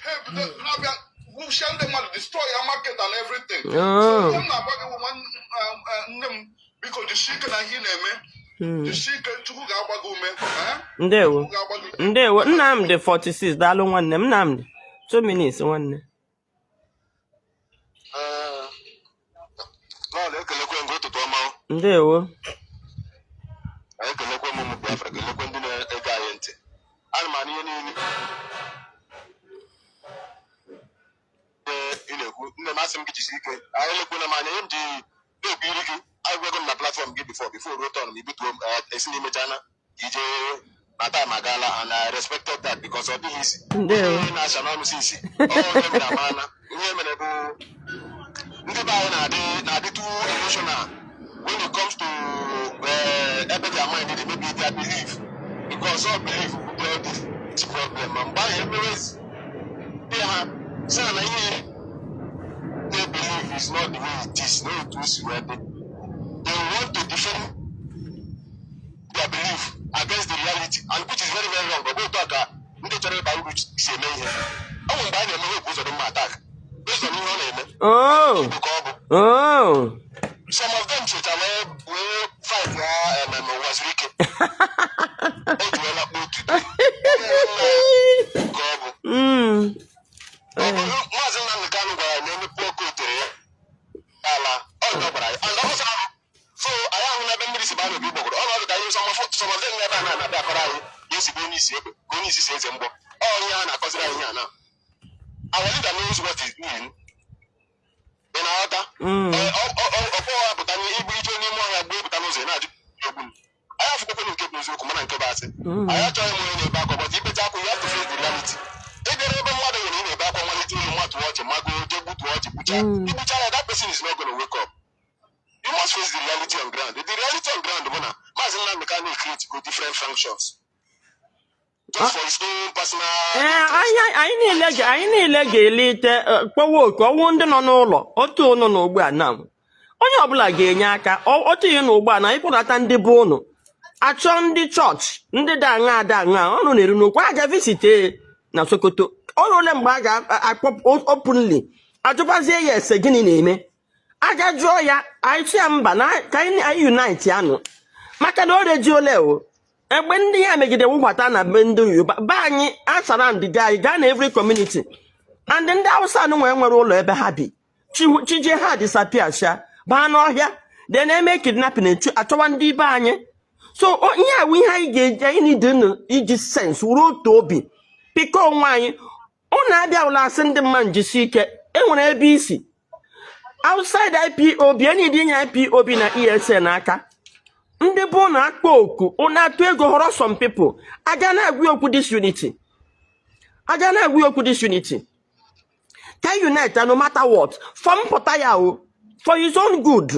ha ebido ha bịa gbuchie ndị mmadụ, destroy ya market. and everything. So ihe m na-agwa gị bụ, nne m, biko jisie ike na ihe ị na-eme. Jisie ike, Chukwu ga-agba gị ume, eh? Ndewo. Chukwu ga-agba gị ume. Ndewo, Nnamdị 46. Daalụ, nwanne m. Nnamdị, 2 minutes, nwanne. Ee, Lọọlọ, ekelekwe m gị, ụtụtụ ọma. Ndewo. Ekelekwe m ụmụ Biafra, kelekwe ndị na-ege anyị ntị. Ana m anụ ihe niile ị na-ekwu, nne m. Asị m gị jisi ike. Anyị elekwuna m anya ihe m ji na-ekwu iri gị. Agwago m na platform gị before ruo turn m ibutuo m, esi n'imechana ije na time agaala, and I respected that because ọ dịghị isi. Ndewo. Onye na-acha n'ọnụ si isi ọ mere amana. Ihe mere bụ ndị be anyị na-adị too emotional when it comes to ebe their mind dị, maybe their belief, because all belief bụ all this problem. Ma mgbe ahụ emewezi ndị ha sị na ihe they believe is not the way it is, no otu o si wee dị. They want to defend their belief against the reality, and which is very, very wrong. Ọ bụ otu a ka ndị chọrọ ịba uru si eme ihe. Ọ bụ mgbe a na-eme Hope Uzodimma attack based on ihe ọ na-eme. Igbo ka ọ bụ. Some of them checha wee fight ya ememe ụwa zuru ike o juola kpo otu ka ọ bụ. Ọ bụ Maazị Nnamdị Kanụ gwara ya na emepe ọkụ otere ya ala ọ dị, ọ gwara ya and ọ bụsara ahụ. So anyị ahụ n'ebe mmiri si baa n'obi gbọgụrụ ọnọdụ ka anyị some of them n'ebe a na-abịa akọrọ anyị ya esi bụ onye isi egbe ka onye isi si eze mgbọ. Ọ ihe a na-akọziri anyị ihe a na our leader knows what is doing. Ị na-aghọta? Ọ bụghị apụta n'igbu ije n'ime ọhịa gbuo pụta n'ụzọ ị na-ajụ egbu m. Anyị afụkwakwana nke bụ eziokwu mana nke bụ asị. Anyị achọghị m onye na-ebe akwa, but ibecha akwa, you have to face the reality. Ị bịara ebe mmadụ nwere, ị na-ebe akwa, nwalite olu, mmadụ ọchị mago jee gbutuo ọchị gbucha igbucha ya, that person is not gonna wake up. You must face the reality on ground. The reality on ground bụ na Maazị Nnamdi Kanu create go different functions just for his own personal Ee, anyị niile ga-elite kpọwa oku ọnwụ ndị nọ n'ụlọ otu ụnụ na ugbu a na onye ọbụla ga-enye aka otu ihe na ugbu a na ịkpọlata ndị bụ ụnụ achọ ndị chọọchị ndị dị aṅa ada aṅa ọnụ na-eru n'okwu aga visit na Sokoto ọrụ ole mgbe a ga-akpọ openly ajụbazie ya ese gịnị na-eme aga jụọ ya. Anyị sị ya mba na ka anyị unite anụ maka na o reji ole o egbe ndị ya megide wụbata na be ndị Yoruba be anyị asara ndịga anyị gaa na every community and ndị Hausa anụ nwere nwere ụlọ ebe ha bi chije ha disappear sha baa n'ọhịa, then eme kidnapping echu achọwa ndị be anyị. So ihe a bụ ihe anyị ga-eji anyị need nụ iji sense wuru otu obi pịkọ onwe anyị. Ụnụ abịawụla asị ndị mmadụ jisi ike enwere ebe isi outside IPOB. Enyi dị inye IPOB na ESN aka ndị bụ na akpọ oku ụnụ atụ ego họrọ some people aga na-agwa okwu this unity, aga na-agwa okwu this unity ka unite no matter what for mpụta ya o, for his own good,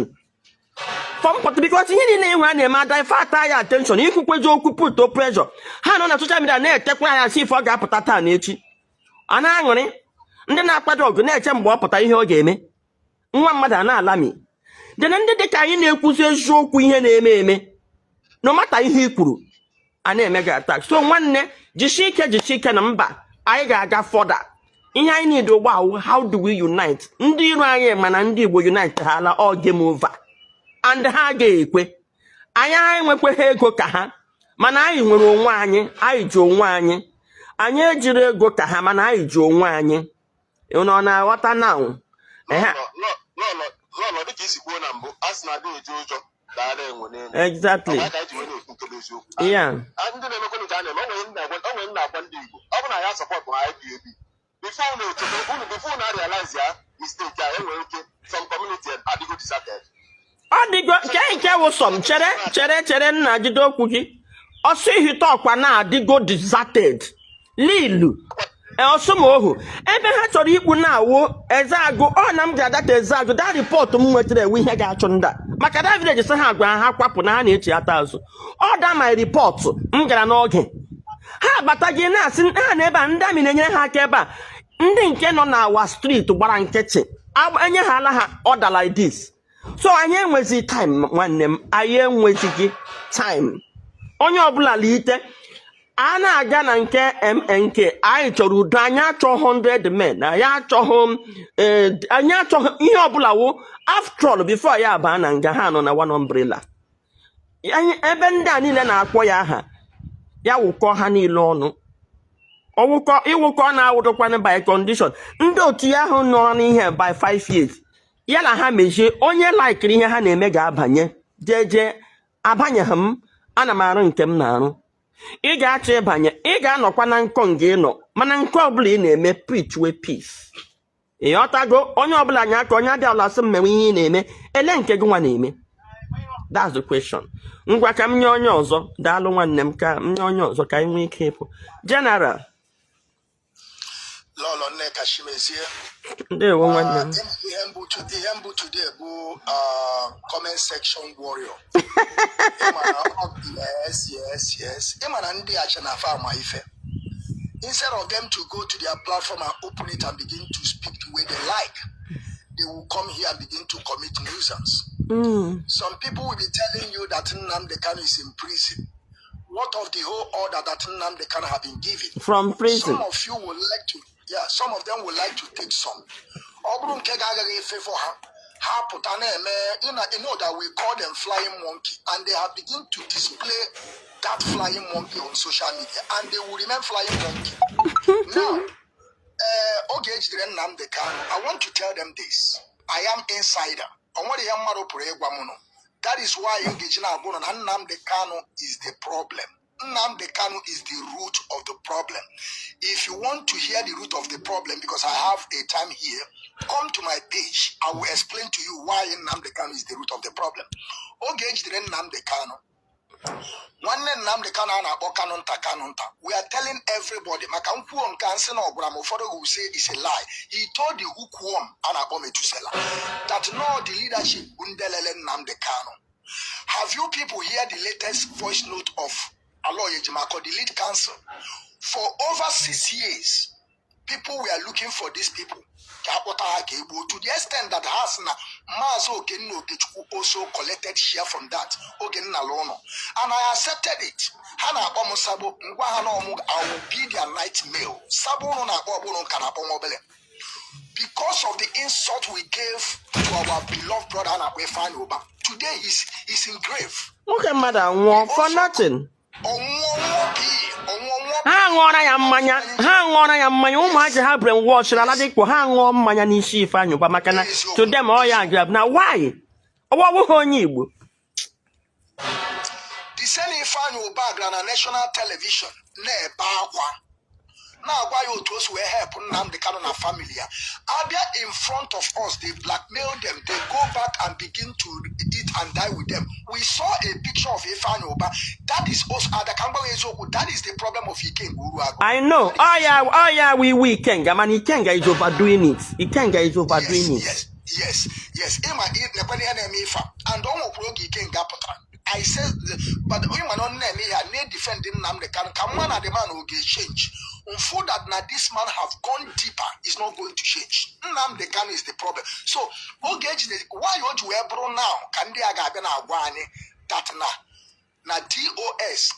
for mpụta, because ihe niile ihu a na-eme divert ya attention ikwukweji okwu put pressure. Ha nọ na social media na-etekwa ya si ife ọ ga-apụta taa na echi a na-aṅụrị ndị na-akwado ọgụ na-eche mgbe ọ pụta ihe ọ ga-eme nwa mmadụ a na-alami dena ndị dịka anyị na-ekwuzi eziokwu ihe na-eme eme no matter ihe i kwuru a na-eme gị attack. So nwanne, jisie ike, jisie ike na mba anyị ga-aga further. Ihe anyị need ugbu a wụ how do we unite ndị iro anyị, mana ndị Igbo unite ha ala all game over and ha ga-ekwe anyị enwekweghị ego ka ha, mana anyị nwere onwe anyị, anyị ji onwe anyị. Anyị ejiri ego ka ha, mana anyị ji onwe anyị. Unu ọ na-aghọta now? Ehe. Lọlọ, lọlọ, dịka isi kwuo na mbụ, a sị na adịghị eji ụjọ daara enwe n'elu. Exactly. Ọ bụ aka anyị ji wee na-ekwu nke bụ eziokwu. Ndị na-emekwa nke a na-eme, o nwere ndị na-agwa ndị Igbo ọ bụ na ya support ha IPOB before unu echeta unu, before unu realize ya mistake a, enwere ike some community adịgo deserted. Ọ dịgo nke wụ sọm chere chere chere nna jide okwu gị ọsọ ihite ọkwa na-adịgo deserted lilu ọsụmohu ebe ha chọrọ ikpu na-awụ Ezeagụ. Ọ na m ga-adata Ezeagụ da report m nwetara ewu ihe ga-achụ ndị a maka da village sị ha gwa ha kwapụ na ha na-echi ata azụ. Ọ da my report m gara n'oge ha abata gị na-asị ha na ebe a ndị amị na-enyere ha aka ebe a ndị nke nọ na awa street gbara nkịtị enye ha ala ha order like this. So anyị enwezi time, nwanne m, anyị enwezighị time. Onye ọbụla lite A na-aga na nke MNK, anyị chọrọ udo. Anyị achọghị 100 men, anyị achọghị anyị achọghị ihe ọbụla wụ. After all, before ya baa na nga, ha nọ na one umbrella. Anyị ebe ndị a niile na-akpọ ya aha ya, wụkọ ha niile ọnụ. Ọwụkọ ịwụkọ na-awụdokwanụ by condition ndị otu ya ahụ nọrọ n'ihe by 5 years, ya na ha mejie. Onye laikiri ihe ha na-eme ga-abanye jeje. Abanyeghị m, ana m arụ nke m na-arụ. Ị ga-achọ ịbanye, ị ga-anọkwa na nkọ nga ị nọ, mana nke ọbụla ị na-eme, preach we peace. Ị ghọtago? Onye ọbụla nye aka, onye abịa ọla sị m mewe ihe ị na-eme, ele nke gị nwa na-eme. That's the question. Ngwa, ka m nye onye ọzọ. Daalụ, nwanne m. Ka m nye onye ọzọ ka anyị nwee ike ịpụ. General. Lọlọ Nneka Chimezie. Ndewo, nwanne m. Ihe mbụ today bụ comment section warrior. Ịma na yes, ịma na ndị acha na afa ama ife. Instead of them to go to their platform and open it and begin to speak the way they like, they will come here and begin to commit nuisance. Some people will be telling you that Nnamdi Kanu is in prison. What of the whole order that Nnamdi Kanu have been given? From prison. Some of you would like to, yeah, some of them would like to take some. Ọ bụrụ nke ga-agaghị efefọ ha, ha pụta na-eme, you know that we call them flying monkey, and they have begin to display that flying monkey on social media, and they will remain flying monkey. Now, oge ejidere Nnamdi Kanu, I want to tell them this. I am insider. O nwere ihe mmadụ pụrụ ịgwa m nụ. That is why m ga-eji na-agwa ụnụ na Nnamdi Kanu is the problem. Nnamdi Kanu is the root of the problem. If you want to hear the root of the problem, because I have a time here, come to my page. I will explain to you why Nnamdi Kanu is the root of the problem. Oge ejidere Nnamdi Kanu, nwanne Nnamdi Kanu a na-akpọ Kanu nta, Kanu nta, we are telling everybody, maka nkwuo nke a, nsị na ọ gwara m, ụfọdụ will say it's a lie. He told the hookworm a na-akpọ Metusela that no, the leadership bụ ndị lele Nnamdi Kanu. Have you people hear the latest voice note of Aloy Ejimakor, the lead counsel? For over 6 years, people were looking for these people ka akpọta ha ka egbuo, to the extent that ha sị na Maazị Okenna Okechukwu also collected share from that oge nna ụlọ, and I accepted it. Ha na-akpọ m sabo, ngwa ha na ọmụ, I will be their nightmare. Sabo ụnụ na-akpọ ọbụrụ nka na-akpọ nwa obele because of the insult we gave to our beloved brother na-akpọ Ifeanyi Uba. Today he's in grave. Nwoke mmadụ anwụọ for nothing. Ọnwụọ nwụọ pii, ọnwụọ nwụọ. Ha ṅụọra ya mmanya, ha ṅụọra ya mmanya. Ụmụazị ha brain wash ala dịkwa, ha ṅụọ mmanya n'isi Ifeanyị Ụba, maka na to them ọ ya grab na why ọwa ọbụghị onye Igbo. The same Ifeanyi Uba gara na national television na-ebe akwa, na-agwa ya otu o si wee help Nnamdi Kanu na family ya. Abịa in front of us, they blackmail them, they go back and begin to eat and die with them. We saw a picture of Ifeanyi Uba. That is also ada ka m gwa gị eziokwu, that is the problem of Ikenga Uruagu. I know. Ọ ya wụ iwu Ikenga, mana Ikenga is overdoing it. Ikenga is overdoing it. Yes. Ịma nekwana ihe na-eme ife a, and o nwekwara oge Ikenga pụtara. I said, but ịma na ọ na-eme ihe a na-edefend Nnamdi Kanu ka mma na the man will change. Mfu that na this man have gone deeper, is not going to change. Nnamdi Kanu is the problem. So oge ejide, why o ji wee bụrụ now ka ndị a ga-abịa na-agwa anyị that na DOS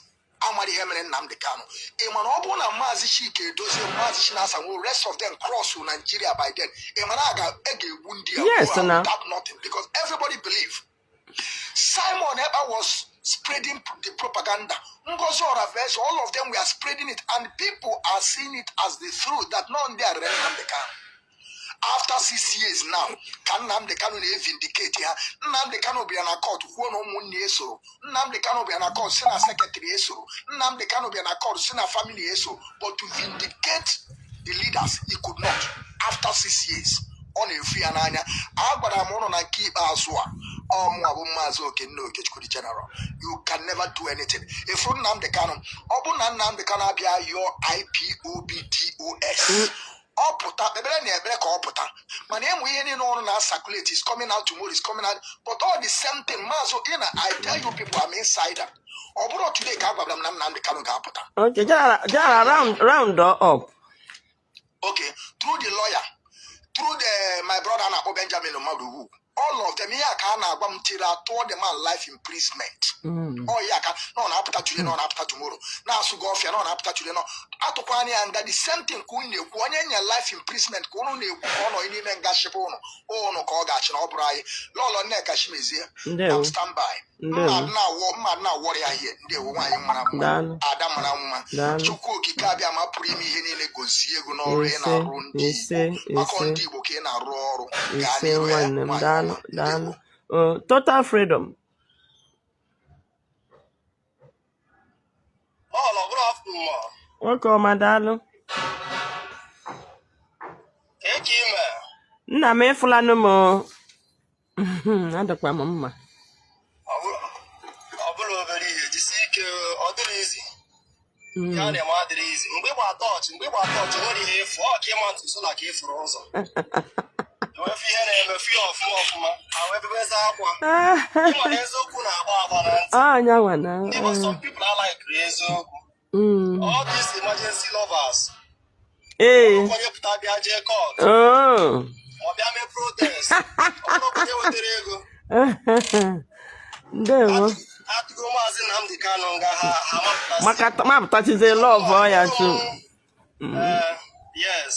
amara ihe mere Nnamdi Kanu? Ị ma na ọ bụrụ na Maazị Chike Edozie, Maazị Chinasa Nworu, rest of them cross to Nigeria by then, ị ma na a ga-egbu ndị a gbuo ha without nothing, because everybody believe Simon Ekpa was spreading the propaganda. Ngozi Oravez, all of them were spreading it, and people are seeing it as the truth that none there Nnamdi Kanu. After 6 years now, ka Nnamdi Kanu na-evindicate ha. Nnamdi Kanu bịara na court kwuo na ụmụnne ya esoro. Nnamdi Kanu bịara na court si na secretary esoro. Nnamdi Kanu bịara na court si na family esoro. But to vindicate the leaders, he could not. After 6 years, ọ na-efu ya n'anya. A gwara m ụnụ na nke ikpeazụ a, ọmụnwa bụ Maazị Okenna Okechukwu the general. You can never do anything. Ifuru Nnamdi Kanu, ọ bụrụ na Nnamdi Kanu abịa yọọ IPOB DOS, ọ pụta ekpere na ekpere ka ọ pụta, mana ịmụ ihe niile ọrụ na circulate is coming out tomorrow, is coming out, but all the same thing, Maazị ị na I tell you people, I'm insider. Ọ bụrụ today ka a gwara m na Nnamdi Kanu ga-apụta. Okay, General, General, round up. Okay, through the lawyer, through the my brother na-akpọ Benjamin Mmadụ, All of them, ihe a ka a na-agwa m tiri atụọ the man life imprisonment. Ọ ya ka na ọ na-apụta today, na ọ na-apụta tomorrow, na-asụ gị ọfịa, na ọ na-apụta today, na atụkwana ya nga. The same thing ka unu na-ekwu, onye nye life imprisonment ka unu na-ekwu ka ọ nọ n'ime nga shịpụ unu unu ka ọ ga-achị na ọ bụrụ anyị. Lọlọ Nneka Chimezie. Ndewo. I'm stand by. Ndewo. Mmadụ na-awọ, mmadụ na-awọrọ ya ihe. Ndewo, nwaanyị mara mma. Daalụ. Ada mara mma. Daalụ. Chukwu Okike abịa ma pụrụ ime ihe niile gozie ego n'ọrụ ị Ise. na-arụ ndị Ise. Igbo, maka Ise. ndị Igbo ka ị na-arụ ọrụ. Gaa Ise. n'iru ya. Nwanne m. Nwaanyị Daalụ. ọma. Daalụ. Ndewo. Total freedom. Lọlọ, good afternoon, ma. Nwoke ọma, daalụ. Ka ime? Nna m, ịfụlanụ m o. Adịkwa m mma. Ọ bụla obere ihe, jisi ike, ọ dịrị izi. Ya na-eme adịrị izi. Mgbe ịgba tọọchị nwere ihe efu, ọ ka ịma ntụ na ka ịfụrụ ụzọ. Ewefu ihe na-eme fie ọfụma ọfụma, ha wee bebeze akwa. Ịma na eziokwu na-agba agba na ntị. Anyanwa na Ndị bụ some people alikiri eziokwu. All these emergency lovers. Onye pụta bịa jee court. Ma ọ bịa mee protest. Ọ bụrụ onye wetara ego. Ndewo. Atụgo Maazị Nnamdi Kanu nga, ha mapụtasị. Maka mapụtachizie love ya tu. Ee, yes,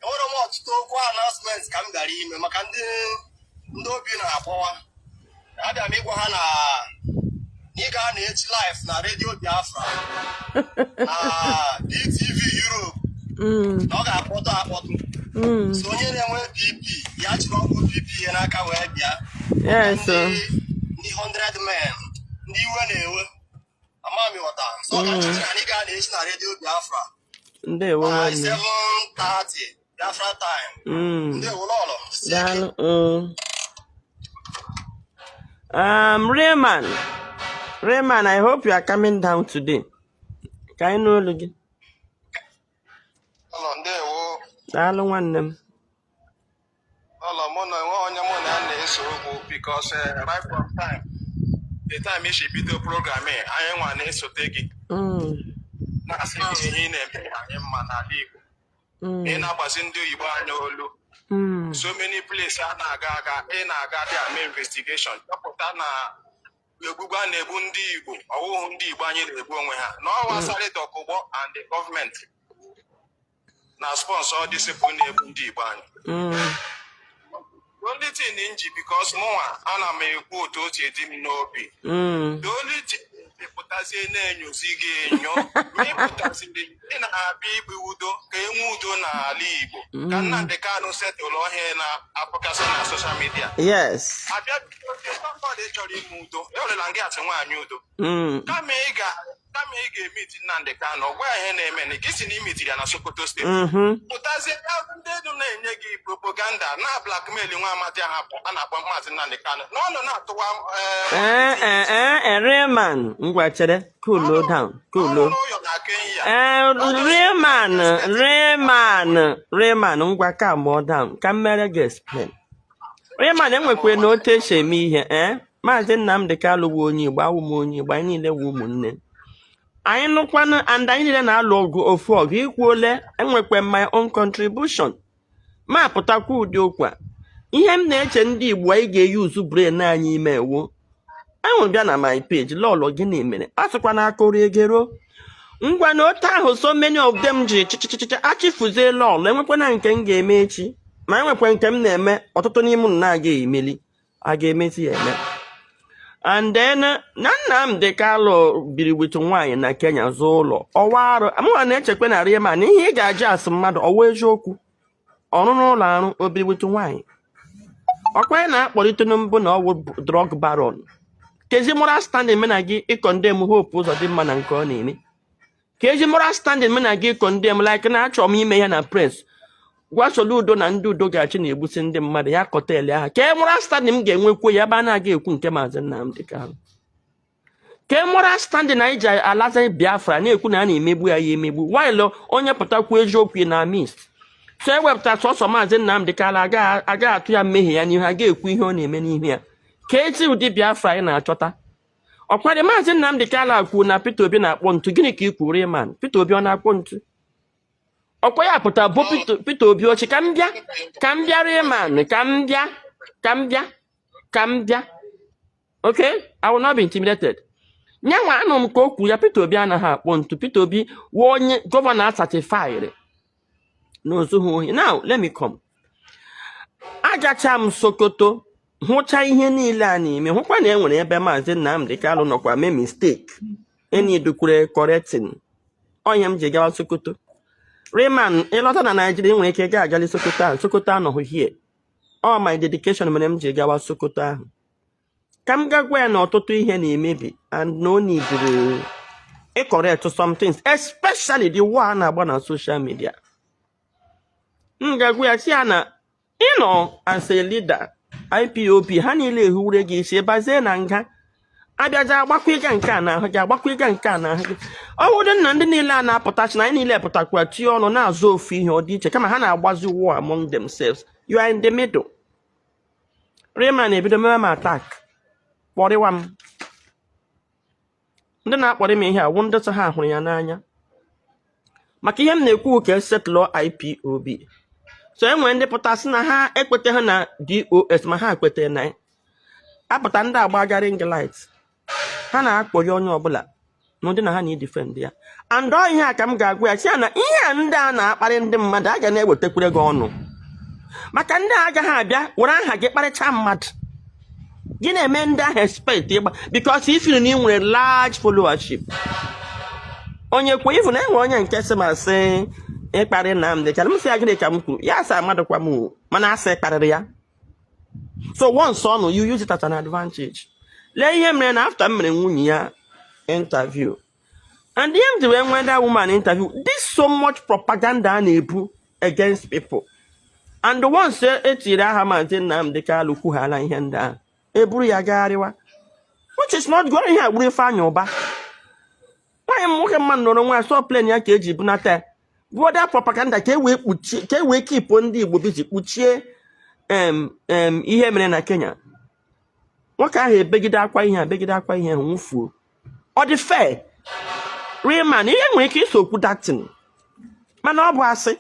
enwere m ọtụtụ okwu announcement ka m gara ime maka ndị obi na-akpọwa. Abịa m ịgwa ha na ị ga na-echi live na Radio Biafra na DTV Europe na ọ ga-akpọtụ akpọtụ. So onye na-enwe BP ya chịrị ọgwụ BP ya n'aka wee bịa. Ndị 100 men, ndị iwe na-ewe, amami ghọta. So ọ ga-achịchị ha na ị ga na-echi na Radio Biafra Ndewo. by Nwanne. 7:30 Biafra time. Ndewo, lọlọ. Jisie ike. Daalụ. Rayman, Rayman, I hope you are coming down today. Ka anyị nụ olu gị. Lọlọ, ndewo. Daalụ, nwanne m. Lọlọ, mụ na enwe onye mụ na ya na-ese okwu because right from time the time isi bido program anyị nwa na-esote gị na-asị gị ihe ị na-eme anyị mma n'ala Igbo. Ị na-agbazi ndị oyibo anya olu. So many places a na-aga aga, ị na-aga dị ame investigation, chọpụta na egbugbu a na-egbu ndị Igbo, ọwụhụ ndị Igbo anyị na-egbu onwe ha na ọwa Asari Dokubo and the government na sponsor discipline na-egbu ndị Igbo anyị. The only thing m ji, because mụnwa ana m ekwu otu o si dị m n'obi. The only thing, ịpụtazie na-enyozi gị enyo ma ịpụtaziri, ị na-abịa ikpe udo ka e nwee udo n'ala Igbo, ka Nnamdi Kanu setụlụ ọhịa na-apụkasị na social media. Abịa bidozie, somebody chọrọ ime udo, ewerela ngị asị nwaanyị udo. Kama ị ga-emiti Nnamdi Kanu, gwa ya ihe na-eme na gị si na imitiri ya na Sokoto State. Pụtazie ya, ndị elu na-enye gị propaganda na blackmail nwa amadi ahụ a na-akpọ Maazị Nnamdi Kanu na ọ nọ na-atụwa Eh, eh, eh, eh, Rayman, ngwa chere, cool down, cool. n'ụlọ na Kenya. Eh, Rayman, Rayman, Rayman, ngwa calm down, ka m mere gị explain. Rayman, enwekwa na otu esi eme ihe, eh? Maazị Nnamdi Kanu bụ onye Igbo, awụ m onye Igbo, anyị niile wụ ụmụnne. Anyị nụkwanụ and anyị niile na-alụ ọgụ ofu ọgụ ikwuole, enwekwa my own contribution. Ma pụtakwa ụdị okwu a. Ihe m na-eche, ndị Igbo, anyị ga-eyuzu brain anyị ime ewu. Enwere bịa na my page, lọlọ, gịnị mere? A sịkwa na akụrụ egero. Ngwa na otu ahụ so many of them ji chichichichi achịfuzie lọlọ, enwekwana nke m ga-eme echi. Ma enwekwa nke m na-eme, ọtụtụ n'ime unu na-aga emeli. A ga-emezi ya eme. And then na Nnamdi Kanu biri with nwaanyị na Kenya, zụọ ụlọ ọwa arụ. Mụnwa na-echekwa na Rayman, ihe ị ga-aja asị mmadụ ọwa eziokwu ọrụrụ ụlọ arụ, o biri with nwaanyị, ọkwa anyị na-akpọlite mbụ na ọwụ drug baron. Kezi moral standing me na gị ịcondemn Hope Uzodimma na nke ọ na-eme? Ka ezi moral standing me na gị ịcondemn, like na achọrọ m ime ya na press, gwa Soludo na ndị udo ga-achị na-egbusi ndị mmadụ ya kọteli aha. Ka moral standing m ga-enwekwu ya ebe a na-aga ekwu nke Maazị Nnamdi Kanu? Ke moral standing anyị ji alaza Biafra na-ekwu na a na-emegbu ya ya emegbu, while onye pụtakwu eziokwu na mist so ewepụta sọsọ Maazị Nnamdi Kanu, agaghị atụ ya mmehie ya n'ihu, aga ekwu ihe ọ na-eme n'ihu ya. Ka ezi ụdị Biafra anyị na-achọta? Ọkwadị Maazị Nnamdi Kanu kwuru na Peter Obi na-akpọ ntu. Gịnị ka ị kwuru, Rayman? Peter Obi ọ na-akpọ ntu? Ọkwa ya pụta bụ Peter Obi ochi. Ka m bịa, ka m bịa, Rayman, ka m bịa, ka m bịa. Ka m bịa, okay, I will not be intimidated. Nyanwa anụ m ka o kwuru ya. Peter Obi anaghị akpọ ntu. Peter Obi wụ onye governor certified na ozughị ohi. Now let me come. Agacha m Sokoto, hụcha ihe niile a na-eme, hụkwa na e nwere ebe Maazị Nnamdi Kanu nọkwa mee mistake, enidukwure correcting onye m ji gawa Sokoto. Rayman, ịlọta na Naijiria, ị nwere ike gaa agali Sokoto ahụ. Sokoto anọghị here. All my dedication mere m ji gawa Sokoto ahụ ka m ga gwa ya na ọtụtụ ihe na-emebi and na o nidiri ịcorrect some things, especially the war a na-agba na social media. M ga-agwa ya, sị ya na ịnọ as a leader IPOB, ha niile ehuwere gị isi bazie na nga abịaja agbakwa ịga nke a n'ahụ gị, agbakwa ịga nke a n'ahụ gị. Ọ bụrụ na ndị niile a na-apụtachi na anyị niile pụtakwa tie ọnụ na-azụ ofu ihe, ọ dị iche. Kama ha na-agbazi war among themselves, you are in the middle. Rayman ebido mewe m attack, kpọrịwa m. Ndị na-akpọrị m ihe a wụ ndị sọ ha hụrụ ya n'anya, maka ihe m na-ekwu ka esetụlụ IPOB. So e nwere ndị pụtasị na ha ekweteghị na DOS, ma ha ekwetere na ya. Apụta ndị agbaga ring light, ha na-akpọrị onye ọbụla n'ụdị na ha na-edefend ya. And ọ ihe a ka m ga-agwa ya, sị ya na ihe a ndị a na-akparị ndị mmadụ a ga na-ewetakwere gị ọnụ, maka ndị a agaghị abịa were aha gị kparịcha mmadụ gị na-eme ndị ahụ expect ịgba, because if na ị nwere large followership, onye kwe ifu na enwe onye nke sị ma sị ịkparị Nnamdị Kanu. M sị ya, gịnị ka m kwuru? Ya sị amadụkwa m o, mana asị kparịrị ya. So once ọnụ, you use it as an advantage. Lee ihe mere na after m mere nwunye ya interview, and ihe m ji wee nwee that woman interview, this so much propaganda a na-ebu against people, and once etiri aha Maazị Nnamdị Kanu, kwughala ihe ndị ahụ, eburu ya gagharịwa, which is not good. Ihe a gburu Ifeanyị Ụba, nwaanyị m nwoke mmadụ nọrọ nwa sọ plane ya ka eji bunata ya bụ other propaganda ka e wee kpuchie, ka e wee keep ndị Igbo busy, kpuchie em em ihe mere na Kenya. Nwoke ahụ ebegide akwa ihe a, begide akwa ihe ahụ, nwụfuo. Ọ dị fair, Rayman? Ihe nwere ike iso okwu datin, mana ọ bụ asị.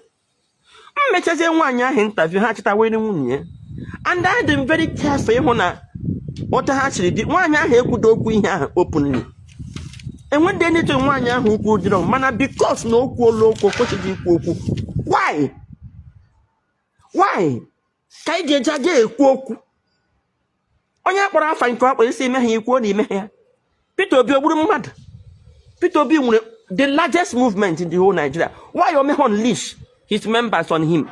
M mechazie nwaanyị ahụ interview, ha chịtawere nwunye ya, and I dị very careful ịhụ na otu ha siri dị. Nwaanyị ahụ ekwudo okwu ihe ahụ openly, enwedị anything nwaanyị ahụ ukwu dịrọ, mana because na o kwuola okwu, o kwesịghị ikwu okwu. Why ka anyị ga-eji aga ekwu okwu onye kpọrọ afa nke ọ kpọrọ isi ime ha ikwuo na ime ya? Peter Obi ogburu mmadụ? Peter Obi nwere the largest movement in the whole Nigeria. Why o meghe unleash his members on him?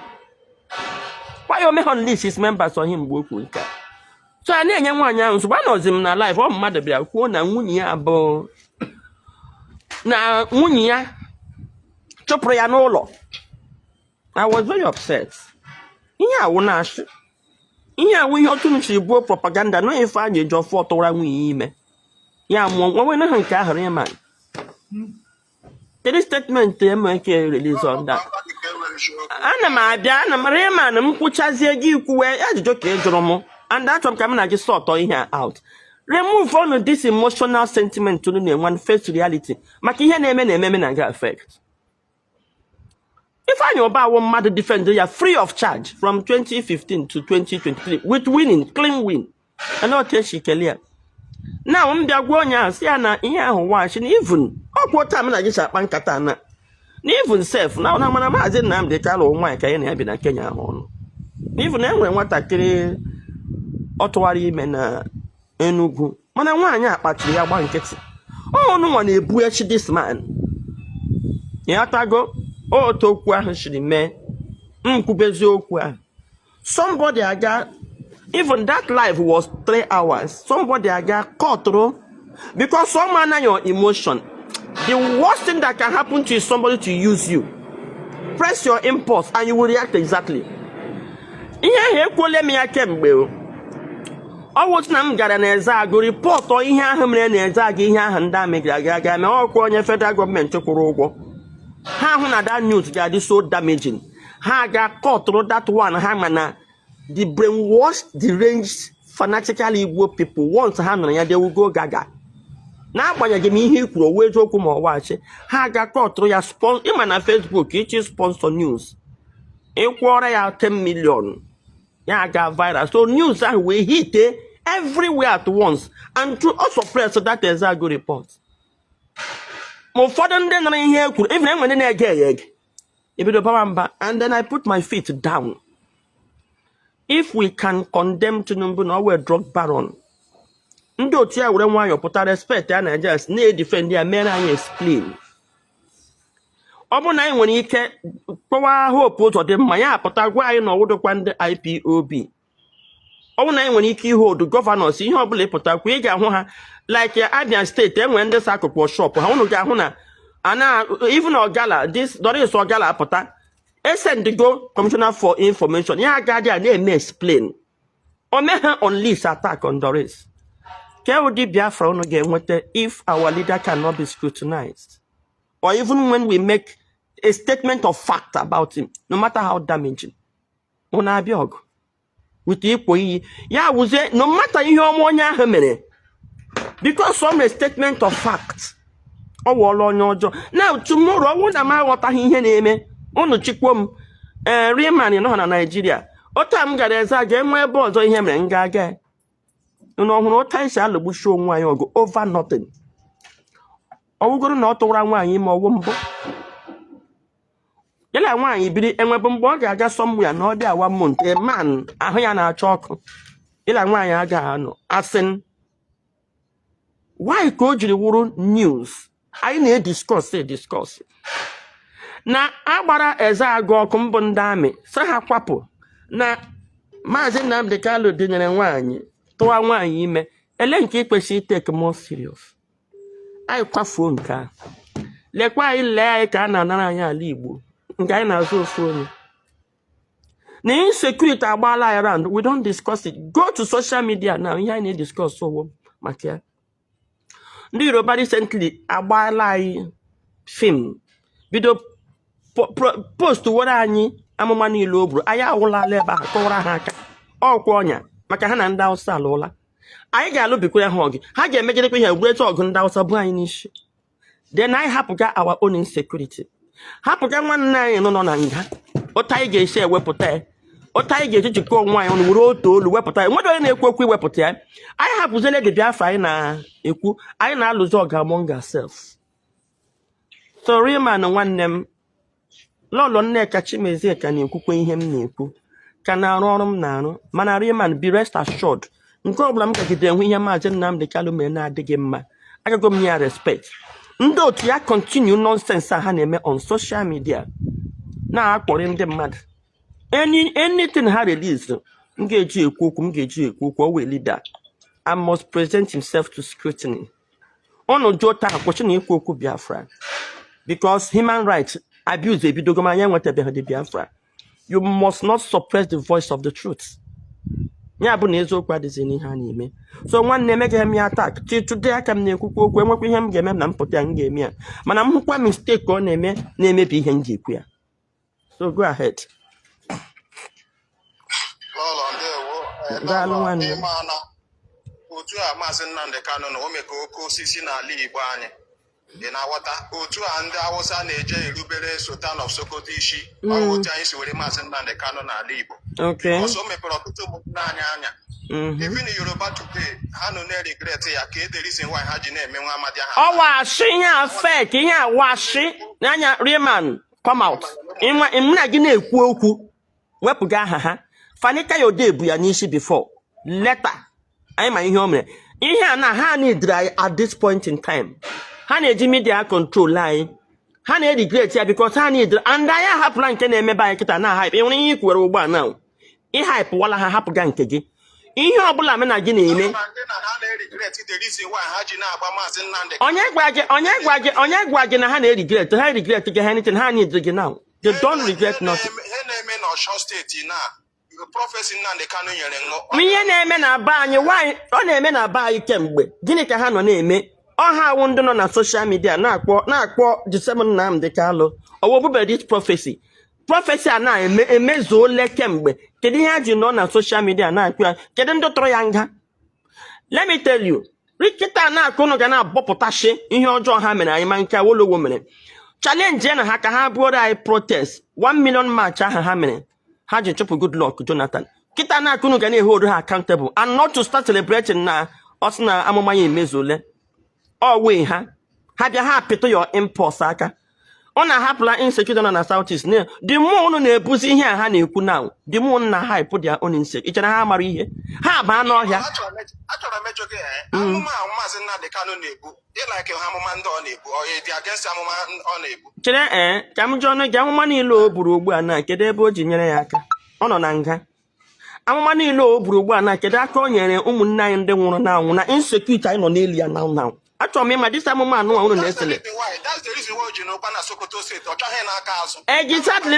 Why o meghe unleash his members on him mgbe o kwuru nke a? So a na-enye nwaanyị ahụ nsogbu. Anọzi m na live, ọ mmadụ bịara kwuo na nwunye ya bụ na nwunye ya chụpụrụ ya n'ụlọ. I was very upset. Ihe awụ na-asị ihe awụ ihe otu m siri buo propaganda na Ifeanyị Ejiofor tụwara nwunye ya ime, ya mụọ nwa nwere ha nke ahụ. Ịma kedu statement MK release on that? Ana m abịa, ana m Rayman, m kwụchazie gị kwuwe ajụjụ ka ị jụrụ m, and achọrọ m ka m na gị sort ihe a out. Remove all this emotional sentiment unu na-enwe and face reality, maka ihe na-eme na ememe na ga affect. Ifeanyị Ụba awụ mmadụ defend ya free of charge from 2015 to 2023 with winning, clean win, and otu esi kelee ya. Na m bịa gwa onye ahụ, sị ya na ihe ahụ wachi na even ọkwụ taa m na gị si akpa nkata na even sef na mana Maazị Nnamdị Kanu nwaanyị ka ya na ya bi na Kenya ahụ ọnụ, na even e nwere nwatakịrị ọ tụwara ime na Enugu, mana nwaanyị a kpachiri ya gba nkịtị. Ọnụ nwa na-ebu echi this man ya tago otu okwu ahụ siri mee. M kwubezi okwu ahụ, somebody aga, even that live was 3 hours, somebody aga cut through because some man, your emotion, the worst thing that can happen to you is somebody to use you, press your impulse, and you will react exactly. Ihe ahụ ekwuole m ya kemgbe o. Ọ wụtụ na m gara n'eze agụ report ihe ahụ mere n'eze agụ, ihe ahụ ndị amị gara aga aga mee ọkwa onye federal gọọmenti kwụrụ ụgwọ ha hụ na that news ga-adị so damaging, ha ga kọtụrụ that one. Ha ma na the brainwashed, deranged, fanatical Igbo people, once ha nụrụ ya, they will go gaga. N'agbanyeghị m ihe i kwuru owu eziokwu ma ọ waghachi, ha ga kọtụrụ ya. Ịma na Facebook ichi sponsor news, ịkwụọrọ ya 10 million, ya ga viral, so news ahụ wee hite everywhere at once and through us suppress that Ezeagu report. Ma ụfọdụ ndị nara ihe e kwuru, even enwere ndị na-ege ya ege, ebido bawa mba. And then I put my feet down. If we can condemn Tinubu na ọ wee drug baron, ndị otu ya were nwayọọ pụta, respect ya, Nigeria na-edefend ya, mere anyị explain. Ọ bụrụ na anyị nwere ike kpọwa Hope Uzodimma, ya apụta gwa anyị na ọwụdụkwa ndị IPOB. Ọ bụrụ na anyị nwere ike ihe odu governors, ihe ọbụla ịpụtakwa, ị ga-ahụ ha like Abia Steeti, enwere ndị sa akụkụ shop ha. Unu ga-ahụ na ana even Ogala, this Doris Ogala apụta, esendigo commissioner for information, ya agaghị a na-eme explain. O mee ha unleash attack on Doris. Ke ụdị Biafra unu ga-enweta if our leader cannot be scrutinized, or even when we make a statement of fact about him, no matter how damaging? Unu abịa ọgụ with ikpo iyi ya wụzie, no matter ihe ọma onye ahụ mere, because ọ mere statement of fact, ọ wụọla onye ọjọọ. Now tomorrow, ọ bụrụ na m aghọtaghị ihe na-eme, unu chịkwuo m. Ee, Riemann nọ na Naijiria. Otu a m gara eze a ga-enwe ebe ọzọ ihe mere m ga-aga. Unu ọhụrụ otu anyị si alụgbuchi onwe anyị ọgụ over nothing? Ọ bụgoro na ọ tụwara nwaanyị ime, ọwụ mbụ ya na nwaanyị biri, enwebụ mgbe ọ ga-aga somewhere na ọ dị awa month, a man ahụ ya na-acha ọkụ, ịla nwaanyị agaghị anọ asịn. Why ka o jiri wụrụ news anyị na-ediscuss ediscuss na agbara eze agụ ọkụ mbụ, ndị amị sị ha kwapụ, na Maazị Nnamdi Kanu dịnyere nwaanyị, tụwa nwaanyị ime? Ele nke ị kwesịrị itake more serious? Anyị kwafuo nke a. Lekwa anyị, lee anyị ka a na-anara anyị ala Igbo nke anyị na-azụ ofu onye na insecurity agbaala anyị round. We don't discuss it. Go to social media now, ihe anyị na-ediscuss ụwụ maka ya. Ndị Yoruba recently agbaala anyị film, bido post were anyị amụma niile o buru anyị. Awụlala ebe ahụ kọwara ha aka ọkwa ọnya maka ha na ndị Hausa alụọla. Anyị ga-alụbikwa ha ọgụ, ha ga-emegidekwa ihe egwuregwu ọgụ ndị Hausa bụ anyị n'isi. Then anyị hapụga our own insecurity, hapụga nwanne anyị nọ na nga. Otu anyị ga-esi ewepụta ya, otu anyị ga-eji jikọọ onwe anyị ọnụ, were otu olu wepụta ya, nwere onye na-ekwu okwu iwepụta ya. Anyị hapụziele the Biafra anyị na-ekwu, anyị na-alụzi ọgụ among ourselves. So Riemann nwanne m, Lọlọ Nneka Chimezie ka na-ekwukwa ihe m na-ekwu, ka na-arụ ọrụ m na-arụ. Mana Riemann, be rest assured, nke ọbụla m gagide hụ ihe Maazị Nnamdi Kanu mere na-adịghị mma, agago m ya respect. Ndị otu ya continue nonsense a ha na-eme on social media, na-akpọrị ndị mmadụ. Anything ha release, m ga-eji ekwu okwu, m ga-eji ekwu okwu. O wee leader and must present himself to scrutiny. Unu jụọ taa, kwụsị na ikwu okwu Biafra, because human rights abuse ebidogo m. Anyị enwetabeghị the Biafra. You must not suppress the voice of the truth. Ya bụ na eziokwu adịghị n'ihe a na-eme. So nwanne, emeghị m ya attack till today. Aka m na-ekwukwa okwu, enwekwa ihe m ga-eme na mpụta ya, m ga-eme ya. Mana m hụkwa mistake ọ na-eme na-emebi ihe m ji ekwu ya. So go ahead. Lọlọ, ndewo. Daalụ. Lọlọ, Nwanne. Ịma na otu a Maazị Nnamdi Kanu na o mee ka oke osisi n'ala Igbo anyị dị na-aghọta, otu a ndị Awụsa na-eje erubere Sultan of Sokoto isi, ọ bụ otu anyị si were Maazị Nnamdi Kanu n'ala Igbo. Ọsọ o mepere ọtụtụ ụmụnne anyị anya. Even Yoruba today, ha nọ na-regret ya ka the reason why ha ji na-eme nwa amadi ha. Ọ washi ihe a fake, ihe a washi n'anya. Riemann, come out. Ịnwa mụ na gị na-ekwu okwu, wepụga aha ha. Fani Kayode bu ya n'isi before later. Anyị ma ihe o mere. Ihe a na ha need anyị at this point in time, ha na-eji media control anyị. Ha na-regret ya because ha need, and anyị ahapụla nke na-emebe anyị kịta na hype. Enwere ihe ikwere ugbu a now, ịhype wala ha, hapụga nke gị. Ihe ọbụla mụ na gị na-eme. Ma ndị na ha na-regret the reason why ha ji na-agba Maazị Nnamdi. Onye gwa gị, onye gwa gị, onye gwa gị na ha na-regret? Ha regret gị anything? Ha need gị now. They don't regret nothing. Ihe na-eme n'Ọshọ Steeti na prophecy Nnamdi Kanu nyere ṅụ. Ihe na-eme na be anyị, nwaanyị ọ na-eme na be anyị kemgbe, gịnị ka ha nọ na-eme? Ọha awụ ndị nọ na social media na-akpọ Joseph Nnamdi Kanu ọwụ this prophecy. Prophecy a na-eme emezuole kemgbe. Kedu ihe ha ji nọ na social media na-akpọ ya? Kedu ndị tụrụ ya nga? Let me tell you, rikịta na-akụ unu ga na-abọpụtachi ihe ọjọọ ha mere anyị. Ma nke Awolowo mere challenge ya na ha ka ha bụọrọ anyị protest 1 million march ahụ ha mere, ha ji chụpụ Goodluck Jonathan. Kịta na-akụ unu ga na-ehold ha accountable and not to start celebrating na ọ sị na amụma ya emezuole. Ọ wee ha bịa, ha apịtụ your impulse aka. Ọ na-ahapụla insecurity nọ na South East. Na the more unu na-ebuzi ihe a ha na-ekwu now, the more unu na hype their own insecurity. Ị chere ha mara ihe ha baa n'ọhịa? Achọrọ m ịjụ gị, amụma ahụ Maazị Nnamdi Kanu na-ebu, ịlike ha, amụma ndị ọ na-ebu, ọ dị against amụma ọ na-ebu? Chere, ka m jụọ ọnụ gị, amụma niile o buru ugbu a na kedu ebe o ji nyere ya aka? Ọ nọ na nga. Amụma niile o buru ugbu a na kedu aka o nyere ụmụnne anyị ndị nwụrụ n'anwụ na insecurity anyị nọ n'elu ya now now? Achọrọ m ịma this amụma anụ unu That's the na-esele. reason why that's the reason why o ji n'ụkwa na Sokoto Steeti, ọ chọghị n'aka azụ. Exactly,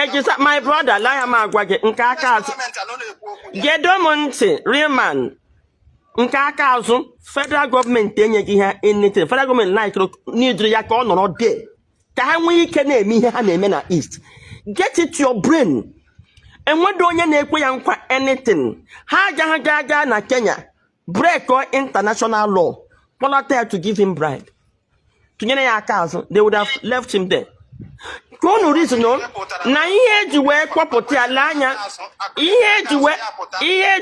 exactly, my brother. Laa ya, m agwa gị nke aka azụ. Gọọmenti anọ na-ekwu okwu ya. Gedo m ntị, real man. Nke aka azụ, federal gọọmenti enyeghị ha anything. Federal gọọmenti like n'idiri ya ka ọ nọrọ there ka ha nwee ike na-eme ihe ha na-eme na East. Get it your brain. Enwedo onye na-ekwe ya nkwa anything. Ha agaghị aga aga na Kenya break international law, kpọlata ya to give him bribe, tụnyere ya aka azụ. They would have left him there. Ka unu reason na ihe eji wee kpọpụta ya, lee anya ihe eji wee Ihe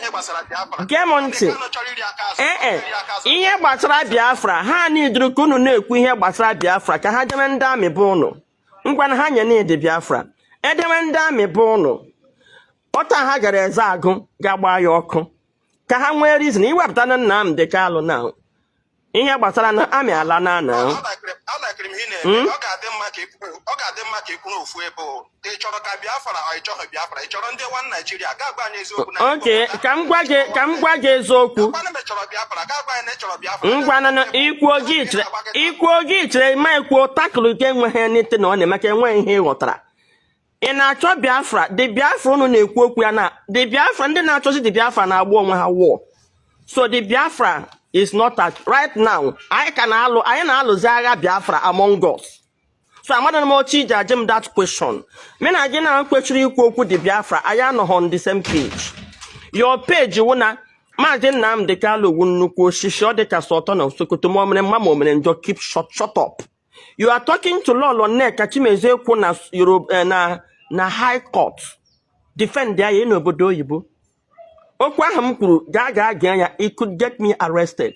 gbasara Biafra. Gee m ntị. Ndị Kanu chọrọ iri aka azụ. Ee, iri aka azụ. ihe gbasara Biafra, ha nidiri ka unu na-ekwu ihe gbasara Biafra ka ha debe ndị amị bụ ụnụ. Ngwa na ha nye n'ịdị Biafra, edebe ndị amị bụ ụnụ ọta, ha gara eze agụ ga-agba ya ọkụ ka ha nwee reason iwepụta na Nnamdi Kanu na ihe gbasara na amị ala na ana. Alakịrị m ihe ị na-eme. Ọ ga-adị mma ka ị kwuru ofu ebe o. Ị chọrọ ka Biafra ọ ị chọghị Biafra? Ị chọrọ ndị one Nigeria? Gaa gwa anyị eziokwu na Oke, ka m gwa gị eziokwu. Gwanụ m, ị chọrọ Biafra? Gaa gwa anyị na ị chọrọ Biafra. Ngwananụ, ikwuo gị chere ma ekwuo takụlụ gị, enweghị anything na ọ na-eme ka enweghị ihe ị ghọtara. Ị na-achọ Biafra? The Biafra unu na-ekwu okwu ya na the Biafra, ndị na-achọzi the Biafra na-agba onwe ha war. So the Biafra is not at right now. Anyị ka na-alụ, anyị na-alụzi agha Biafra among us. So amadị m otu iji ajụ m that question. Me na gị na kwesịrị ikwu okwu the Biafra, anyị anọghị on the same page. Your page wụ na Maazị Nnamdi Kanu wu nnukwu osisi, ọ dị ka Sultan of Sokoto, ma o mere mma ma o mere njọ, keep shut, shut up. You are talking to Lolo Nneka Chimezie kwu na Yoruba na high court defend ya ya n'obodo oyibo. Okwu ahụ m kwuru, gaa gaa gee ya, it could get me arrested.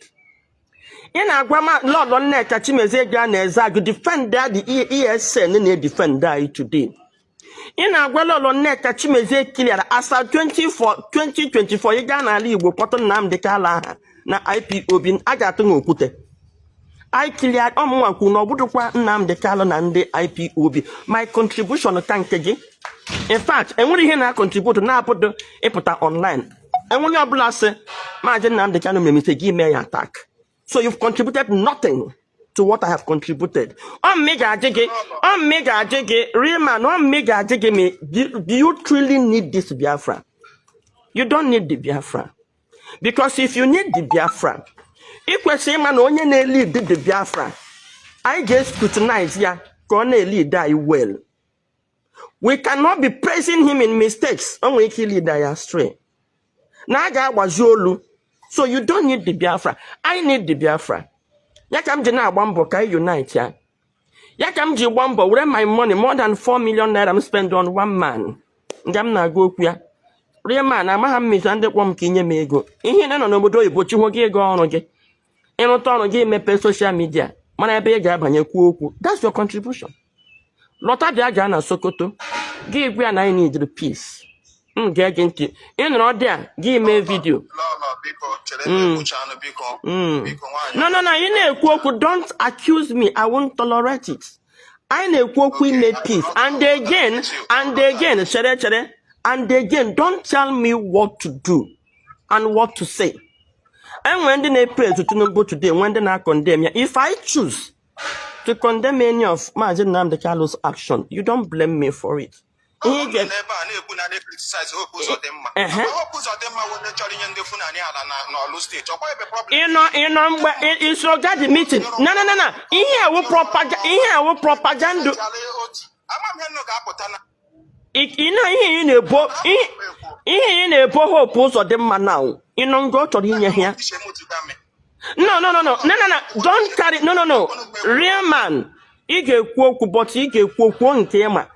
Ị na-agwa ma Lolo Nneka Chimezie gaa na Ezeagụ defend ya, the ESN na-edefend anyị today. Ị na-agwa Lolo Nneka Chimezie clear asa 24 2024, ị gaa n'ala Igbo kpọtụ Nnamdi Kanu aha na IPOB, a ga-atụ ha okwute. I clear ọmụnwa kwuru na ọ bụdụkwa Nnamdi Kanu na ndị IPOB. My contribution ka nke gị. In fact, enwere ihe na-contribute na-apụdo ịpụta online. Enwere ọbụla sị Maazị Nnamdi Kanu mere mistake, gị mee ya attack. So you've contributed nothing to what I have contributed. Ọ mmi ga-ajụ gị, real man, ọ mmi ga-ajụ gị ma do you truly need this Biafra? You don't need the Biafra. Because if you need the Biafra, ị kwesịrị ịma na onye na-elead the Biafra, anyị ga-scrutinize ya ka ọ na-elead anyị well. We cannot be praising him in mistakes. O nwere ike ilead anyị astray. Na a ga-agbazi olu. So you don't need the Biafra. I need the Biafra. Ya ka m ji na-agba mbọ ka anyị unite ya. Ya ka m ji gba mbọ were my money, more than 4 million naira m spend on one man. Nga m na-agụ okwu ya. Real man, amaghị m meza ndị kpọ m ka inye m ego. Ihe na nọ n'obodo oyibo chihụ gị ego ọrụ gị. Ịrụta ọrụ gị, mepe social media, mara ebe ị ga-abanye kwuo okwu. That's your contribution. Lọta bịa gaa na Sokoto. Gị gwa ya na anyị need peace. M gee gị ntị. Ị nọrọ dị a gị mee video. Lọlọ, biko chere m ekwuchanụ, biko. Biko, nwaanyị. No, no, no, ị na-ekwu okwu, don't accuse me. I won't tolerate it. Anyị na-ekwu okwu ime peace. And again, chere chere. And again, don't tell me what to do and what to say. Enwere ndị na-epraise Tinubu today, nwee ndị na-condemn ya. If I choose to condemn any of Maazị Nnamdi Kanu's action, you don't blame me for it. Ihe ị Ọ nọ n'ebe a na-ekwu na na criticize Hope Uzodimma. Ehe. Hope Uzodimma wụ onye chọrọ inye ndị Fulani ala na n'Ọlụ Steeti. Ọkwa ebe problem. Ịnọ mgbe iso ga the meeting. No, no, no, no. Ihe ewu propaganda. Ama m ihe nnụ ga-apụta na Ị na ihe ị na-ebo Hope Uzodimma now. Ịnọ nga ọ chọrọ inye ya. Iche m otu game. No, no, no, no, no, no, no, don't carry, no, no, no. Real man, ị ga-ekwu okwu, but ị ga-ekwu okwu nke ịma.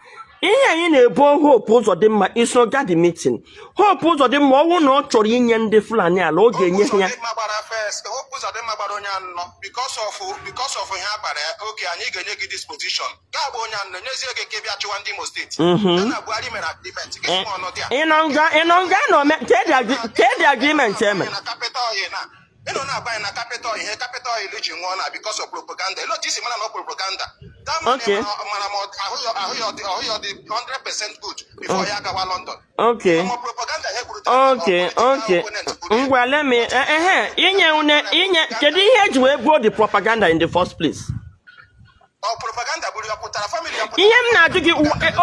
Ihe anyị na-ebo Hope Uzodimma iso ga the meeting. Hope Uzodimma, ọnwụ na ọ chọrọ inye ndị Fulani ala, ọ ga-enye ha ya. Uzodimma gbara first. Hope Uzodimma gbara onye anọ because of ihe a gbara ya. Oke, anyị ga-enye gị disposition ga-agba onye anọ, nyezie gị nke bịa chịwa ndị Imo Steeti. Ya na Buhari mere agreement gị ma ọnọdụ ya. Ịnọ nga na ome kedi agreement eme. Na capital oil, na ịnọ na-agba anyị na capital oil, ihe capital oil ji nwụọ na because of propaganda. Ele otu isi mara na ọ propaganda? That man mara ma ahụ ya ọ dị 100% good before ya gawa London. Ma propaganda ihe kwuru. Okay, ngwa, let me ehe inye une inye. Kedu ihe eji wee buo the propaganda in the first place? Ọ propaganda buru ya pụtara family ya pụtara. Ihe m na-ajụ gị,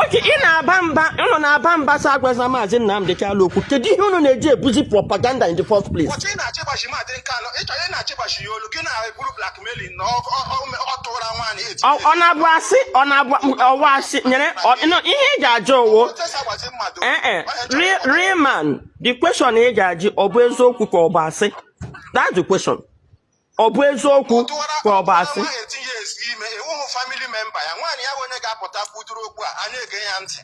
oke, ị na-aba mba, unu na-aba mba sị agwaza Maazị Nnamdi Kanu okwu. Kedu ihe unu na-eji ebuzi propaganda in the first place? Ọchị ị na-achịgbachi Maazị Kanu, ịchọ ị na-achịgbachi ya olu gị na-eburu blackmailing na ọ tụra nwaanyị. Ọ na-abụ asị, ọ na-abụ ọwa asị nyere no, ihe ị ga-ajụ owo Otu esi agbazi mmadụ. Ee, real man, the question ị ga-ajụ, ọ bụ eziokwu ka ọ bụ asị? That's the question. Ọ bụ eziokwu ka ọ bụ asị? Nwaanyị etinye esi ime enweghị family member ya, nwaanyị ya bụ onye ga-apụta kwudoro okwu a, anyị ege ya ntị.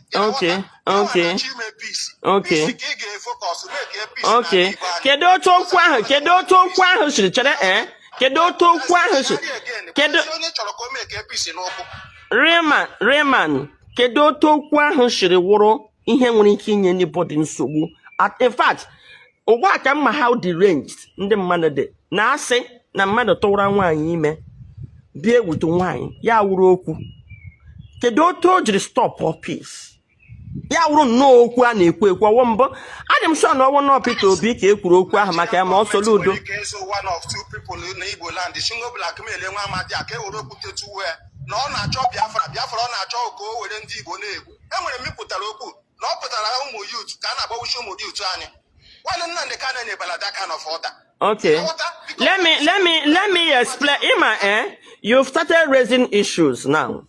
Ime peace. Peace ka ị ga-efocus, make peace. Kedu otu okwu ahụ siri chere? Ee, kedu otu okwu ahụ si kedu Onye chọrọ ka o mee ka peace n'ụkwụ. Rayman, Rayman, kedu otu okwu ahụ siri wụrụ ihe nwere ike inye anybody nsogbu? In fact, ugbu a ka mma how deranged ndị mmadụ dị na-asị na mmadụ tụwara nwaanyị ime, bịa ewutu nwaanyị ya wụrụ okwu. Kedu otu o jiri stop peace? Ya wụrụ nnọọ okwu a na-ekwu ekwu ọwụ mbụ. Adị m sure na ọwụ nnọọ Peter Obi ka e kwuru okwu ahụ maka ya ma ọ Soludo. Nwere ike ịzụ one of two people na Igbo land shingo blackmail nwa amadi a ka e were okwute tuwe na ọ na-achọ Biafra. Biafra ọ na-achọ ka o were ndị Igbo na-egbu. Enwere m ịpụtara okwu na ọ pụtara ụmụ youth ka a na-agbawuchi ụmụ youth anyị. Nwanne, Nnamdị Kanu nyebara that kind of order. Okay. Let me explain. Ima, eh? You've started raising issues now.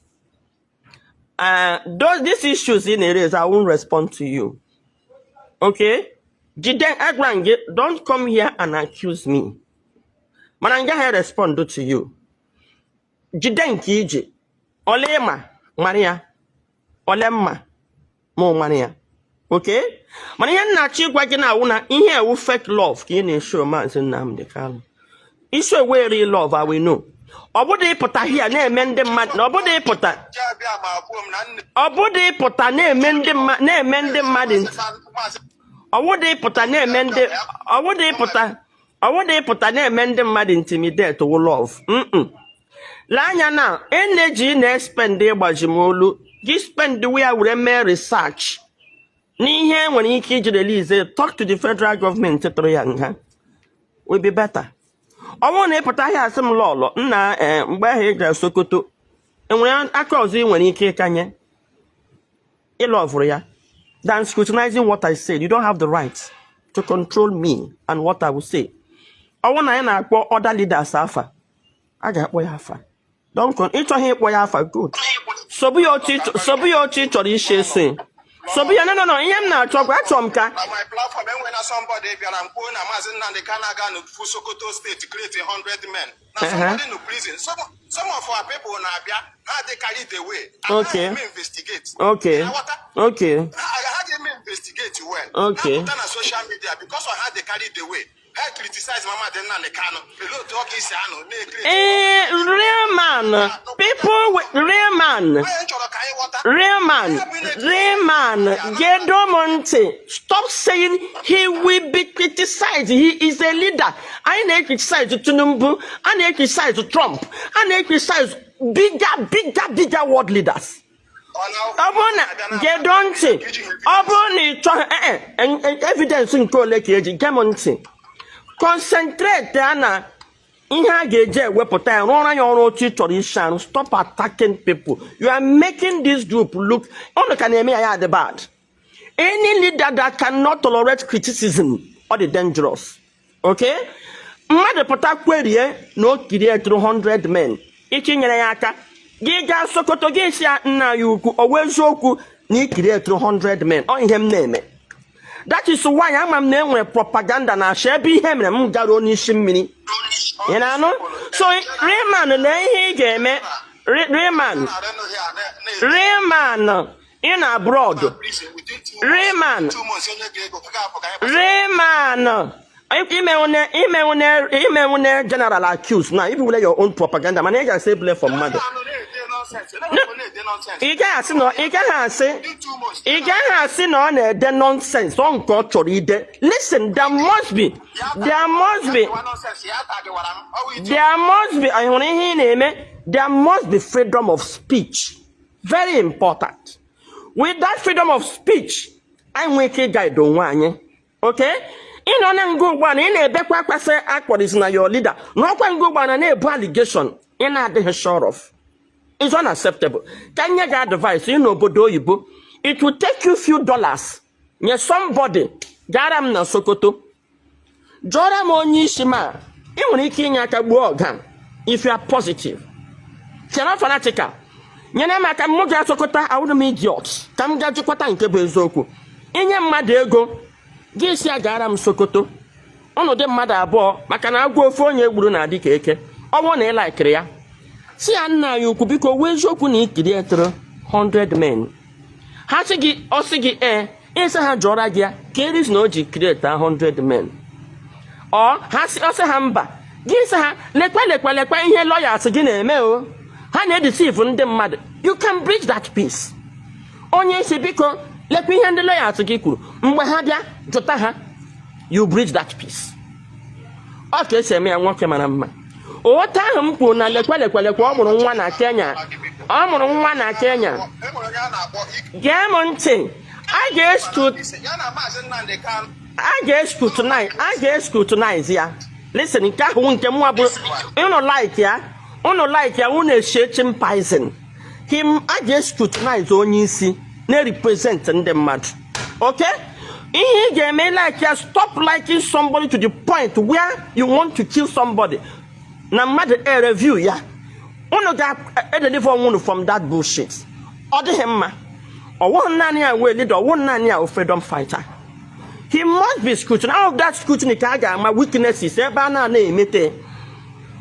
Those these issues in areas, I won't respond to you. Okay? Jide Agrange, don't come here and accuse me. Mana I'm gonna respond to you. Jide nke ije. Ole ma Maria. Ole mma mụ mara ya. Okay? Mana ihe m na-achọ ịgwa gị na-awụ na ihe ewu fake love ka ị na-esho Maazị Nnamdi Kanu. Isi owe real love, I will know. Ọ bụdị ịpụta here na-eme ndị mmadụ na ọ bụdị ịpụta Ya bịa ma gbuo m na nne. Ọ bụdị ịpụta na-eme ndị mmadụ Maazị ọ bụdị ịpụta na-eme ndị ọ bụdị ịpụta na-eme ndị mmadụ intimidate wụ love. Lee anya na energy ị na-espend ịgbaji m olu gị, spend ya were mee research n'ihe enwere ike iji release, talk to the federal government tụrụ ya nga will be better. Ọ bụrụ na ị pụta ahịa asị m lọlọ nna, ee, mgbe ahụ ị gara Sokoto, enwere aka ọzọ ị nwere ike ịkanye ịlọvụrụ ya than scrutinizing what I said. You don't have the right to control me and what I will say. Ọ bụrụ na anyị na-akpọ other leaders afa, a ga-akpọ ya afa. Don't ịchọghị ịkpọ ya afa, good. Sobu ya otu ị chọrọ isi esi sobu ya. No, no, no, ihe m na-achọ kwa, achọrọ m ka Na my platform, enwela somebody bịara m kwuo na Maazị Nnamdi Kanu aga n'ofu Sokoto Steeti create 100 men na somebody no prison. Some of our people na-abịa, ha dị carried away. Eme investigate. Aghọta? Ha ga-eme investigate well. Ha pụta na social media, because of ha dị carried away, ha criticize Mama dị Nnamdi Kanu. Elee otu ọ ga-esi anọ na-ecreate? Ee, real man, people with real man. Onye m chọrọ ka anyị ghọta. Real man, real man, gedo m ntị. Stop saying he will be criticized. He is a leader. Anyị na-criticize Tinubu, a na-criticize Trump, a na-criticize bigger, bigger, bigger world leaders. Ọ bụrụ na gedo ntị, ọ bụrụ na ị chọghị evidence nke ole ka eji gee m ntị, concentrate ya na ihe a ga-eji ewepụta ya, rụọrọ ya ọrụ otu ị chọrọ isi arụ. Stop attacking people. You are making this group look ọnụ ka na-eme ya, ya dị bad. Any leader that cannot tolerate criticism, ọ dị dangerous. Okay, mmadụ pụta kwerie na o kirie 200 men, ichi nyere ya aka, gị gaa Sokoto, gị si ya, nna ya ukwu, ọ wụ eziokwu na ikirie 200 men? Ọ ihe m na-eme. That is why ama m na enwere propaganda na achọ ebe ihe mere m garuo n'isi mmiri. Ị na-anụ? So Rayman, lee ihe ị ga-eme. Rayman, Rayman, Ị na abroad. Na prison within 2 months. Rayman. 2 months enye gị ego ka ga-apụ ka anyị gbasara. Rayman, imenwune general accuse na ibiwule your own propaganda, mana ị ga-asị ebule for mmadụ. Anụ na-ede nonsense. Na-ede nonsense. Ị gaghị asị na ị gaghị asị Within 2 months. Ị gaghị asị na ọ na-ede nonsense. Ọ nke ọ chọrọ ide. Listen, there must be Nonsense ya tagiwara m. Ọ wụ there must be, anyị hụrụ ihe ị na-eme, there must be freedom of speech, very important. With that freedom of speech, anyị nwee ike ịguide onwe anyị. Okay, ị nọ na nga ugbu a na ị na-ebekwa akpasị akpọrịsị na your leader n'ọkwa nga ugbu a na na-ebu allegation ị na-adịghị sure of is unacceptable. Ka nye gị advice, ị n'obodo oyibo, it will take you few dollars, nye somebody gara m na Sokoto, jụọrọ m onye isi, ma ị nwere ike inye aka gbuo ọga if you are positive chere fanatical. Nyere m aka, mụ ga Sokoto, awụrụ m idiot, ka m gaa jụkwata nke bụ eziokwu. Inye mmadụ ego gị si agara m Sokoto, ọnọdụ dị mmadụ abụọ, maka na agwọ ofe onye gburu na-adị ka eke. Ọ bụrụ na ị likeiri ya, si ya, nna anyị ukwu, biko wee eziokwu na ikiri etoro 100 men. Ha sị gị, ọ sị gị ee, ịsị ha jụọra gị ya ka erizi na o ji create 100 men. Ọ ha sị, ọ sị ha mba, gị sị ha lekwa, lekwa, lekwa ihe lawyers gị na-eme o, ha na-edeceive ndị mmadụ. You can bridge that peace. Onye isi, biko lekwa ihe ndị lawyers gị kwuru, mgbe ha bịa jụta ha, you bridge that peace. Ọ ka esi eme ya. Nwoke mara mma, otu ahụ m kwuru na lekwa, lekwa, lekwa, ọ mụrụ nwa na Kenya, ọ mụrụ nwa na Kenya. E nwere onye a na-akpọ Gee m ntị, a ga-escrut ya na Maazị Nnamdi Kanu. A ga-escrutinize ya. Listen, nke ahụ nke mwa bụ unu like ya, unu like ya, unu eshi chimpanzee him. A ga-escrutinize onye isi na-represent ndị mmadụ. Okay, ihe ị ga-eme, like ya, stop liking somebody to the point where you want to kill somebody na mmadụ e review ya. Unu ga-edeliver onwe unu from that bullshit. Ọ dịghị mma. Ọwụghị naanị ya wee leader, ọwụghị naanị ya wụ freedom fighter. He must be scrutiny. Out of that scrutiny ka a ga-ama weaknesses ebe a na-ana emete.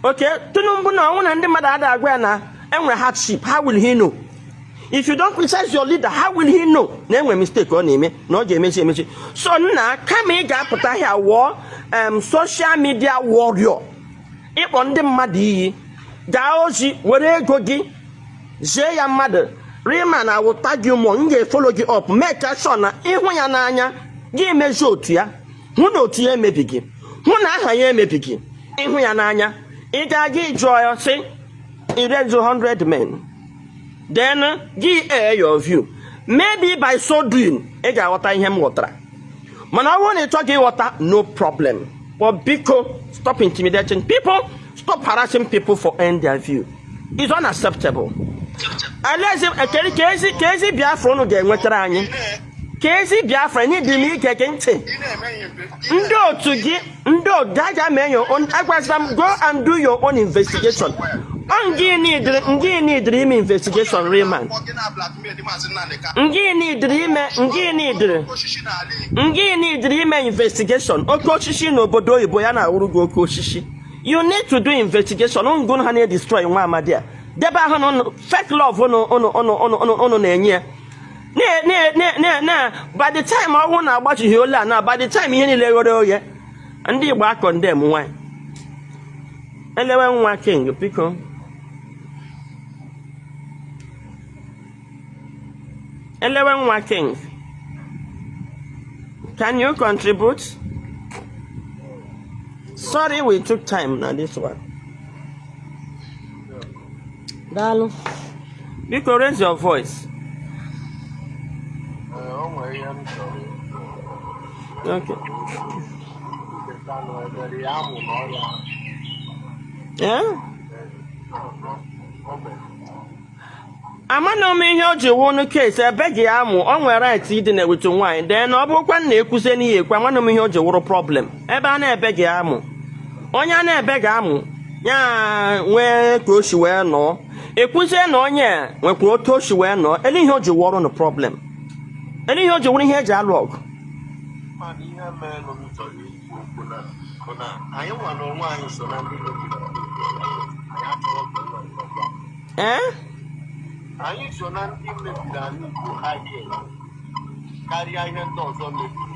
Okay, Tinubu na ọnwụ na ndị mmadụ ada agwa ya na enwere hardship, how will he know? If you don't criticize your leader, how will he know na enwere mistake ọ na-eme na ọ ga-emechi emechi? So nna, kama ị ga-apụta ahịa wụọ social media warrior, ịkpọ ndị mmadụ iyi, gaa ozi, were ego gị zie ya mmadụ rima na wụta gị ụmụ m ga-efollow gị up, make sure na ịhụ ya n'anya gị mezie otu ya, hụ na otu ya emebighị, hụ na aha ya emebighị. Ịhụ ya n'anya, ị ga-aga ịjụọ ya sị irezu 100 men, then gị air your view. Maybe by so doing, ị ga-aghọta ihe m ghọtara. Mana ọ bụrụ na ị chọghị ịghọta, no problem, but biko stop intimidating people, stop harassing people for airing their view. It's unacceptable. Alaeze ekeri ka ezi Biafra unu ga-enwetara anyị, ka ezi Biafra anyị dị m ige gị ntị. Ị na-eme ya mgbe Ndị otu gị, ndị otu aga mee your own, agwazila m, go and do your own investigation. Ọ ngị nidiri ime investigation, Rayman. Gị na blackmail Maazị Nnamdi Kanu. Ngị nidiri ime, ngị nidiri Osisi n'ala Igbo. Ngị nidiri ime investigation. Oke osisi n'obodo oyibo ya na-awụrụ gị oke osisi. You need to do investigation. Ngụ ha na-edestroy nwa amadi a, debe ahụ na unu fake love unu unu unu unu unu unu na-enye ya na na na na by the time ọnwụ na-agbachighị olu a na by the time ihe niile ghere oghe, ndị Igbo acondemn nwanyị elewe nwa king. Biko, elewe nwa king, can you contribute? Sorry we took time na this one. Daalụ. Biko raise your voice. O nwere ihe m chọrọ ikwu. Okay. Icheta na ebere ya amụ na ọrịa. Yeah? O mere. Amanụ m ihe o ji wụnụ case ebe gị amụ. O nwere right ịdị na ewutu nwaanyị, then ọ bụrụkwa na ekwuzie n'ihe ekwe. Amanụ m ihe o ji wụrụ problem ebe a na-ebe gị amụ. Onye a na-ebe gị amụ ya nwee ka o si wee nọọ, ekwuzie na onye a nwekwara otu o si wee nọọ ele ihe o ji wụọrụ nụ problem, ele ihe o ji wụrụ ihe eji alụ ọgụ. Mana ihe merenụ m chọrọ ikwu okwu na bụ na anyị nwa na onwe anyị so na ndị mebiri anyị achọrọ ka onye ọzọ gwa. Ee. Anyị so na ndị mebiri ala Igbo highest karịa ihe ndị ọzọ mebiri.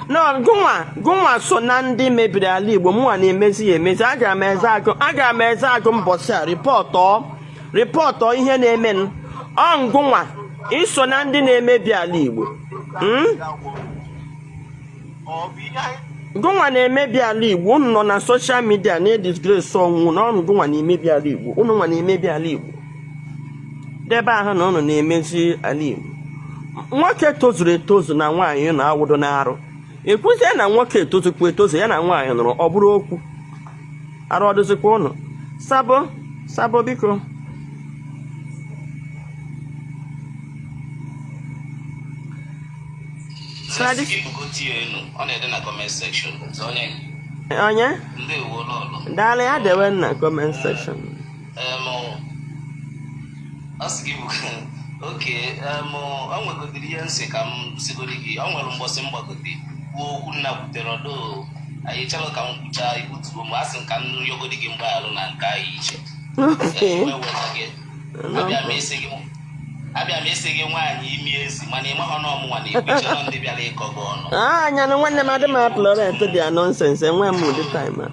No, gụnwa so na ndị mebiri ala Igbo. Mụnwa na-emezi ya emezi. Agara m eze agụ, agara m eze agụ mbọsị a reportọ ihe na-emenụ. Ọ ngụnwa iso na ndị na-emebi ala Igbo. Ọ bụ ihe anyị Gụnwa na-emebi ala Igbo. Unu nọ na social media na-edisgrace ọnwụ na ọnụ. Gụnwa na-emebi ala Igbo. Unu nwa na-emebi ala Igbo. Debe ahụ na unu na-emezi ala Igbo. Nwoke tozuru etozu na nwaanyị na-awụdo n'arụ, ekwuzie na nwoke etozukwa etozu, ya na nwaanyị nụrụ, ọ bụrụ okwu arụ. Ọdụzikwa ụnụ sabo sabo, biko. Gị bugote ya elu, ọ na-ede na comment section. Onye Onye? Ndewo, lọlọ. Daalụ, ya dewe na comment section. Ọ sị gị bụ oke o nwegodiri ihe nsị ka m sigodi gị. O nwere mgbọsị mgbagote kwuo okwu nna kwutere ọdụ anyị chelụ ka m kwuchaa ibutuo m. Asị m ka m yọgodi gị mgbaghalụ na nke anyị iche. Wee weta gị. Abịa m ịsị gị nwaanyị imi ezi, mana ị maghọ na ọmụnwa na-ekwu iche nọ ndị bịara ịkọ gị ọnụ. Ah, anya na nwanne m, adị m a-tolerate their nonsense. Enwe m ụdị time a.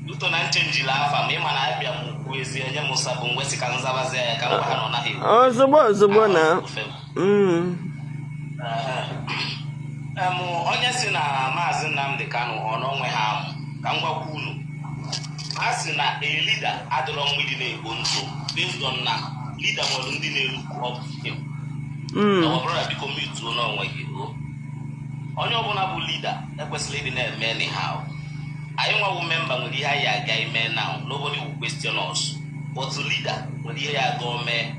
Luto na nchenjila afa ma ị ma na abịa m kwuo ezi onye m sabụ mgbe sị ka nzabazie ya ka m gwa ha na ọ naghị ekwu. Ozugbo ozugbo na Onye si na Maazị Nnamdi Kanu ọ na onwe ha amụ, ka m gwakwa unu, a sị na a leader adịrọ mma ịdị na-egbo ntụ, based on na leader nwere ndị na-elook up to him. Our brother, biko mutuo n'onwe gị o. Onye ọbụla bụ leader ekwesịrị ịdị na-eme anyhow. Anyị nwawu member nwere ihe anyị aga ime now, nobody will question us, but leader nwere ihe ya aga o mee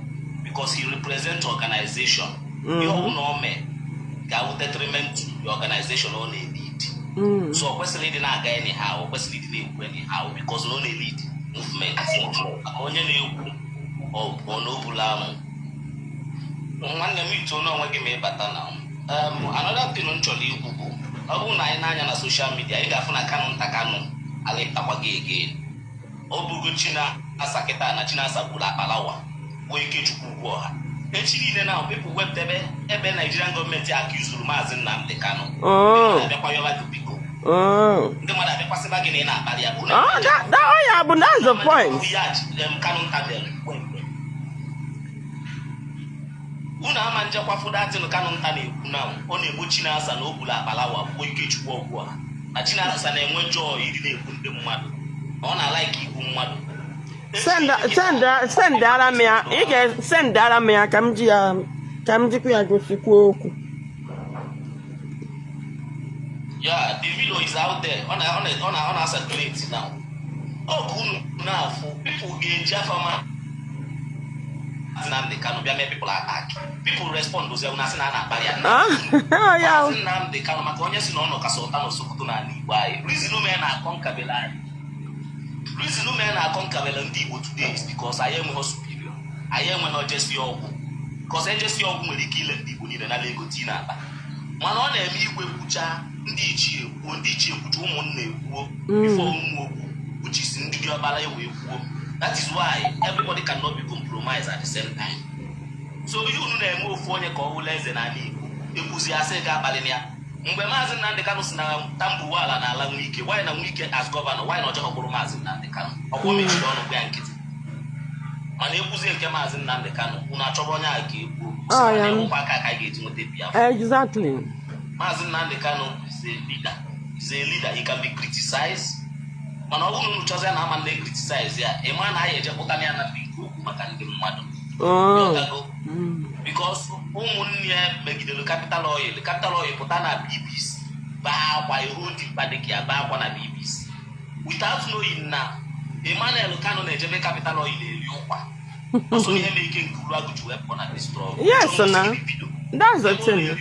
because he represent organization. Ihe ọbụla o mee ga-awụ detriment to the organization ọ na-elead. So ọ kwesịrị ịdị na-aga anyhow, ọ kwesịrị ịdị na-ekwu anyhow because na ọ na-elead movement. Maka onye na-ekwu ọ ọ na o bula amụ. Nwanne m, ituo n'onwe gị ma ịbata na another thing m chọrọ ikwu bụ, ọ bụrụ na anyị na-anya na social media, ị ga-afụ na Kanu nta Kanu alịtakwa gị again. Ọ bụgo Chinasa kịta na Chinasa gburu akpalawa bụ Ikechukwu ugwu ọha echi niile na people wepụta ebe ebe Nigerian gọọmenti accusuru Maazị Nnamdi Kanu. Ndị mmadụ abịakwa yọba gị biko. Ndị mmadụ abịakwasịba gị na ị na-akparị ya. Oh, that, oh yeah, but that's the point. Ya Kanu nta bịara, unu ama njekwa fụdatịnụ. Kanu nta na-ekwu na ọ na-egbu Chinasa na o gburu akpalawa gbuo Ikechukwu ọgwụ a, na Chinasa na-enwe joy ịdị na-egbu ndị mmadụ, na ọ na-alike igbu mmadụ. Send ara m ya. Ị ga-send ara m ya ka m ji ya, ka m jikwa ya gosikwuo okwu. Yeah, the video is out there. Ọ na circulate now. Ọ ka unu na-afụ, people ga-eji afa ma Nnamdi Kanu bịa mee people attack. People respond ozi na asị na a na-akparị ya. Ah, ya. Maazị Nnamdi Kanu, maka onye si na ọ nọ ka Sultan of Sokoto n'ala Igbo anyị. Reason mee na-akọ nkabele anyị. Reason mee na-akọ nkabele ndị Igbo today is because anyị enweghị superior. Anyị enweghị ojesi ọgwụ. Because ejesi ọgwụ nwere ike ile ndị Igbo niile nala ego tii n'akpa. Mana ọ na-eme igwe kwucha, ndị ichie ekwuo, ndị ichie kwucha, ụmụnna ekwuo, before ụmụ okwu, which is ndị diọkpara ewe kwuo. That is why everybody cannot be compromised at the same time. So ihe unu na-eme ofu onye ka ọ bụla eze n'ala Igbo, ekwuzi asị ga-akpali ya. Mgbe Maazị Nnamdị Kanụ si na Tambuwal na ala Nwike, why na Nwike as governor, why na ọjọọ kpụrụ Maazị Nnamdị Kanụ? Ọkwa mechiri ọnụ gwa ya nkịtị. Mana ekwuzie nke Maazị Nnamdị Kanụ, unu achọba onye a ka ekwuo. Ah, ya. Na-enwekwa aka ka a ga-eji nweta Biafra. Maazị Nnamdị Kanụ is a leader. Is a leader. He can be criticized. Mana ọ bụrụ na unu chọzie na ama ndị criticize ya, ị ma na anyị ejepụta ya na ndị nke okwu maka ndị mmadụ. Ịghọtago? Because ụmụnne ya megidere Capital Oil. Capital Oil pụta na BBC baa akwa ihu dị mkpa dịka ya baa akwa na BBC without knowing na Emmanuel Kanu na-ejebe Capital Oil eri ụkwa ọsọ. Ihe mere ike nke Uruagụ ji wee pụọ na the struggle. Yes, na. That's the thing.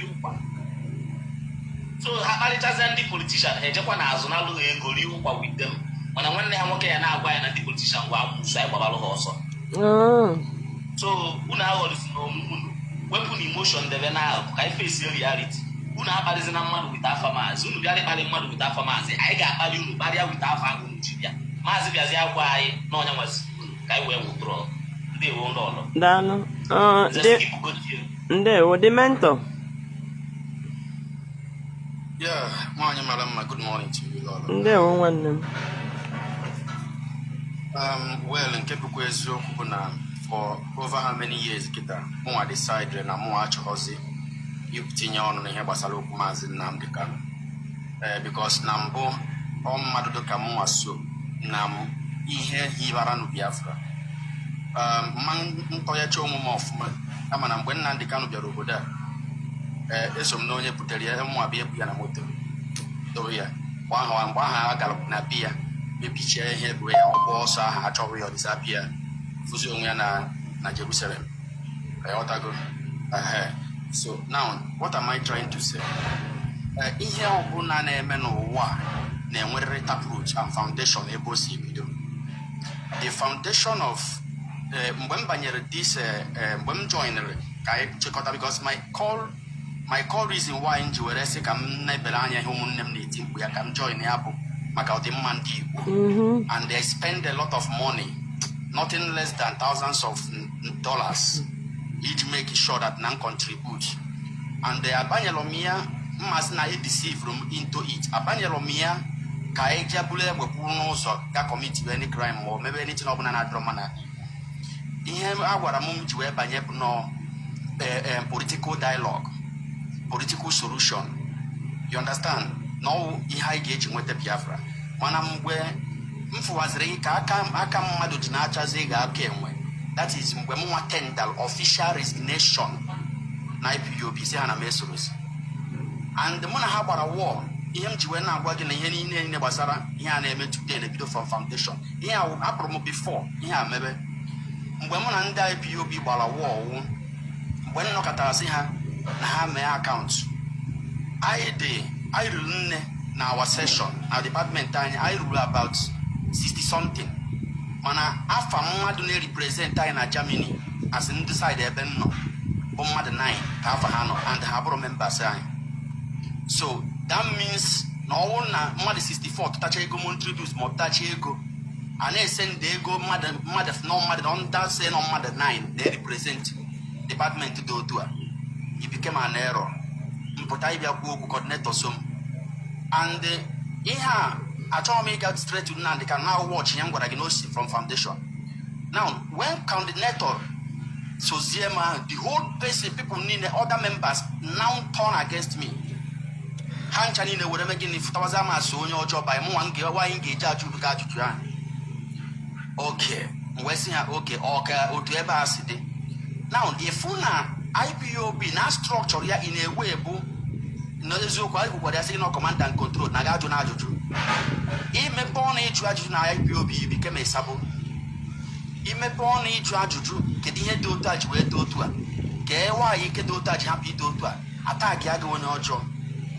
So ha kparịchazịa ndị politician, ha ejekwa n'azụ na alụghị ego rie ụkwa with them. Mana nwanne ha nwoke ya na-agwa ya na ndị politician gwa amụsụ anyị gbabalụ ha ọsọ. So unu aghọrịzi na onwe unu, wepụ na emotion debe n'akụkụ ka anyị face reality. Unu akparịzi na mmadụ with afa maazị. Unu bịara ịkparị mmadụ with afa maazị, anyị ga-akparị unu kparịa with afa ahụ unu ji bịa. Maazị bịazie gwa anyị na ọnya nwazi unu ka anyị wee withdraw. Ndewo lọlọ. Daalụ. Nze Dị sị gị bugotie. Ndewo, dị mentor. Yeah, nwaanyị mara mma, good morning to you, Lolo. Ndewo, nwanne m. Well, nke bụkwa eziokwu bụ na for over how many years kịta, mụnwa decide na mụnwa achọghọzi itinye ọnụ n'ihe gbasara okwu Maazị Nnamdi Kanu. Because na mbụ, ọ mmadụ dịka mụnwa so na m ihe hibara nụ Biafra. Mma ntọnyecha onwe m ọfụma, kama na mgbe Nnamdi Kanu bịara obodo a, eso m na onye butere ya, mụnwa bịa ebu ya na moto dobe ya. Mgbe ahụ a gara na bi ya mebichie ihe bụ ya, ọgba ọsọ ahụ achọghị ya, ọdịsapịa fụzi onwe ya na Jerusalem. Ịghọtago? Ehe. So now, what am I trying to say? Ihe ọbụla na-eme n'ụwa a na-enwerịrị taproot and foundation ebe o si ebido. The foundation of mgbe m banyere this mgbe m joinere ka anyị chịkọta, because my call reason why m ji were sị ka m na-ebere anya ihe ụmụnne m na-eti mkpu ya ka m join ya bụ maka ọdịmma ndị Igbo. And they spend a lot of money, nothing less than thousands of dollars, iji make sure that na m contribute. And abanyelọ m ya mmasị na e deceive m into it. Abanyelọ m ya ka e jee bụrụ egbe kwuru n'ụzọ ga commit any crime ma ọ mebe anything ọbụla na-adịrọ mma na ihe a gwara m ji wee banye bụ nọ political dialogue, political solution, you understand, na ọwụ ihe anyị ga-eji nweta Biafra. Mana mgbe m fụwaziri ka aka mmadụ ji na-achazi ịga aka enwe, that is mgbe m nwa tender official resignation na IPOB, si ha na m esorozi, and mụ na ha gbara war. Ihe m ji wee na-agwa gị na ihe niile gbasara ihe a na-eme today na-ebido from foundation. Ihe a apụrụ m before ihe a mebe. Mgbe mụ na ndị IPOB gbara war wụ mgbe m nọkọtara sị ha na ha mee account anyị dị, anyị ruru nne na our session na department anyị, anyị ruru about 60 something, mana afa mmadụ na-represent anyị na Germany as ndị side ebe m nọ bụ mmadụ 9 ka afa ha nọ, and ha bụrụ members anyị. So that means na ọwụ na mmadụ 64 tụtacha ego monthly dues ma ọ tụtacha ego a na-ese ndị ego mmadụ nọ mmadụ nọ nda se nọ mmadụ 9 na-represent department dị otu a, it became an error. Mpụta ịbịa kwuo okwu, coordinator so m, and ihe a achọghị m ịga straight to Nnamdi ka now watch ihe m gwara gị na o si from foundation. Now, when coordinator sozie m ahụ, the whole person, people niile, other members now turn against me. Ha ncha niile were mee gịnị? Fụtawaza m asụ onye ọjọọ by mụnwa nge nwaanyị ga-eji ajụ gị ajụjụ ahụ. Oke m wee sị ha oke ọ ka otu ebe a si dị. Now, ịfụ na IPOB na structure ya in a way bụ n'eziokwu, anyị kwukwara ya sị gị na command and control na ga ajụ na ajụjụ. Imepe ọnụ ịjụ ajụjụ na IPOB, you became a sabo. Imepe ọnụ ịjụ ajụjụ, kedu ihe dị otu a ji wee dị otu a, kee nwaanyị ike dị otu a ji hapụ ịdị otu a, attack agị onye ọjọọ.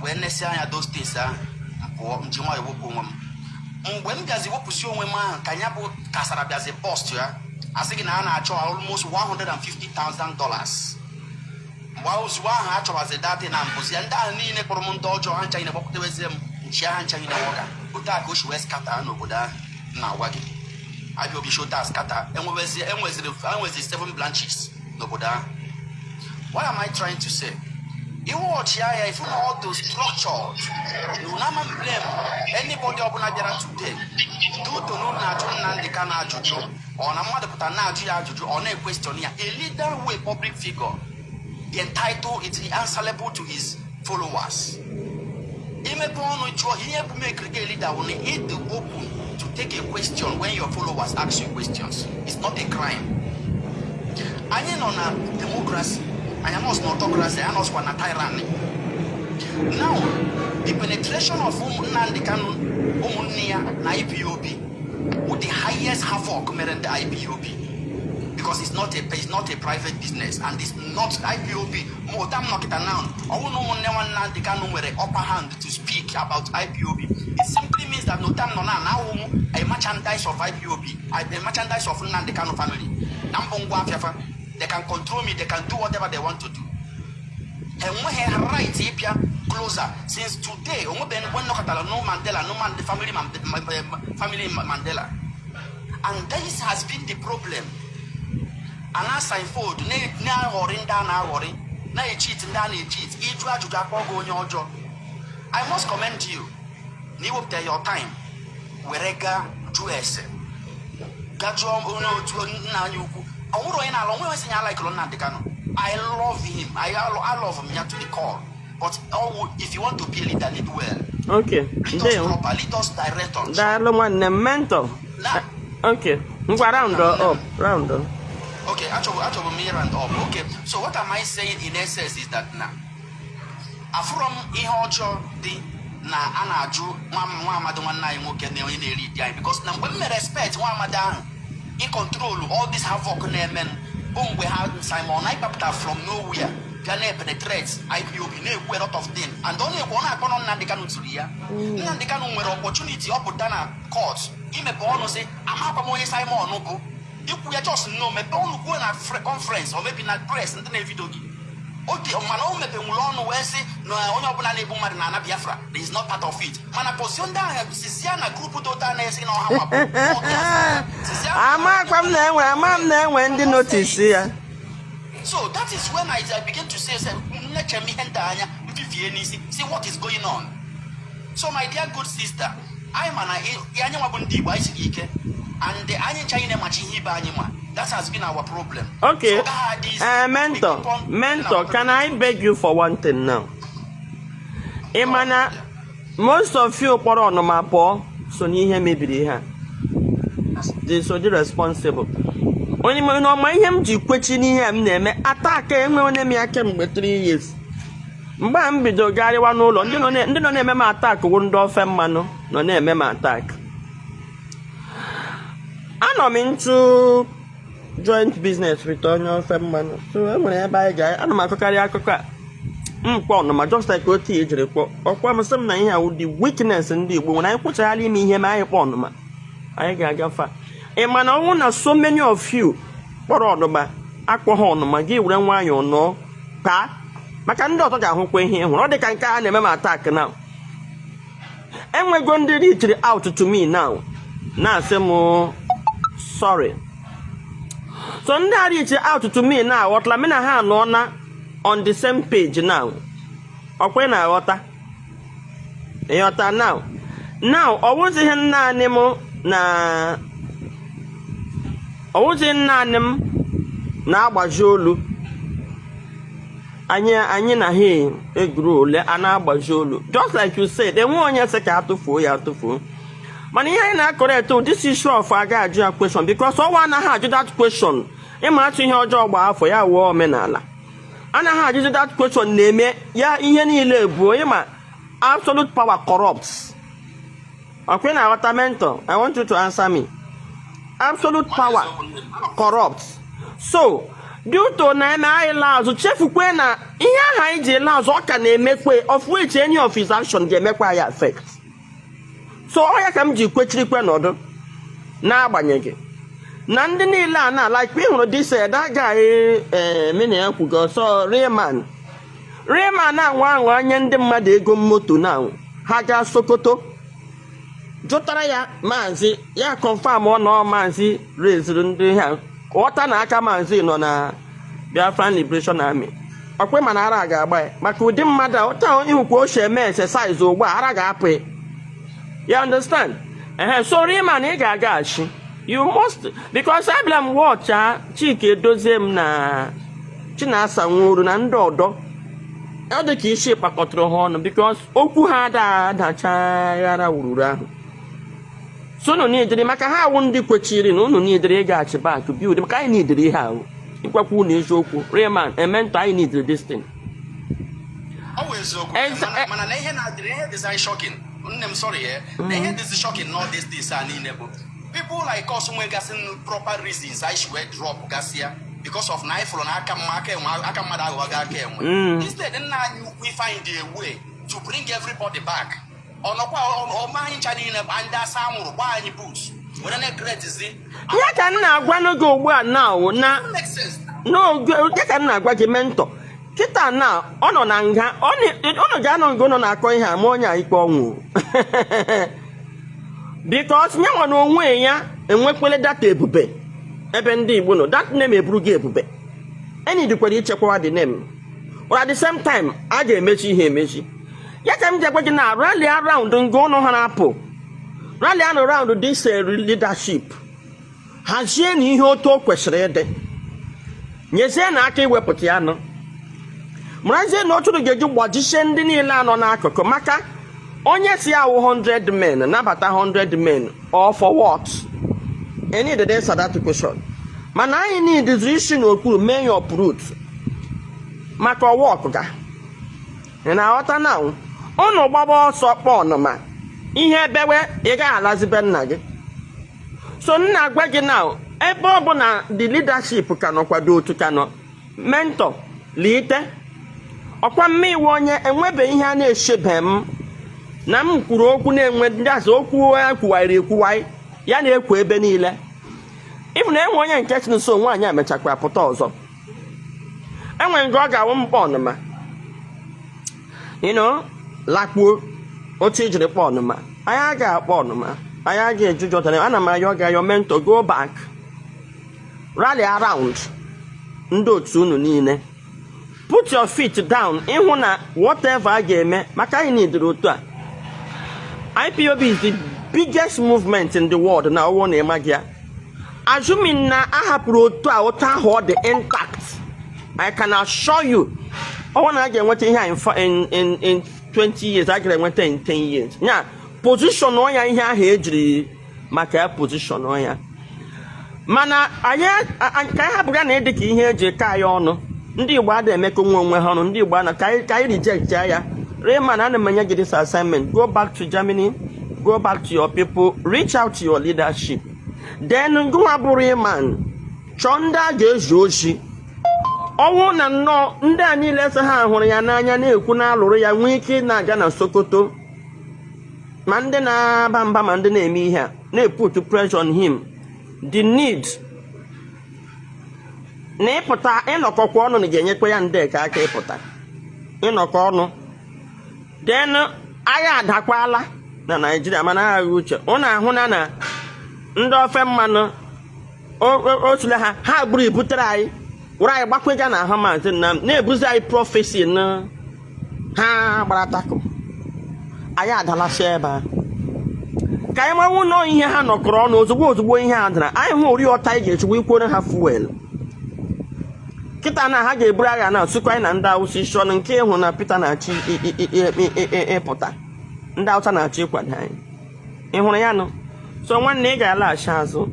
Wee nesị anya those things ahụ, m pụọ, m ji nwayọ wepụ onwe m. Mgbe m bịazi wepụsi onwe m ahụ, ka ya bụ kasara bịazi bust ya, asị gị na a na-achọ almost $150,000. Mgbe ozugbo ahụ a chọwazi datị na mbụzi ya, ndị ahụ niile kpọrọ m ndị ọjọọ, ha ncha niile gbakwutewezie m nchi, ha ncha niile nwoga. Otu a ka o si wee scatter n'obodo ahụ m na-agwa gị. Abịa obi shota scatter, enwewezi enweziri enwezi seven branches n'obodo ahụ. What am I trying to say? Iwe ọchịagha ifu na all those structured na unu ama blame anybody ọbụla bịara today due to na unu na-ajụ Nnamdi Kanu ajụjụ, ọ na mmadụ pụtara na-ajụ ya ajụjụ, ọ na-equestion ya. A leader who a public figure, the entitled is answerable to his followers. Imepe ọnụ jụọ ihe bụ make gị a leader wụ na ịdị open to take a question when your followers ask you questions. It's not a crime. Anyị nọ na democracy, anyị anọs na autocracy, anyị anọsịkwa na tyranny. Now, the penetration of ụmụ Nnamdi Kanu, ụmụnne ya na IPOB with the highest havoc mere ndị IPOB, because it's not a private business and it's not IPOB. Ma ụta m nọkịta now, ọnwụ na ụmụnne nwa Nnamdi Kanu nwere upper hand to speak about IPOB, it simply means that n'ụta m nọ na awụ m a merchandise of IPOB, a merchandise of Nnamdi Kanu family, na mbụ ngwa afịafa. They can control me, they can do whatever they want to do. Enweghị right ịbịa closer. Since today, onwebeghị mgbe nnọkọtara no Mandela, no family, family Mandela, and this has been the problem. A na-signfold na-aghọrị ndị a na-aghọrị, na-echeat ndị a na-echeat. Ịjụ ajụjụ, akpọ gị onye ọjọọ. I must commend you na iwepụta your time were gaa jụọ ese, gaa jụọ onye otu nna anyị ukwu. Ọ nwụrụ onye na-ala onwe sị ya like Nnamdi Kanu. I love him. I love him ya to the core, but oh, if you want to be a leader, lead well. Lead us Ndewo. proper, lead us, direct us. Daalụ, nwanne m, mentor. Na Okay, ngwa, round up, round up. Okay, achọbụ m round up. Okay, so what am I saying in essence is that na afụrọ m ihe ọjọọ dị na a na-ajụ nwa amadi nwanne anyị nwoke na onye na-eri di anyị, because na mgbe m mere respect nwa amadi ahụ ịcontrol all this havoc na-eme bụ mgbe ha Simon Ekpa from nowhere bịa na-epenetrate IPOB, na-ekwu a lot of things, and ọ na-ekwu, ọ na-akpọ nọ Nnamdi Kanu tụrụ ya. Nnamdi Kanu nwere opportunity ọ pụta na court imepe ọnụ sị amakwa m onye Simon bụ. Ikwu ya, just no mepee ọnụ kwuo na conference or maybe na press ndị na-evideo gị oge, mana o mepenwuru ọnụ wee sị na onye ọbụla na-egbu mmadụ na ana Biafra is not part of it. Mana position ndị ahụ sizia na group dị ụta na-esi na ọha mapụ. Amakwa m na-enwe, ama m na-enwe ndị notice ya. So that is when I begin to say, nneche m ihe ndị anya mfifie n'isi, see what is going on. So my dear good sister, anyị ma na anyị nwa bụ ndị Igbo, anyị siri ike, and anyị ncha anyị na-emachi ihe ibe anyị ma. That has been our problem. Okay. So that is Mentor, mentor, can I beg you for one thing now? Ị ma na most of you kpọrọ ọnụma pụọ so n'ihe mebiri ihe a. They so dị responsible. Onye ma na ọma ihe m ji kwechi n'ihe a m na-eme attack enwe onye m ya kemgbe 3 years. Mgbe a m bido garịwa n'ụlọ, ndị nọ na-eme m attack wụ ndị ofe mmanụ nọ na-eme m attack. Anọ m into joint business with onye ofe mmanụ, so e nwere ebe anyị ga ana m akọkarị akụkọ a mkpọ ọnụma, just like otu ejiri kpọ ọkwa m sị m na ihe awụ the weakness ndị Igbo nwere. Anyị kwụchaghala ime ihe ma anyị kpọ ọnụma, anyị ga-agafe a. Ị ma na ọnwụ na so many of you kpọrọ ọnụma akpọ ha ọnụma gị were nwayọọ nọọ paa maka ndị ọzọ ga-ahụkwa ihe ị hụrụ. Ọ dị ka nke a na-eme m attack now. Enwego ndị reachiri out to me now na-asị m sorry. So ndị a reach out to me now aghọtala m na ha anọ na on the same page now. Ọkwa ị na-aghọta, ịghọta now? Now, ọ wụzighị naanị m na ọ wụzighị naanị m na-agbaji olu. Anyị na ha eguru ole a na-agbaji olu. Just like you said, enwe onye sị ka atụfuo ya atụfuo, mana ihe anyị na-acorrect this issue of aga ajụ ya question, because ọnwa anaghị ajụ that question. Ịma atụ ihe ọjọọ gbaa afọ ya wụọ omenala, anaghị ajụzi that question na-eme ya ihe niile bụ ịma absolute power corrupts. Ọkwa ị na-aghọta, mentor? I want you to answer me. Absolute power corrupts. So due to na-eme anyị laa azụ, chefukwe na ihe ahụ anyị ji laa azụ, ọ ka na-emekwe, of which any of his action ga-emekwa ya affect. So ọ ya ka m ji kwechirikwe nọdụ, n'agbanyeghị na ndị niile a na like ị hụrụ this that guy mena ya kwugo ọsọ Rayman. Rayman na-anwa anwa anya ndị mmadụ ego moto na ha gaa Sokoto jụtara ya maazị ya confirm ọ nọ maazị rezuru ndị ha ghọta na aka maazị nọ na Biafran Liberation Army. Ọkwe mana ara ga-agba ya maka ụdị mmadụ a ụta ịhụkwa o si eme exercise ugbu a, ara ga-apụ ya. You understand? Ehe, so Rayman, ị ga-agaghachi. You must, because abịara m watcha Chike Edozie m na Chinasa Nworu na ndị ọdọ, ọ dị ka isi kpakọtara ha ọnụ, because okwu ha ada adachaghara wururu ahụ. So unu niidiri maka ha awụ ndị kwechiri na unu niidiri ịgaghachi back build, maka anyị niidiri ihe ahụ ịkwakwa unu eziokwu. Rayman, emento, anyị niidiri this thing. Ọ bụ eziokwu. Mana na ihe na-adịrị ihe dịzi shocking, nne m, sorry, eh, na ihe dịzi shocking na all these things a niile bụ people like us nwegasị proper reasons anyị shi wee drop gasịa, because of na anyị fụrụ na aka mma aka enwe aka mmadụ aghọghị aka enwe. Instead nna anyị ukwu find a way to bring everybody back, ọnọkwa ọma anyị ncha niile bụ ndị asa anwụrụ gbaa anyị boot were na-ecreatezi. Ya ka m na-agwa n'oge ugbu a now na Make sense. N'oge ya ka m na-agwa gị, mentor, kịta na ọ nọ na nga, ọ nọ ga-anọ nga ọ nọ na-akọ ihe ama onye a ikpe ọnwụ, because nyanwa na onwe ya enwekwele data ebube. Ebe ndị Igbo nọ, that name eburu gị ebube. Enyi dịkwara ichekwawa the name, but at the same time a ga-emechi ihe emechi ya. Ka m ji agwa gị na rally around nga ụnụ ha na-apụ, rally around this leadership, hazie na ihe otu o kwesịrị ịdị, nyezie na aka iwepụta ya nụ, marazie na otu ga-eji gbajisie ndị niile anọ n'akụkụ, maka onye si awụ 100 men nabata 100 men or for what? Any need answer that question. Mana anyị need isi n'okpuru mee ya uproot maka ọwa ọkụga. Ị na-aghọta? Na ụnụ gbaba ọsọ kpọọ ọnụma ihe bewe, ị gaghị alazibe nna gị. So nna agwa gị na ebe ọ bụ na the leadership ka nọ, kwado otu ka nọ, mentor lite ọkwa mma iwe onye enwebe ihe a na-echebe m na m kwuru okwu na-enwe ndị azụ okwu ekwuwairi ekwuwai ya na-ekwo ebe niile. Ịbụ na enwe onye nke si nso nwaanyị a mechakwa pụta ọzọ, enwe nke ọ ga-awụ mkpọ ọnụma lakpuo otu ijiri kpọ ọnụma. Anyị agaghị akpọ ọnụma, anyị agaghị eju jọtara. Ana m ayọ gị ayọ, mentor, go back, rally around ndị otu unu niile, put your feet down ịhụ na whatever a ga-eme, maka anyị nidiri otu a. IPOB is the biggest movement in the world na ọwụ na ịmaghị ya. Assuming na a hapụrụ otu a otu ahụ ọ dị intact, I can assure you, ọwụ na a ga-enweta ihe a in 20 years, a ga-enweta in 10 years ya. Position ya, ihe ahụ ejiri maka ya position ya. Mana anyị ka anyị hapụga na ịdị ka ihe eji ka anyị ọnụ. Ndị Igbo ada emekọ nwe onwe ha ọnụ. Ndị Igbo ana ka anyị reject ya. Rayman, ana m enye gị this assignment: go back to Germany, go back to your people, reach out to your leadership. Then gụnwa bụrụ Rayman, chọọ ndị a ga-ezu ozi. Ọnwụ na nnọọ ndị a niile sị ha hụrụ ya n'anya na-ekwu na alụrụ ya nwee ike na-aga na Sokoto, ma ndị na-aba mba, ma ndị na-eme ihe a na-eput pressure on him, the need na ịpụta ịnọkọkwa ọnụ na ga-enyekwa ya ndị ka aka ịpụta ịnọkọ ọnụ. Then agha adakwala na Naijiria, mana agha uche ụnụ ahụ na ndị ofe mmanụ otule ha ha gburu ibutere anyị were anyị gbakwega na ahụ Maazị Nnamdi na-ebuzi anyị prophecy na ha gbara takụ. Anyị adalasị ebe a ka anyị manwụ nọọ ihe ha nọkọrọ ọnụ. Ozugbo ozugbo ihe a dara, anyị hụ ori ọta anyị ga-echukwu ikwere ha fuel. Kịta na ha ga-eburu agha na asụkwa anyị na ndị Awụsa isi ọnụ nke ịhụ na Peter na-achọ ịpụta, ndị Awụsa na-achọ ịkwado anyị. Ị hụrụ ya nụ? So nwanne, ị ga-alaghachi azụ,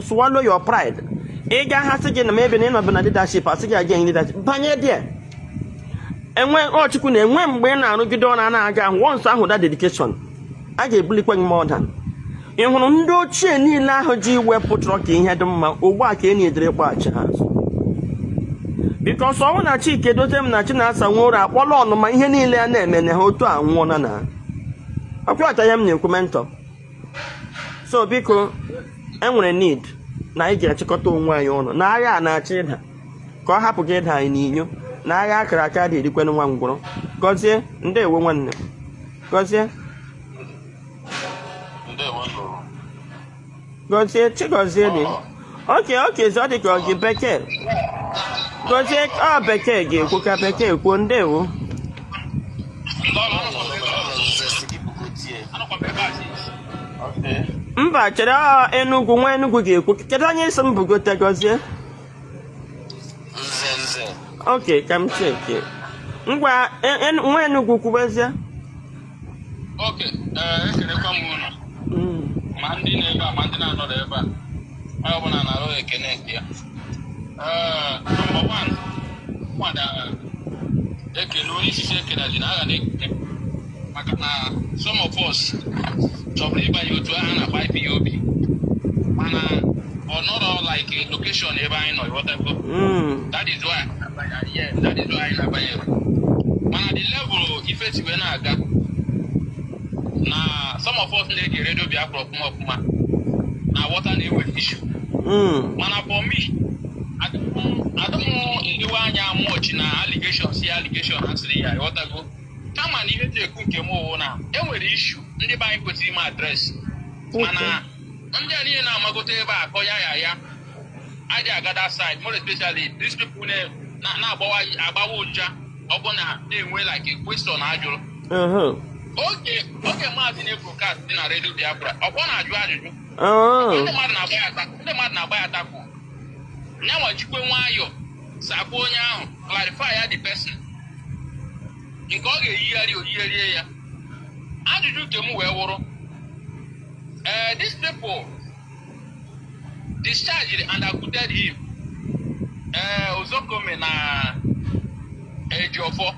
swallow your pride. Ị ga ha sị gị na maybe na ịnọbụ na leadership, asị gị again leadership banye there. Enwe ọchukwu na-enwe mgbe ị na-arụgide ọrụ a na-aga ahụ. Once ahụ that dedication, a ga-ebulikwa gị more than ị hụrụ ndị ochie niile ahụ ji iwepụ chọrọ ka ihe dị mma ugbu a ka e na-edere kpọghachi ha azụ, because ọnwụ na Chike Dozie m na Chinasa Nworu akpọla ọnụma ihe niile a na-eme na ha otu a nwụọna na ọkwọta ihe m na-ekwu, mentor. So biko, enwere need na anyị ga-achịkọta onwe anyị ọnụ na agha a na-achọ ịda, ka ọ hapụ gị ịda anyị n'inyo na agha akara aka dị erikwenụ nwa ngwụrọ. Gọzie, ndewo nwanne, gọzie. Ndewo. Gọzie, Chigozie dị oke ọ dị ka ọ gị bekee. Gọzie, ọ bekee ga-ekwu ka bekee kwuo. Ndewo. Nze si gị bugotie. Okay. Mba, chere, ọ Enugwu, nwa Enugwu ga-ekwu. Kedu onye isi m bugote? Gọzie. Nze, nze. Oke, ka m cheke ngwa. Nwa Enugwu, kwubezie. Oke, ee, ekelekwa m unu, ma ndị na-ebe a ma ndị na-anọrọ ebe a. Onye ọbụla na-arụ ekene nke ya. Ee, number one, nwada ekele onye isi ekele dị na agha na-ekele, maka na some of us chọburu ịbanye otu ahụ na-akpa IPOB, mana ọ nọrọ like location ebe anyị nọ, ịghọtago? That is why, yes, that is why anyị na-abanye. Mana the level ife si wee na-aga na some of us na-ege Radio Biafra ọfụma ọfụma na water na-enwe issue. Mana for me, adịm elewe anya much na allegation si allegation ha sịrị ya, ịghọtago? Kama na ihe dị ekwu nke m wụ na enwere issue ndị be anyị kwesịrị ime address, mana ndị a niile na-amagote ebe a akọ ya ya ya. Adị aga that side, more especially these people na-agbawa agbawa ụja, ọ bụ na na-enwe like a question ajụrụ. Oge maazị na-ebroadcast dị na Radio Biafra, ọkwa na-ajụ ajụjụ. Ndị mmadụ na-agba ya attack, ndị mmadụ na-agba ya attack. Nyanwa jikwe nwayọ sakwa onye ahụ, clarify ya the person nke ọ ga-eyigharị, oyigharie ya. Ajụjụ nke m wee wụrụ, ee, these people discharged and acquitted him, ee, Ozekhome na Ejiofor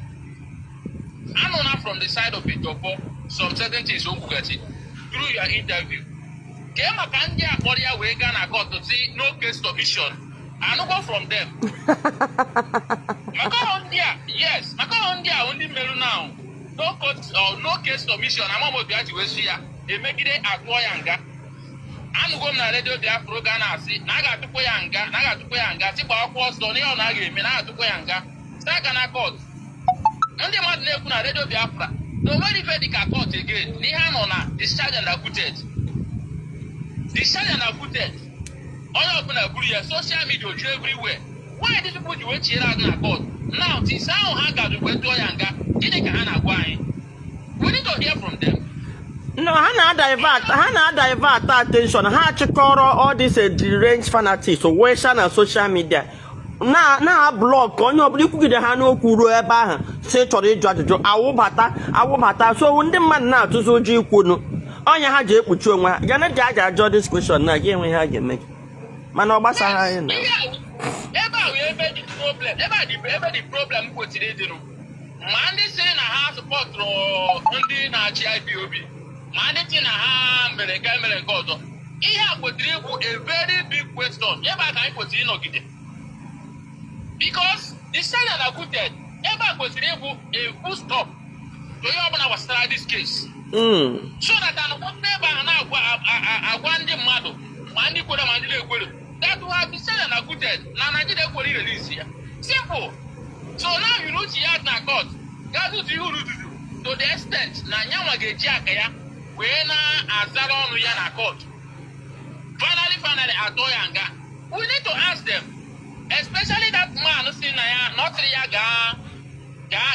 anụna from the side of Ejiofor some certain things o kwugasị through your interview. Kee maka ndị a kpọrọ ya wee gaa na court si no case submission? Anụgo from them maka ọ ndị a, yes, maka ọ ndị a ndị merụ now no court or no case submission. Amamobi ha ji wee si ya emegide atụọ ya nga. Anụgo m na Radio Biafra oge a na-asị na a ga-atụkwa ya nga, na a ga-atụkwa ya nga, si gbawakwa ọsọ n'ihe ọ na a ga-eme, na a ga-atụkwa ya nga si aga na court. Ndị mmadụ na-ekwu na Radio Biafra na onwere ife dịka court again, n'ihe a nọ na discharge and acquitted, discharge and acquitted. Onye ọbụla buru ya social media oju everywhere. Why these people ji wee chiere azụ na court now? Since ahụ ha gaji wee tụọ ya nga, gịnị ka ha na-agwa anyị? We need to hear from them. No, ha na-adivert attention. Ha chịkọrọ all these deranged fanatics wee na social media na block onye ọbụla ikwugide ha n'okwu ruo ebe ahụ si chọrọ ịjụ ajụjụ, awụbata awụbata. So ndị mmadụ na-atụzi ụjọ ikwunu ọnya ha ji ekpuchi onwe ha. Gana ji a ga-ajụ this question na gị enwe ha ga-eme gị, mana ọ gbasara anyị na Ihe a, ebe a wee ebe dị problem, ebe a dị, ebe dị problem kwesịrị ịdịnụ. Ma ndị sịrị na ha supportụrụ ndị na-achị IPOB, ma ndị sị na ha mere nke mere nke ọzọ, ihe a kwesịrị ịbụ a very big question. Ebe a ka anyị kwesịrị ịnọgide, because the Senate acquitted, ebe a kwesịrị ịbụ a full stop to ihe ọbụla gbasara this case, so that anọkọta ebe ahụ na-agwa agwa ndị mmadụ, ma ndị kwere ma ndị na-ekwere, that we have decided and acquitted na Nigeria ekwere release ya. Simple. So now you know ya na court gazutu ihe uru dudu to the extent na nyanwa ga-eji aka ya wee na-azara ọnụ ya na court. Finally, finally, atọ ya nga. We need to ask them, especially that man si na ya na ọ sịrị ya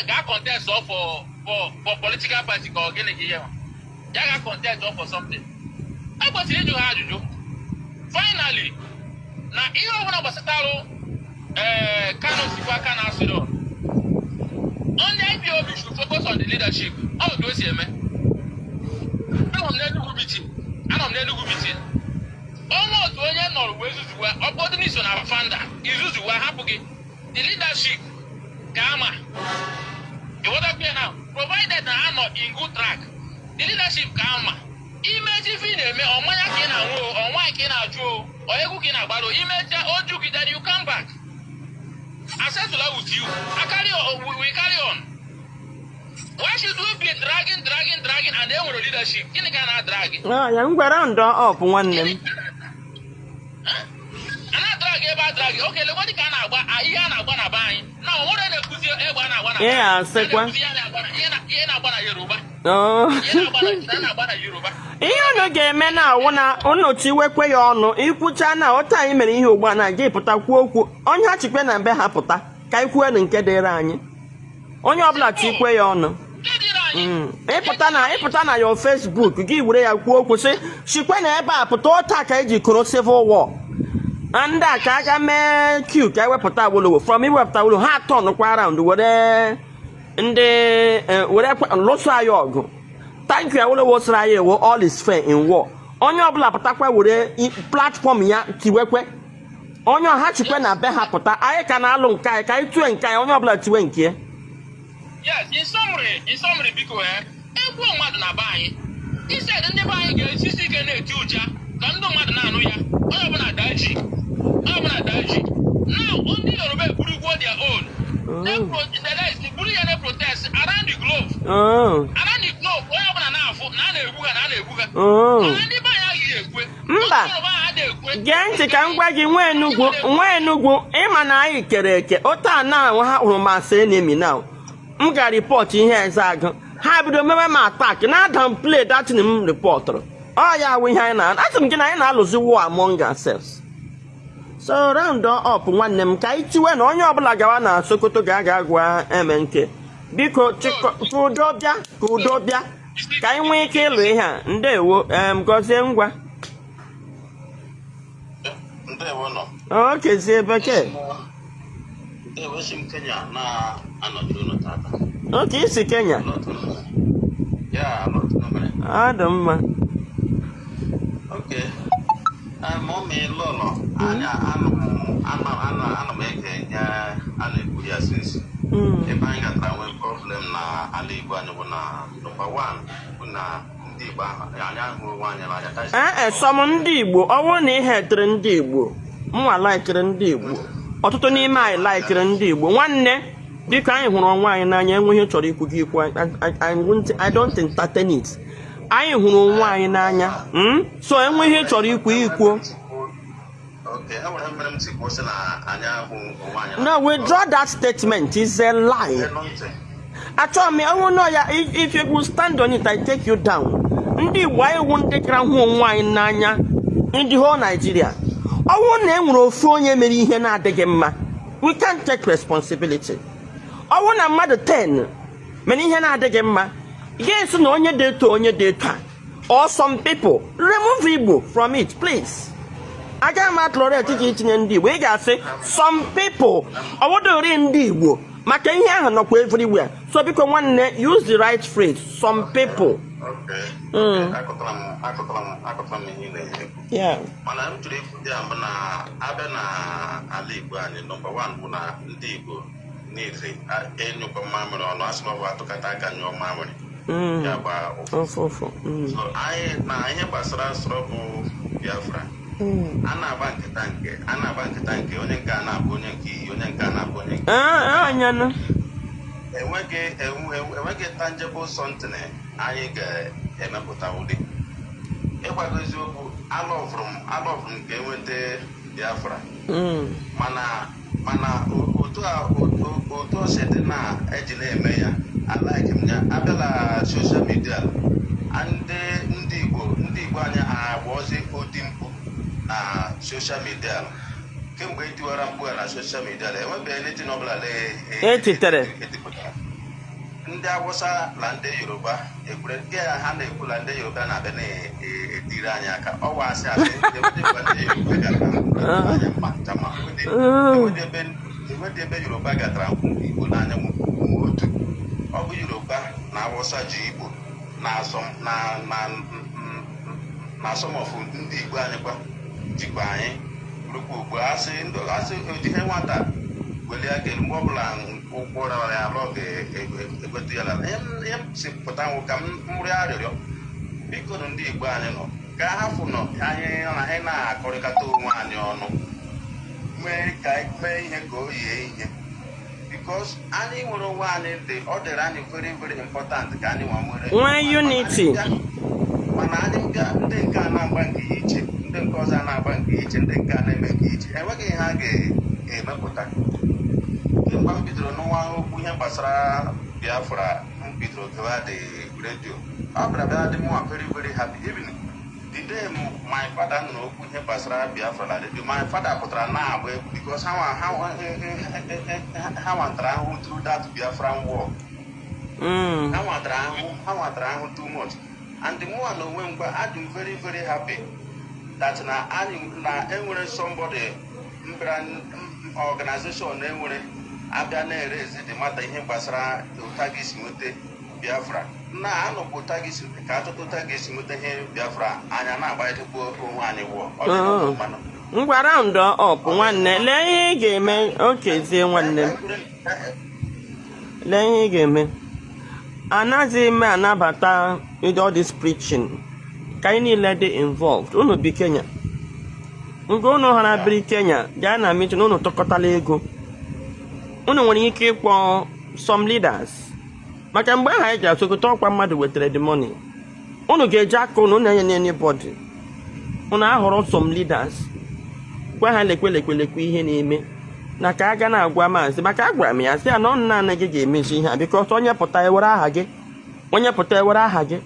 gaa contest or for political party, ka ọ gịnị ka ihe ya ga contest or for something. E kwesịrị ịjụ ha ajụjụ finally na ihe ọbụla gbasatarụ ee Kano sikwa aka na asịrị ndị IPOB should focus on the leadership. Ọ bụ ka o si eme. Anọ m n'Enugu meeting, anọ m n'Enugu meeting. Ọnwa otu onye nọrọ wee zuzuwa, ọ bụrụ na iso na founder izuzuwa, hapụ gị the leadership ka ama ịghọtakwa ya na provided na ha nọ in good track, the leadership ka ama imechi ife ị na-eme. Ọmanya ka ị na-anwụ o, ọnwa ka ị na-ajụ o, ọ egwu ka ị na-agbara o, imecha oju gị, then you come back. I settle with you. I carry on, we carry on. Why should we be dragging, dragging, dragging, and then nwere leadership? Gịnị ka a na-adrag? Ah, ya ngwara ndọ ọp nwanne m. A na-adrag ebe a drag. Oke, lekwa dị ka a na-agba ihe a na-agba na be anyị. Na ọ nwere na-ekuzi egbe a na-agba na be Ihe anyị. asịkwa. A na-ekuzi ihe na-agba na Yoruba. Oh. Ihe na-agba na Yoruba. Ihe unu ga-eme na awụ na unu tiwekwe ya ọnụ ikwucha na otu anyị mere ihe ugbu a na gị pụta kwuo okwu onye ha chikwe na mbe ha pụta ka anyị kwuo nke dịrị anyị, onye ọbụla tikwe ya ọnụ. Nke dịrị anyị. Ịpụta na your Facebook gị were ya kwuo okwu sị chikwe na ebe a pụta otu a ka eji koro civil war na ndị a ka aga mee q ka ewepụta Awolowo from iwepụta Awolowo, ha turnụkwa round were ndị were lụso anyị ọgụ. Thank you. Awolowo sịrị anyị ewo all is fair in war. Onye ọbụla pụtakwa were platform ya tiwekwe onye ọha chikwe na be ha pụta. Anyị ka na-alụ nke anyị, ka anyị tue nke anyị, onye ọbụla tiwe nke ya. Yes, in summary, biko, egbuo mmadụ na be anyị, instead ndị be anyị ga-esisi ike na-eti ụja ka ndị mmadụ na-anụ ya, onye ọbụla daa ji, onye ọbụla daa ji. Now, ndị Yoruba eburugwo their own. Buru ya na protest around the globe. Around the globe, onye ọbụla na-afụ na a na-egbu ha, na a na-egbu ha. Mana ndị be anyị agaghị ekwe. Mba. Ndị Yoruba ha adịghị ekwe. Gee ntị ka m gwa gị, nwa Enugwu, nwa Enugwu, ịma na anyị kere eke otu a na ha hụrụ m asị enemy. Now m ga report ihe eze agụ ha bido mewe m attack na downplay that thing m reportụrụ. Ọ ya awụ ihe anyị na asị m gị na anyị na-alụzi war among ourselves. So round up, nwanne m, ka anyị tiwe na onye ọbụla gawa na Sokoto ga-aga gwa MNK, biko chịkọ ka udo bịa, ka udo bịa, ka anyị nwee ike ịlụ ihe a. Ndewo. Gọzie, ngwa. Ndewo nọ. Okezie Bekee. Ndewo, esi m Kenya na-anọdụ unu tata. Oke isi Kenya? Ya, anọdụ mere. Ọ dị mma. Oke. Mummy Lọlọ, anya anụ ana ana ana m ege ihe a na-ekwu ya since. Ebe anyị gatara nwee problem na ala Igbo anyị bụ na number one bụ na ndị Igbo ahụ anyị ahụrụ onwe anyị n'anya. Ee, some ndị Igbo, ọ bụrụ na ị hetere ndị Igbo, mwa likere ndị Igbo, ọtụtụ n'ime anyị likere ndị Igbo. Nwanne, biko, anyị hụrụ onwe anyị n'anya. Enwe ihe chọrọ ikwu gị ikwu. I don't entertain it. Anyị hụrụ onwe anyị n'anya. So enwe ihe chọrọ ikwu, ikwuo. Okay, enwere mere m si kwuo sị na anyị ahụ onwe anyị. No, withdraw that statement, is a lie. Enu ntị. Achọrọ m ọnwụ nọ ya. If you will stand on it, I take you down. Ndị Igbo, anyị wụ ndị kara hụ onwe anyị n'anya in the whole Nigeria. Ọnwụ na e nwere ofu onye mere ihe na-adịghị mma, we can't take responsibility. Ọnwụ na mmadụ 10 mere ihe na-adịghị mma, ga-esi na onye dị etu, onye dị etu a, or some people. Remove Igbo from it, please. Agaghị m atolerate gị itinye ndị Igbo. Ị ga-asị some people, ọwụdịrị ndị Igbo, maka ihe ahụ nọkwa everywhere. So biko, nwanne, use the right phrase, some people. Okay. Akụtara m ihe ị na-ekwu. Mana m chọrọ ikwu ya mbụ na abịa na ala Igbo anyị, number one bụ na ndị Igbo niile enyụkọ mamịrị ọnụ, asị na ọ bụ atụkata aka nyụọ mamịrị ya gba ụfụfụ. Ụfụfụ. So anyị na ihe gbasara struggle Biafra, a na-agba nkịta nke a na-agba nkịta nke onye nke a na-abụ onye nke iyi, onye nke a na-abụ onye nke Ah, anyanụ. Enweghị tangible something anyị ga-emepụta. Ụdị ịgwago eziokwu, alọvụrụ m ka enweta Biafra, mana otu o si dị na eji na-eme ya, alike m ya. Abịala social media, ndị Igbo anyị agbaọzi oti mkpu na social media. Kemgbe etiwara mkpu a na social media, enwebeghị anything ọbụla Etitere. etipụtara. Ndị Awụsa na ndị Yoruba ekwure nke ha na-ekwu na ndị Yoruba na-abịa na-etiri anyị aka, ọwa asị asị. Enwedị ndị Yoruba gara anyị mma chama, enwedị ebe Yoruba gatara hụ Igbo n'anya ma otu. Ọ bụ Yoruba na Awụsa ji Igbo na asọm na na na asọmọfụ. Ndị Igbo anyị kwa jikwa anyị rukwa ugbu a, asị ndị asị ojihe nwata welie aka elu, mgbe ọbụla ụkwụ rara ya alụ, ọ ga-egote ya lala. Ihe m si pụta nwụ ka m rịọ arịrịọ, biko nụ, ndị Igbo anyị nọ ka hafụ nọ anyị na anyị na-akọrịkọta onwe anyị ọnụ, mee ka anyị mee ihe ka o yie ihe, because anyị nwere onwe anyị dị, ọ dịrị anyị very very important ka anyị nwa nwere Nwee unity. Mana anyị bịa, ndị nke a na-agba nke ya iche, ndị nke ọzọ a na-agba nke ya iche, ndị nke a na-eme nke iche, enweghị ihe a ga-emepụta. Kemgbe m bidoro n'ụwa okwu ihe gbasara Biafra, m bidoro gewa the radio, ọ bịara bịa dị mụnwa very very happy. Even the day my father nụrụ okwu ihe gbasara Biafra na radio, my father pụtara na-agba egwu, because ha nwatara ahụhụ through that Biafran war. Ha nwatara ahụhụ too much, and mụnwa na onwe m gwa, adị m very very happy that na anyị na enwere somebody mbịara organization na-enwere abịa na-ere ezi dị mata ihe gbasara ụta ga-esi nweta Biafra, na anọkwa ụta ga-esi ka achọta ụta ga-esi nweta ihe Biafra. Anya na-agbanyekwa onwe anyị wụọ ọ dị Oh. mmanụ. Ngwa, round up, nwanne. Lee ihe ị ga-eme. Okezie, nwanne m, lee ihe ị ga-eme. Anaghịzi m anabata all this preaching. Ka anyị niile dị involved. Unu bi Kenya, nga unu hara biri Kenya, gaa na meeting unu, tụkọtala ego unu nwere ike ịkpọ some leaders, maka mgbe ahụ anyị ji asokọta ọkwa mmadụ wetara the money. Unu ga-eji aka unu na-enye anybody. Unu ahọrọ some leaders, gwa ha lekwe lekwe lekwe ihe na-eme, na ka a ga na-agwa maazị, maka agwara m ya sị ya na ọ naanị gị ga-emezi ihe a, because onye pụta ewere aha gị, onye pụta ewere aha gị.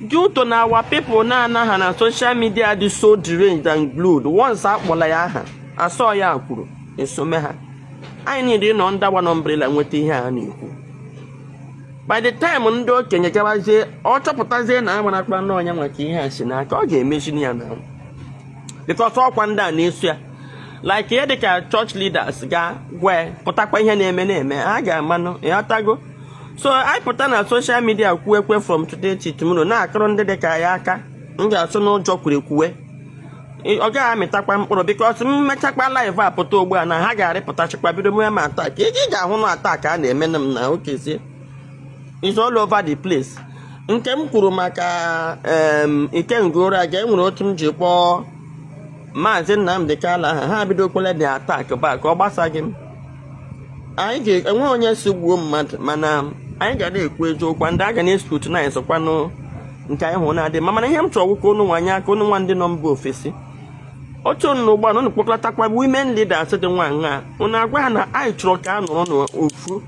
Due to na our people na-anaghị na social media dị so deranged and glued, once akpọla ya aha, Asọ ya kwuru esome ha. Anyị niile ịnọ under one umbrella nweta ihe a na-ekwu. By the time ndị okenye gabazie, ọ chọpụtazie na amarakpa n'ọnya maka ihe a si n'aka, ọ ga-emezi ya na because ọkwa ndị a na-eso ya, like ihe dịka church leaders ga gwa pụtakwa ihe na-eme na-eme, ha ga-amanụ. Ịghọtago? So anyị pụta na social media kwuo ekwe from today to tomorrow, na-akụrụ ndị dịka ya aka, m ga-asụ n'ụjọ kwuru ekwuwe, ọ gaghị amịtakwa mkpụrụ, because mmechakwa live a pụta ugbu a na ha ga-arịpụtachakwa bido mee m attack. Ị ga-ahụ na attack a na-eme m na okezie is all over the place. Nke m kwuru maka Ikenga ga enwere otu m ji kpọọ Maazị Nnamdi Kanu aha, ha bidokwala the attack back. Ọ gbasaghị m. Anyị ga-enwe onye si gbuo mmadụ, mana anyị ga na-ekwu eziokwu. Ndị a ga na-escrutinize kwanụ nke anyị hụrụ na-adị mma. Mana ihe m chọrọ ka unu nwanye aka, unu nwa ndị nọ mba ofesi, otu unu ugbu a unu kpọkọtakwa women leaders dị nwa nha, unu agwa ha na anyị chọrọ ka a nọrọ n'ofu.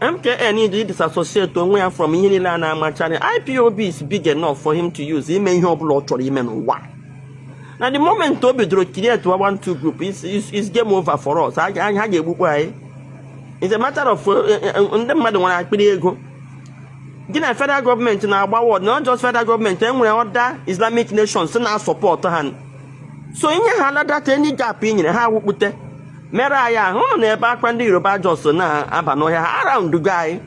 MKN need disassociate onwe ya from ihe niile a na-amachara. IPOB is big enough for him to use ime ihe ọbụla ọ chọrọ ime n'ụwa. Na the moment o bidoro create one two group, is game over for us. Ha ga-egbukwa anyị. It's a matter of ndị mmadụ nwere akpịrị ego gị na federal gọọmenti na-agba word. Not just federal gọọmenti, e nwere other Islamic nations na-asupport ha. So ihe ha ladata any gap i nyere ha wukpute mere anyị ahụ ụnụ na-ebe akwa. Ndị Yoruba just na-aba n'ọhịa ha around anyị.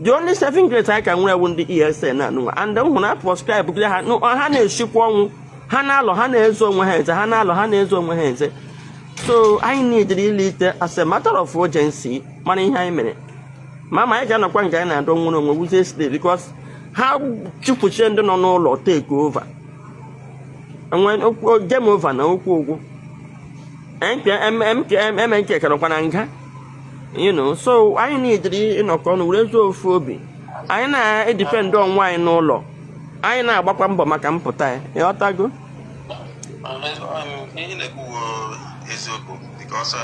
The only saving grace anyị ka nwere ewu ndị ESN anụnwa, and hụ na proscribe ha, ha na-eshikwa ọnwụ, ha na-alọ, ha na-ezo onwe ha eze, ha na-alọ, ha na-ezo onwe ha eze. So anyị need ilite as a matter of urgency. Mana ihe anyị mere ma anyị ga-anọkwa nke anyị na-adọ nwere onwe wuzie slave, because ha chụpụchie ndị nọ n'ụlọ, take over, enwe game over na okwu ogwu MNK karọkwa na nga. So anyị nidiri ịnọkọ ọnụ were zuo ofu obi. Anyị na-edefend onwe anyị n'ụlọ, anyị na-agbakwa mbọ maka mpụta ya. Ịghọtago? Ihe na-ekwu eziokwu, because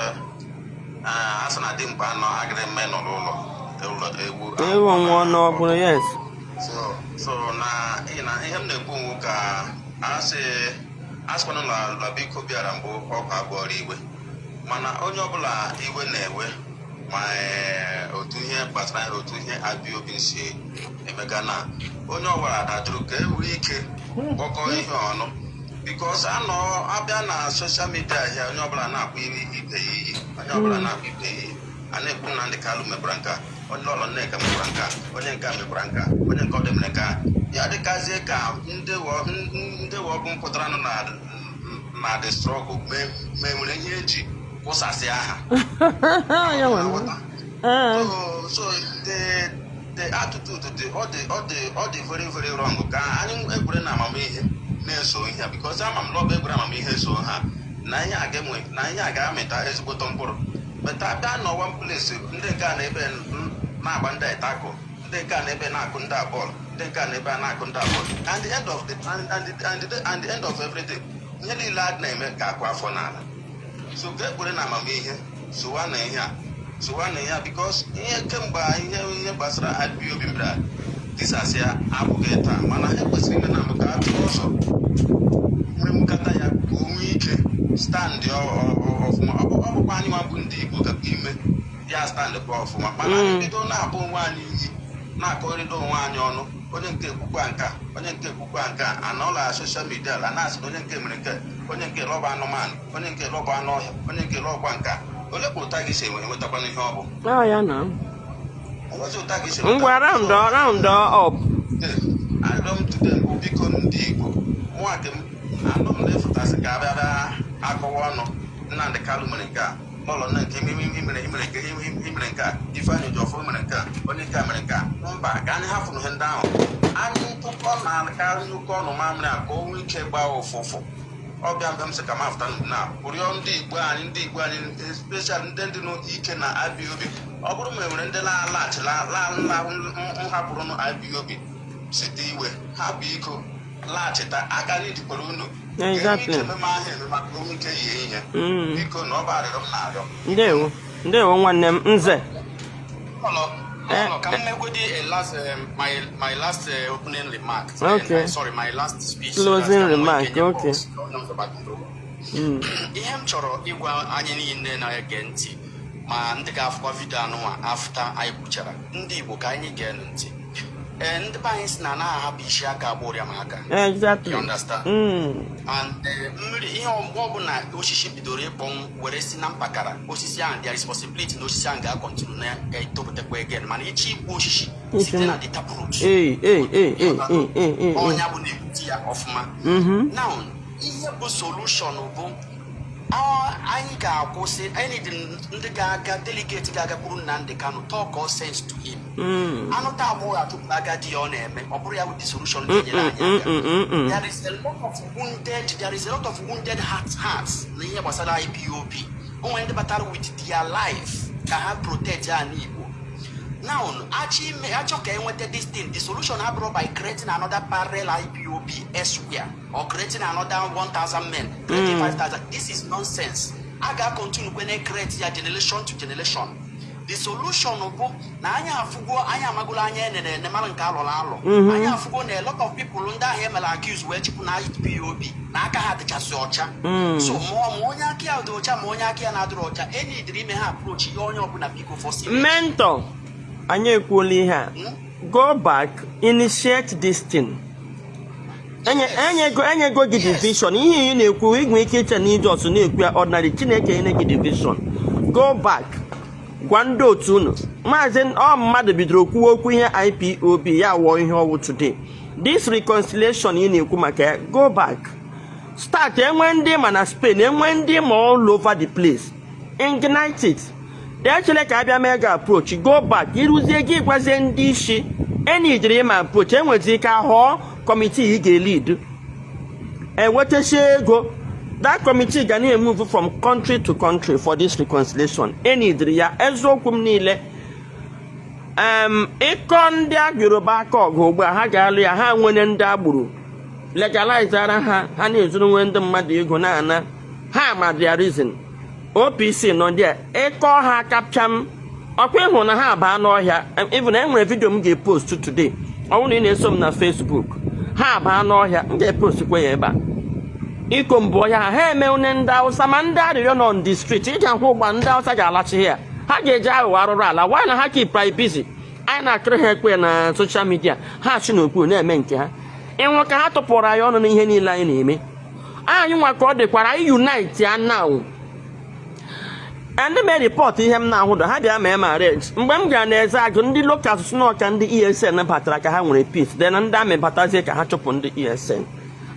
a sị na dimkpa anọ agịrị mme nọ n'ụlọ ụlọ ewu. Ewu nwụọ n'ọgbụrụ, yes. So na na ihe m na-ekwu nwu ka a sị asịkwanụ na biko bịara mbụ ọkụ abụọrọ iwe, mana onye ọbụla iwe na-ewe ma otu ihe gbasara otu ihe IPOB si emega na onye ọbụla dajụrụ ka e were ike kpọkọọ ihe ọnụ, because anọ abịa na social media ahịa, onye ọbụla na-akpọ ibe ya iyi, onye ọbụla na-akpọ ibe ya iyi. A na-ekwu Nnamdị Kanụ mekwara nke a, onye ụlọ Nneka mekwara nke a, onye nke a mekwara nke a, onye nke ọdị mere nke a. Ya dịkazie ka ndị ọbụ pụtara nọ na the struggle ma enwere ihe eji kwụsasị aha. So the attitude dị ọ dị ọ dị ọ dị very very wrong. Ka anyị egwure na amamihe na-eso ihe a, because ama m na ọ bụ egwure amamihe so ha na ihe a ga-enwe na ihe a ga-amịta ezigbote mkpụrụ. But abịa nọ one place, ndị nke a na-ebe na-agba ndị ịtakụ, ndị nke a na-ebe na-akụ ndị a bọọlụ, ndị nke a na-ebe a na-akụ ndị a bọọlụ, and the end of the and the, and the, and the end of everything, ihe niile a na-eme ga-akụ afọ n'ala. So ka ekwere na amamihe sowa na ihe a, sowa na ihe a, because ihe kemgbe ihe gbasara IPOB bịara tisasị ya abụghị taa, mana ha kwesịrị ime na mbụ ka a tụọ ọsọ mmekọta ya ka o nwee ike stand ọfụma. Ọ bụkwa anyị nwa bụ ndị Igbo ka ime ya stand kwa ọfụma, mana anyị bido na-abụ onwe anyị iyi, na-akọrịta onwe anyị ọnụ, onye nke ekwukwa nka, onye nke ekwukwa nka, anọla social media la na-asị na onye nke mere nke, onye nke lọba anụmanụ, onye nke lọba anụ ọhịa, onye nke lọkwa nka. Ole ka ụta gị si enwetakwana ihe ọ bụ? Ọ ya na Enwezi ụta gị si ngwa, round up. Arịrịọ m today bụ, biko, ndị Igbo, nwa nke m anọ m na-efụtasị ka abịa bịa akọwa ọnụ Nnamdị Kanụ mere nke a n'ụlọ nne nke imere imere nke imere nke a, Ifeanyị Ejiofor mere nke a, onye nke a mere nke a. Mba, ka anyị hafụrụ ihe ndị ahụ, anyị tụkọ na aka nyụkọ ọnụ mamịrị a ka o nwee ike gbaa ụfụfụ. Ọbịa mbịa m sị ka m afụta na rịọ ndị Igbo anyị, ndị Igbo anyị, especially ndị dị n'ike na IPOB. Ọ bụrụ ma e nwere ndị na-alaghachila nhapụrụ IPOB site iwe ha bụ iko laghachita aka, anyị jikwara unu Exactly. ememe ahụ eme maka onwe ike yie ihe. Biko, na ọ bụ arịrịọ m na-arịọ. Ndewo, ndewo, nwanne m nze. Lolo, Lolo, can I make a last, my last opening remark? Okay. Sorry, my last speech. Closing remark, okay. Ihe m chọrọ ịgwa anyị niile na-ege ntị, ma ndị ga-afụkwa video anụnwa after anyị kwuchara, ndị Igbo, ka anyị gee ntị. Ee, ndị be anyị si na anaghị ahapụ isi aka agba ụrịa ma aka. Exactly. You understand? Mm. And mmiri ihe mgbe ọbụla osisi bidoro ịkpọnwụ were si na mpakara osisi ahụ, there is possibility na osisi ahụ ga-acontinue na-etopụtakwa again, mana ịchọ igbu osisi site na the taproot, Ee, ee, ee, ee, ee, ee, ee. ọnya bụ na-ebute ya ọfụma. Now, ihe bụ solution bụ anyị ga-akwụsị. Anyị need ndị ga-aga, delegate ga-agakwuru Nnamdi Kanu, talk all sense to him. Anụta agbọghọ achụpụ agadi ya, ọ na-eme, ọ bụrụ ya bụ the solution ga-enyere anyị aka. There is a lot of wounded hearts na ihe gbasara IPOB. O nwere ndị batara with their life ka ha protect ya n'Igbo. Now, achọ ime, achọ ka enweta this thing, the solution abụrụ by creating another parallel IPOB elsewhere or creating another 1000 men, creating 5000. This is nonsense. A ga-continue kwe create ya generation to generation. The solution bụ na anyị afụgo, anyị amagolo anya enene ene mara nke alọrọ alọ. Anyị afụgo na a lot of people ndị ahụ emere accuse wee chịpụ na IPOB na aka ha dịchasị ọcha. So ma onye aka ya dị ọcha, ma onye aka ya na-adịrị ọcha, enyi ime ha approach ihe onye ọbụla, biko, for serious. Mentor, anyị ekwuola ihe a. Go back, initiate this thing. Enyego gị the vision. Ihe ị na-ekwu, ị nwere ike iche na ije ọsụ na-ekwu ya ordinary. Chineke enye gị the vision. Go back, gwa ndị otu unu. Maazị ọ mmadụ bidoro kwuwe okwu ihe IPOB ya wụọ ihe ọwụ today. This reconciliation ị na-ekwu maka ya, go back, start. Enwe ndị ma na Spain, enwe ndị ma all over the place, ignite it. Echele ka abịa mee gị approach. Go back, ịrụzie gị, gwazie ndị isi enidiri ịma approach. Enwezi ike ahụọ committee ị ga-elead, ewetasie ego. That committee ga na-emove from country to country for this reconciliation. Enidiri ya. Eziokwu m niile, ịkọ ndị Yoruba aka ọgụ ugbu a, ha ga-alụ ya. Ha nwere ndị agburu legalize ara ha, ha na-ezuru nwe ndị mmadụ ego na-ana ha. Ma their reason, OPC nọ ndị a ịkọ ha kapcham ọkwa ịhụ na ha baa n'ọhịa. Even e nwere video m ga-epost today, ọ bụrụ na ị na-eso m na Facebook. Ha baa n'ọhịa, m ga-epostkwa ya ebe a. Iko mbụ ọhịa ha, ha emeune ndị Hausa ma ndị arịrịọ nọ on the street. Ị ga-ahụ ụgba ndị Hausa ga-alachi ya. Ha ga-eji aghụghọ arụrụ ala. Why na ha keep anyị busy? Anyị na-akịrị ha ekwe na social media, ha si n'okpuru na-eme nke ha. Ịnwụ ka ha tụpụrụ anyị ọnụ n'ihe niile anyị na-eme. Anyị nwa ka ọ dịkwara anyị unite ya now. Ndị mee report ihe m na-ahụ, ha bịa mee ma arrange. Mgbe m gara n'eze agụ, ndị local n'ọka, ndị ESN batara ka ha nwere peace, then ndị army batazie ka ha chụpụ ndị ESN.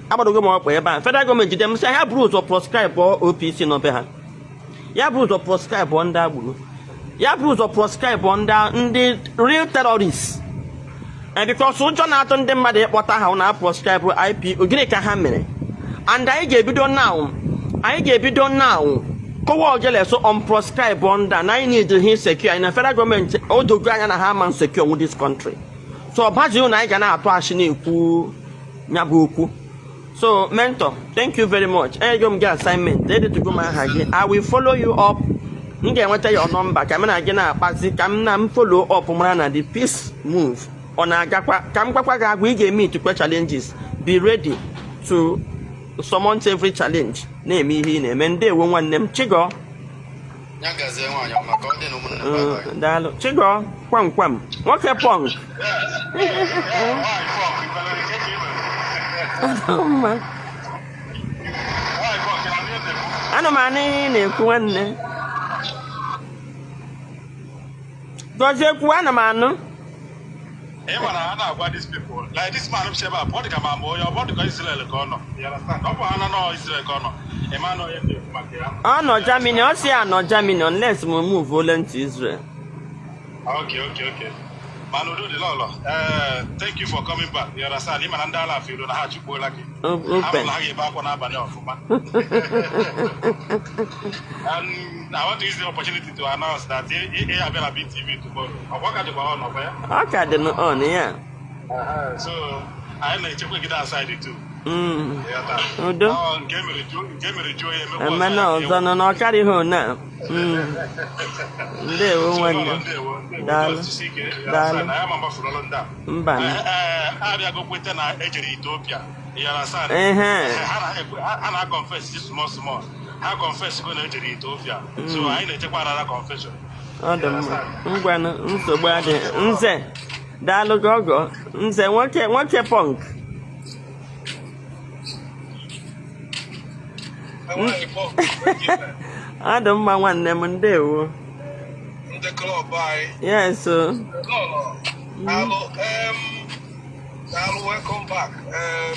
Agbadogo m ọkpa ebe a. Federal gọọmenti jide m sị ha buru ụzọ proscribe OPC n'obe ha, ya buru ụzọ proscribe ndị agburu, ya buru ụzọ proscribe ndị real terrorists. And because ụjọ na-atụ ndị mmadụ ịkpọta ha na proscribe IPO. Gịnị ka ha mere? And anyị ga-ebido now, anyị ga-ebido now kọwa ojele. So on proscribe ndị a na anyị need ha secure anyị na federal gọọmenti odogo anya na ha ama secure nwu this country. So ọ bazighị na anyị ga na-atụ achị na-ekwu ya bụ okwu. So mentor, thank you very much. Enyego m gị assignment, edetugo m aha gị. I will follow you up. M ga-enweta your number ka m na gị na-akpazi, ka m na m follow up mara na the peace move ọ na-agakwa. Ka m gwakwa gị agwa, ị ga-eme itukwe challenges. Be ready to surmount every challenge, na-eme ihe ị na-eme. Ndewo, nwanne m. Chigọ. Ya gazie, nwaanyị ọma, ka ọ dị na ụmụnne. Bye bye. Daalụ, chigọ. Kwam kwam, nwoke punk. Nwaanyị punk, Mma. Nwaanyị punk, na ndị na-ekwu. Ana m anụ ihe ị na-ekwu, nwanne. Gọzie, kwuo, ana m anụ. Ị ma na ha na-agwa these people, like this man si ebe a pụọ, dịka ma ma onye ọ bụ dịka Israel ka ọ nọ. You understand? Ọ bụ ha na nọ Israel ka ọ nọ. Ị ma na onye na-ekwu maka ya. Ọ nọ Germany. Ọ sị ya nọ Germany unless m move ole to Israel. Okay. Mana udo dị, lọlọ. Thank you for coming back. You understand? Ị ma na ndị ala afọ na ha achụgbuola gị. Ha Open. bụ na ha ga-ebe akwa n'abalị ọfụma. And I want to use the opportunity to announce that ị abịa na BTV tomorrow. Ọkwa ka dịkwa on, ọkwa ya? Ọ ka dị on ya. So anyị na-echekwa gị that side too. Ịghọta? Udo. Ọ, nke mere jụọ ya emekwa ọzọ. Emena ọzọ nọ na ọkarịghị ona. Ndewo, So, nwanne. lọlọ, ndewo, ndewo. Daalụ. Just jisie ike. You Daalụ. understand? Na ya ma mgbafuru ọlụ ndị a. Mba. Ee, abịago kweta na ejere Ethiopia. You understand? Ehe. Ha na-confess small small. Ha confess go na ejere Ethiopia. So anyị na-echekwa another confession. Ọ dị mma, ngwanụ, nsogbu adịghị. Nze, daalụ gị ọgọ. Nze nwoke, nwoke punk. Nwaanyị pọp. Ọ dị mma, nwanne m, ndewo. Ndị club anyị. Yes o. Lọlọ, daalụ, daalụ, welcome back.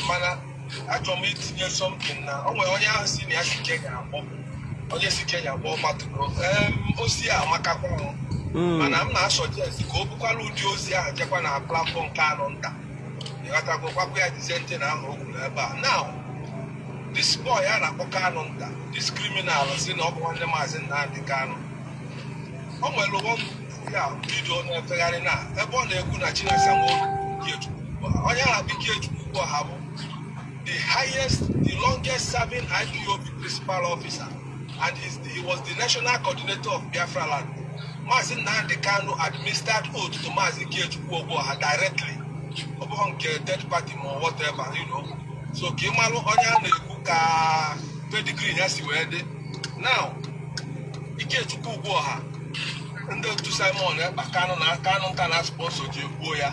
Mana achọrọ m itinye something na o nwere onye ahụ si na ya si Kenya akpọ, onye si Kenya akpọ gbatugo. Ozi a amakakwa ahụ, mana m na-asuggest ka o bukwara ụdị ozi ahụ jekwa na platform Kanụ nta, ịghọtago, gwakwa ya the same thing ahụ o kwuru ebe a. Now, this boy a na-akpọ Kanụ nta, this criminal si na ọ bụ nwanne Maazị Nnamdi Kanụ, o nwere one ya video na-efegharị na ebe ọ na-ekwu na Chinasa Nworu, Ikechukwu Ugbu a, onye a na-akpọ Ikechukwu Ugbu a bụ the highest, the longest serving IPOB principal officer, and he was the national coordinator of Biafra land. Maazị Nnamdi Kanu administered oath to Maazị Ikechukwu Ogbuọha directly, ọ bụghị nke third party ma whatever. So ka ị malụ onye a na-ekwu, ka pedigree ya si wee dị. Now, Ikechukwu Ugbuọha, ndị otu Simon Ekpa, Kanụ na Kanụ nta na sponsor ji egbuo ya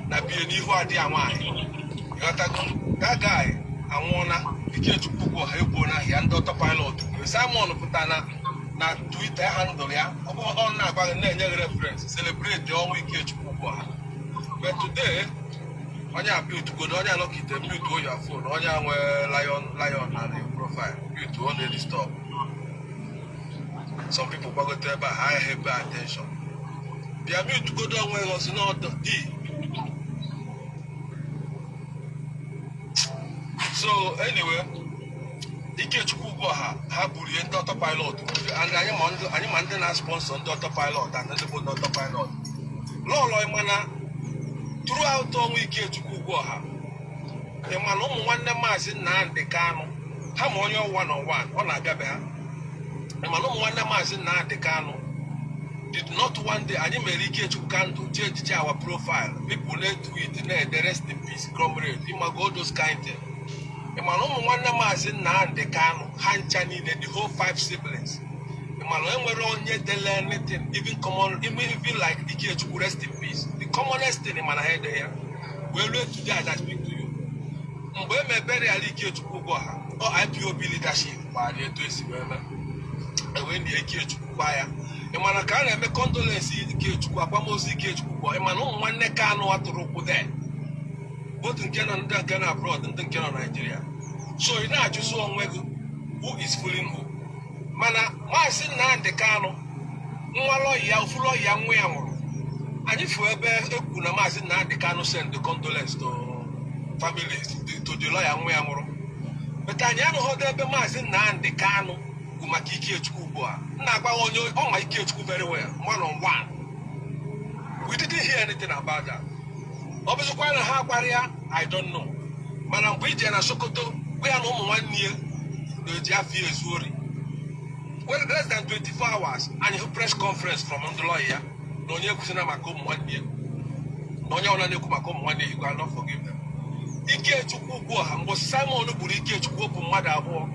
na bie n'ihu adị ya nwaanyị, ịghọtago? That guy anwụọna. Ikechukwu Ugbuọha egbuo na ya ndị autopilot. Simon pụta na Twitter handle ya, ọ bụ ọ na-agwa gị, na-enye gị reference, celebrate ọnwụ Ikechukwu Ugbuọha. But today, onye a mute godo, onye anọkite, mute your phone. Onye a nwee lion lion na the profile, mute, ọ na-edisturb some people. Gbagote ebe a, ha agaghị pay attention. Bịa mute godo onwe gị ọsị n'ọdọ di. So anyway, Ikechukwu Ugbuọha, ha buru ihe ndị autopilot buru, and anyị ma ndị na-sponsor ndị autopilot and ndị bụ ndị autopilot. Lọlọ, mana throughout ọnwa Ikechukwu Ugbuọha, ị ma na ụmụ nwanne Maazị Nnamdi Kanụ, ha ma onye one on one ọ na-abịa be ha. Ị ma na ụmụ nwanne Maazị Nnamdi Kanụ did not one day, anyị mere Ikechukwu candle, change our profile, people na-etweet, na-ede "Rest in peace, comrade," ịmago, all those kind thing. Ị ma na ụmụ nwanne Maazị Nnamdi Kanụ, ha ncha niile, the whole five siblings, ị ma na enwere onye dele anything, even common, even like "Ikechukwu, rest in peace," the commonest thing? Ị ma na ha ede ya wee ruo today as I speak to you. Mgbe e mebere ala Ikechukwu Ugbuọha, ọ IPOB leadership gbara etu esi wee mee, ewee nie Ikechukwu kwa ya. Ị mana ka a na-eme condolence Ikechukwu, akwamozu Ikechukwu ugbu, ị mana ụmụ nwanne Kanụ atụrụ ụkwụ there, both nke nọ, ndị nke nọ abroad, ndị nke nọ Nigeria. So ị na-ajụzi onwe gị, who is fooling who? Mana Maazị Nnamdi Kanụ, nwa lọya, ofu lọya nwa ya nwụrụ, anyị fụ ebe ekwu na Maazị Nnamdi Kanụ send the condolence to families, to the lawyer nwa ya nwụrụ, but anyị anụghọdo ebe Maazị Nnamdi Kanụ bụ maka Ikechukwu ugbu a. M na-agwa onye ọ ma Ikechukwu very well, one on one, we didn't hear anything about that. Ọ bụzikwa na ha gwara ya, I don't know. Mana mgbe ije na Sokoto gwa ya na ụmụ nwanne ya na-eji afọ ya ezu ori, well, less than 24 hours, anyị hụ press conference from ndị lawyer ya na onye ekwusina maka ụmụ nwanne ya, na onye ọbụla na-ekwu maka ụmụ nwanne ya, you cannot forgive them. Ikechukwu Ugbuọha, mgbe Simon gburu Ikechukwu, bụ mmadụ abụọ.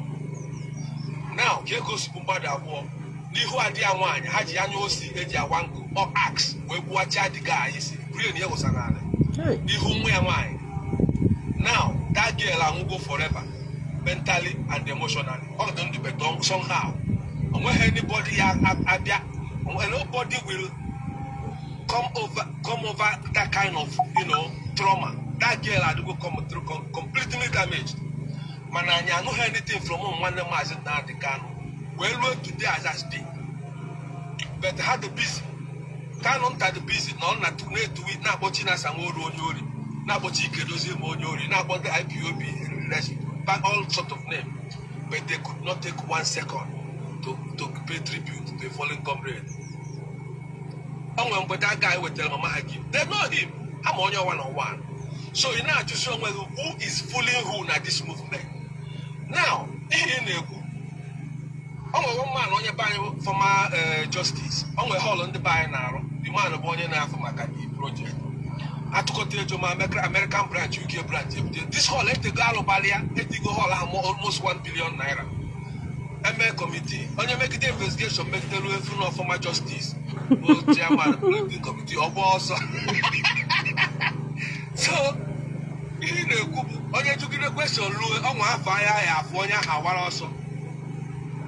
Now, ka ego sikwu mmadụ abụọ n'ihu adị ya nwaanyị, ha ji anya osi eji awa nkụ ọ axe wee gbuwachaa dịga isi, brain ya wụsa n'ala n'ihu nwa ya nwaanyị. Now that girl anwụgo forever, mentally and emotionally. Ọ dị ndụ better somehow, onweghị anybody ya abịa, nobody will come over that kind of trauma. That girl adịgo come through completely damaged. Mana anyị anụghị anything from ụmụ nwanne Maazị Nnamdi Kanu wee ruo today as I speak. But ha dị busy, Kanu nta dị busy na ọ na-etuwi, na-akpọ Chinasa Nworu onye ori, na-akpọ Chike Dozie ma onye ori, na-akpọ ndị IPOB leadership by all sort of name, but they could not take one second to pay tribute to a fallen comrade. O nwere mgbe that guy wetara mama ha give, they know him, ha ma onye one on one. So ị na-ajụzi onwe gị, who is fooling who na this movement now? Ihe ị na-ekwu, o nwere one man, onye be anyị, former justice, o nwere hall ndị be anyị na-arụ. The man bụ onye na-afụ maka the project. Atụkọta ego ma American branch, UK branch, ebute this hall. Etego alụbalị ya, etigo hall ahụ almost 1 billion naira. Eme committee, onye megide investigation megide ruo efu na former justice bụ chairman building committee, ọgba ọsọ. So ihe ị na-ekwu bụ onye jụgide question ruo ọnwa afọ anya ya afụ onye ahụ awara ọsọ.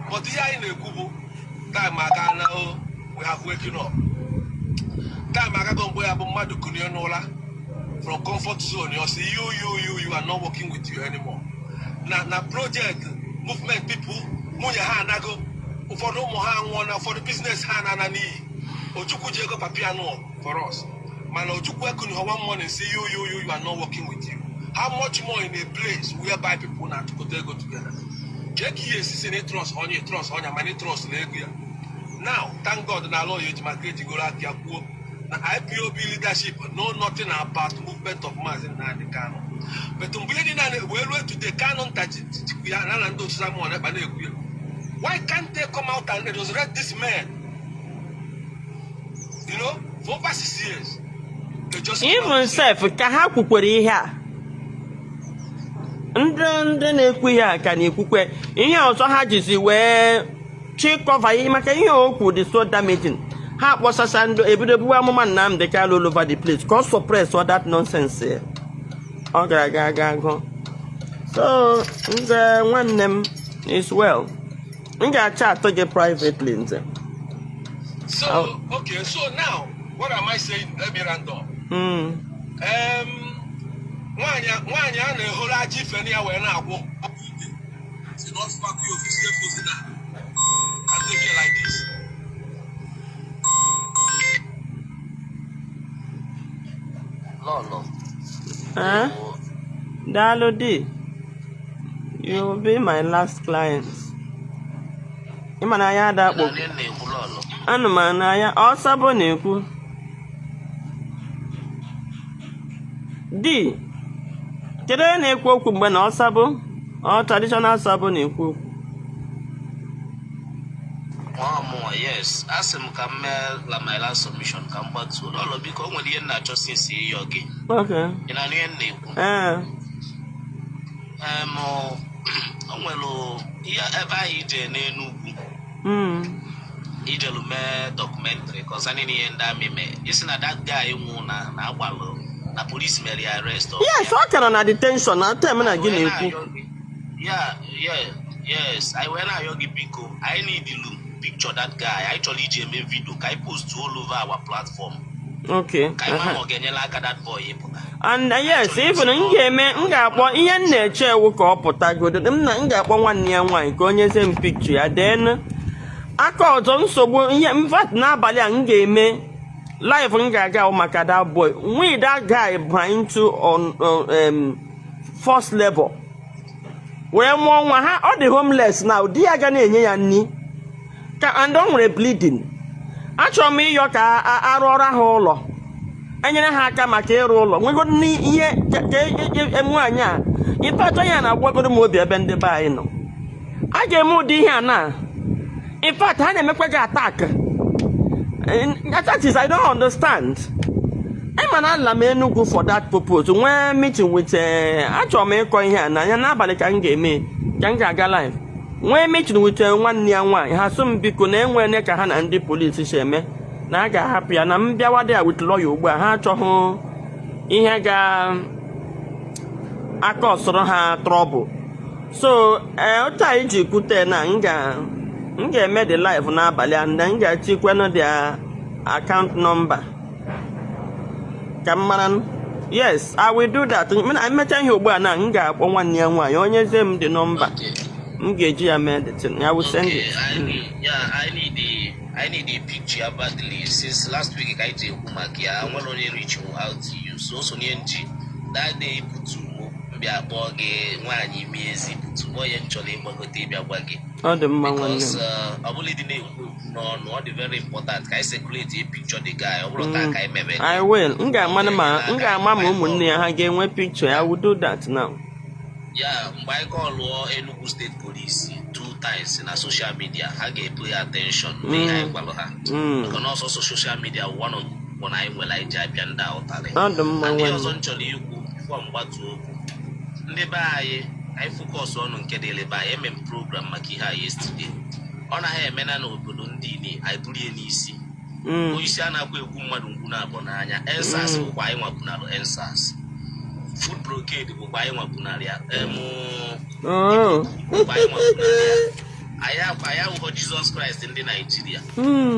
But ihe anyị na-ekwu bụ time aga na o we have waken up. Time agago mgbe ya bụ mmadụ kunie n'ụra from comfort zone, you say you are not working with you anymore. Na project movement people, nwunye ha anago, ụfọdụ ụmụ ha anwụọ, na ụfọdụ business ha na-ana n'iyi. Ojukwu ji ego papiano for us, mana Ojukwu ekuni one morning say you are not working with you. How much more in a place whereby people na-atụkọta ego together? Ka ka ihe esisi na trust onye, trust onye, mana trust na ego ya. Now, thank God na ala oyi maka ejigoro aka ya kwuo na IPOB leadership know nothing about movement of Mazi Nnamdi Kanu. But mgbe ihe niile wee ruo today, Kanu nta jikwu ya na ndị otu Simon Ekpa na-ekwu ya. Why can't they come out and resurrect this man? For over 6 years they just Even sef, ka ha kwukwere ihe a, ndị na-ekwu ihe a ka na-ekwukwe ihe ọzọ ha jizi wee chịkọva ihe maka ihe okwu dị so damaging. Ha kpọsasa ndị ebido buwe amụma Nnamdi Kanu all over the place ka ọ suppress all that nonsense ya. Ọ gara aga aga gụ. So nze, nwanne m, is well. M ga-acha atụ gị privately, nze. So okay, so now what am I saying? Let me round up. Nwaanyị a na-ehoro aja ife na ya wee na-agwụ ite si na ọfụmakụ ya ofisi efozi na adịghị like this. Lọlọ. Eh? Daalụ di. You will be my last client. Ị ma na anya ada akpọ. Ị na-ekwu, Lọlọ? Anụ m n'anya ọsabụ na-ekwu. Di, kedu onye na-ekwu okwu mgbe na ọsabụ? Ọ traditional sabụ na-ekwu okwu. Ọmụọ, yes. Asị m ka m mee la my last submission, ka m gbatuo. Lọlọ, biko, o nwere ihe m na-achọ since ịyọ gị. Okay. Ị na-anụ ihe m na-ekwu? Ee. O nwere ihe ebe ahụ ije n'Enugwu, ijelu mee documentary concerning ihe ndị amị mee. Isi na that guy nwụ na agbalụ na police mere ya arrest. Yes, ọ kara na detention na tem na gị na-ekwu. Yeah, yes, anyị wee na-ayọ gị, biko, anyị need ilu picture that guy. Anyị chọrọ iji eme video ka anyị post all over our platform, ka anyị ma ma ọ ga-enyere aka that boy ịpụta. And yes, even m ga-eme, m ga-akpọ ihe m na-eche ewu ka ọ pụtagodo m na m ga-akpọ nwanne ya nwaanyị ka o nyezie m picture ya. Then aka ọzọ, nsogbu ihe in fact n'abalị a m ga-eme live, m ga-aga ahụ maka that boy. We that guy ba into on forced labor wee mụọ nwa ha. Ọ dị homeless now, di ya ga na-enye ya nri ka and ọ nwere bleeding. Achọrọ m ịyọ ka arụọrọ ha ụlọ, enyere ha aka maka ịrụ ụlọ, nwego n'ihe ka nwaanyị a. Ife ya na-agwagodo m obi ebe ndị be anyị nọ a ga-eme ụdị ihe a na in fact ha na-emekwa gị attack. That is, I don't understand. Ị ma na ala m Enugu for that purpose, nwee meeting with achọrọ m ịkọ ihe a n'anya n'abalị ka m ga-eme, ka m ga-aga live, nwee meeting with nwanne ya nwaanyị. Ha sị m biko na enwene ka ha na ndị polisi si eme na a ga-ahapụ ya na m bịawa there with lawyer. Ugbu a ha achọghị ihe ga aka ọsọrọ ha trouble. So ee, otu anyị ji kwute na m ga-eme the live n'abalị and m ga-echikwenụ their account number ka m mara. Yes, I will do that. Emecha ihe ugbu a na m ga-akpọ nwanne ya nwaanyị, onye zie m the number m ga-eji ya mee the thing. I will send Okay, it. I need, yeah, I need a picture badly. Since last week ka anyị ji ekwu maka ya, nwere onye reach out to you. So nye nji that day butu m bịa kpọọ gị, nwaanyị ime ezi butu m onye m chọrọ ịgbagote ịbịa gwa gị. Ọ dị mma, nwanne Because m. Ọ bụla ịdị na-ekwu okwu n'ọnụ, ọ dị very important ka anyị circulate a picture the guy. Ọ bụrụ taa ka anyị mebe. I will. M ga-ama ma ụmụnne ya ha ga-enwe picture. I will do that now. Ya mgbe anyị kọlụọ Enugu State Police two times na social media, ha ga-pay attention n'ihe anyị gwalụ ha, maka na ọsọsọ social media one of akwụkwọ na anyị nwere anyị ji apịa ndị a ụtarị. Ọ dị mma. And ihe Nwanne. ọzọ m chọrọ ikwu before m gbatuo okwu, ndị be anyị, anyị focus ọnụ nke dịrị be anyị. Eme m program maka ihe a yesterday. Ọ naghị emena n'obodo ndị ini anyị buru ya n'isi. Onyeisi a na-akwa egwu mmadụ ngwu na-abụ n'anya. EndSARS bụkwa anyị nwabunalụ EndSARS. Food blockade bụkwa anyị nwabunalụ ya. Bụkwa anyị nwabunalụ ya. Anyị akwa anyị awụghọ Jizọs Kraịst ndị Naijiria.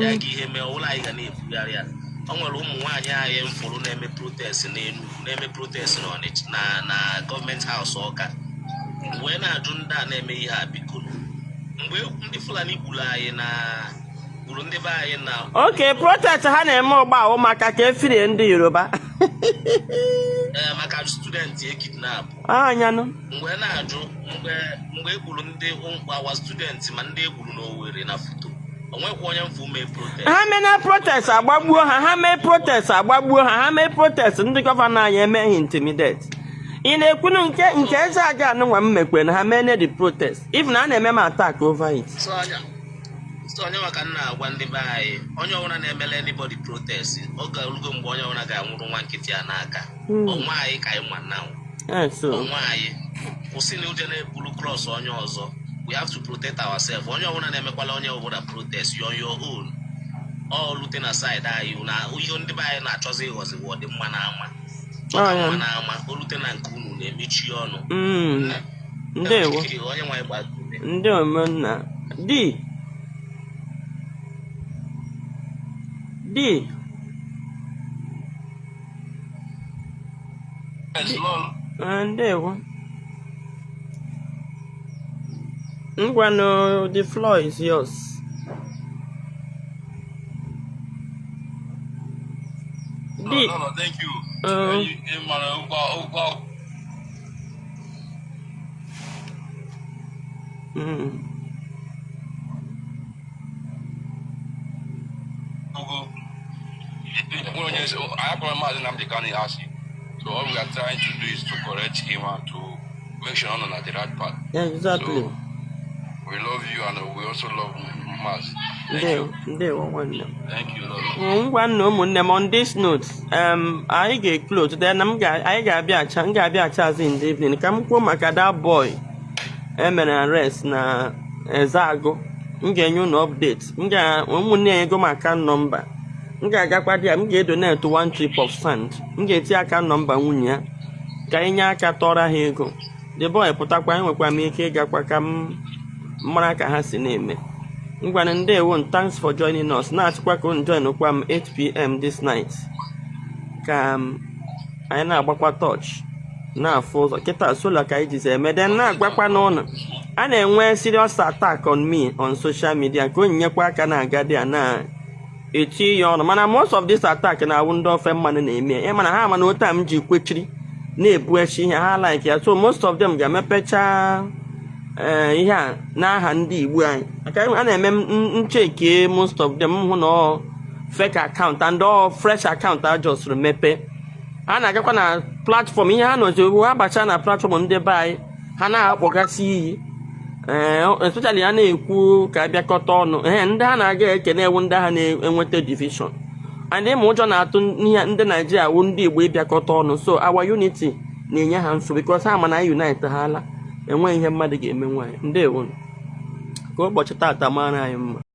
Ya ka ihe mee ọbụla anyị ga na-ebugharị ya. O nwere ụmụ nwaanyị anyị mfụrụ na-eme protest n'Enugu, na-eme protest n'Ọnịcha, na Government House Ọka, wee na-ajụ ndị a na-eme ihe a, biko, mgbe ndị Fulani gburu anyị na gburu ndị be anyị na Okay, protest ha na-eme ọgba ahụ maka ka efirie ndị Yoruba. Ee, maka student e kidnap. Anyanụ. Mgbe na-ajụ mgbe e gburu ndị awa student, ma ndị e gburu n'Owerri na foto, o nwekwa onye mfu mee protest. Ha mee na protest, agbagbuo ha. Ha mee protest, agbagbuo ha. Ha mee protest, ndị governor anyị emeghị intimidate. Ị na-ekwunu nke eze aga anụnwa m mekwe na ha mee na the protest, even a na-eme m attack over it. So onye maka m na-agwa ndị be anyị, onye ọbụla na-emele anybody protest, ọ ga-erugo mgbe onye ọbụla ga-anwụrụ nwa nkịtị a n'aka. Onwe anyị ka anyị ma now. So onwe anyị, kwụsị na ụjọ na-eburu cross onye ọzọ. We have to protect ourselves. Onye ọbụla na-emekwala onye ọbụla protest, you on your own. Ọ rute na side anyị na ihe ndị be anyị na-achọzi ịghọzi bụ ọdịmma na ama. Oh, ya. Ọdịmma na ama o rute na nke unu na-emechi ọnụ. Ndewo. Onye nwe anyị gbaa ume. Ndị omenna di di. Yes, Lord. Ah, ndewo. Ngwanụ, the floor is yours. No, Di. no, no, thank you. Man, ụgwọ Ugo. Nwere onye anyị akpọrọ Maazị Nnamdi Kanu asị. So all we are trying to do is to correct him and to make sure ọ nọ na the right path. Exactly. So we love you and we also love Maazị. Thank Ndewo, you. ndewo nwanne m. Thank you, Lord. Ngwa nna, ụmụnne m, on this note, anyị ga-eclose. Then m ga anyị ga-abịa acha, m ga-abịa acha azụ in the evening ka m kwuo maka that boy emere arrest na Ezeagụ. M ga-enye unu update. M ga ụmụnne ya ego m account number. M ga-agakwa di ya, m ga-edonate one trip of sand. M ga-eti account number nwunye ya ka anyị nye aka tọrọ ha ego. The boy pụtakwa, enwekwa m ike ịgakwa ka m mara ka ha si na-eme. Ngwanụ, ndewo. Thanks for joining us. Na-achịkwa ka unu join kwa m 8 p.m. this night ka anyị na-agbakwa torch na-afụ ụzọ. Kịta solar ka anyị jizi eme. Then na-agwakwa n'ụlọ a na-enwe serious attack on me on social media, ka onyinye aka na-aga dị a na-eti ya ọnụ, mana most of this attack na-awụ ndị ofe mmanụ na-eme ya, mana ha mana otu a m ji kwechiri na-ebu echi ihe ha like ya. So most of them ga-emepecha ee ihe a n'aha ndị Igbo anyị maka a na-eme ncheke. Most of them hụ na ọ fake account and ọ fresh account a just mepe. A na-agakwa na platform ihe ha nọzi ugbu ha bacha na platform ndị be anyị, ha na-akpọgasị iyi, ee, especially ha na-ekwu ka abịakọta ọnụ. Ee, ndị ha na-aga ekene ewu ndị ha na-enweta division and ịma ụjọ na-atụ ihe ndị Naijiria wụ ndị Igbo ịbịakọta ọnụ. So our unity na-enye ha nsogbu because ha ma na unite ha ala enweghị ihe mmadụ ga-eme. Nwaanyị, ndewo. Ka ụbọchị tata mara anyị mma.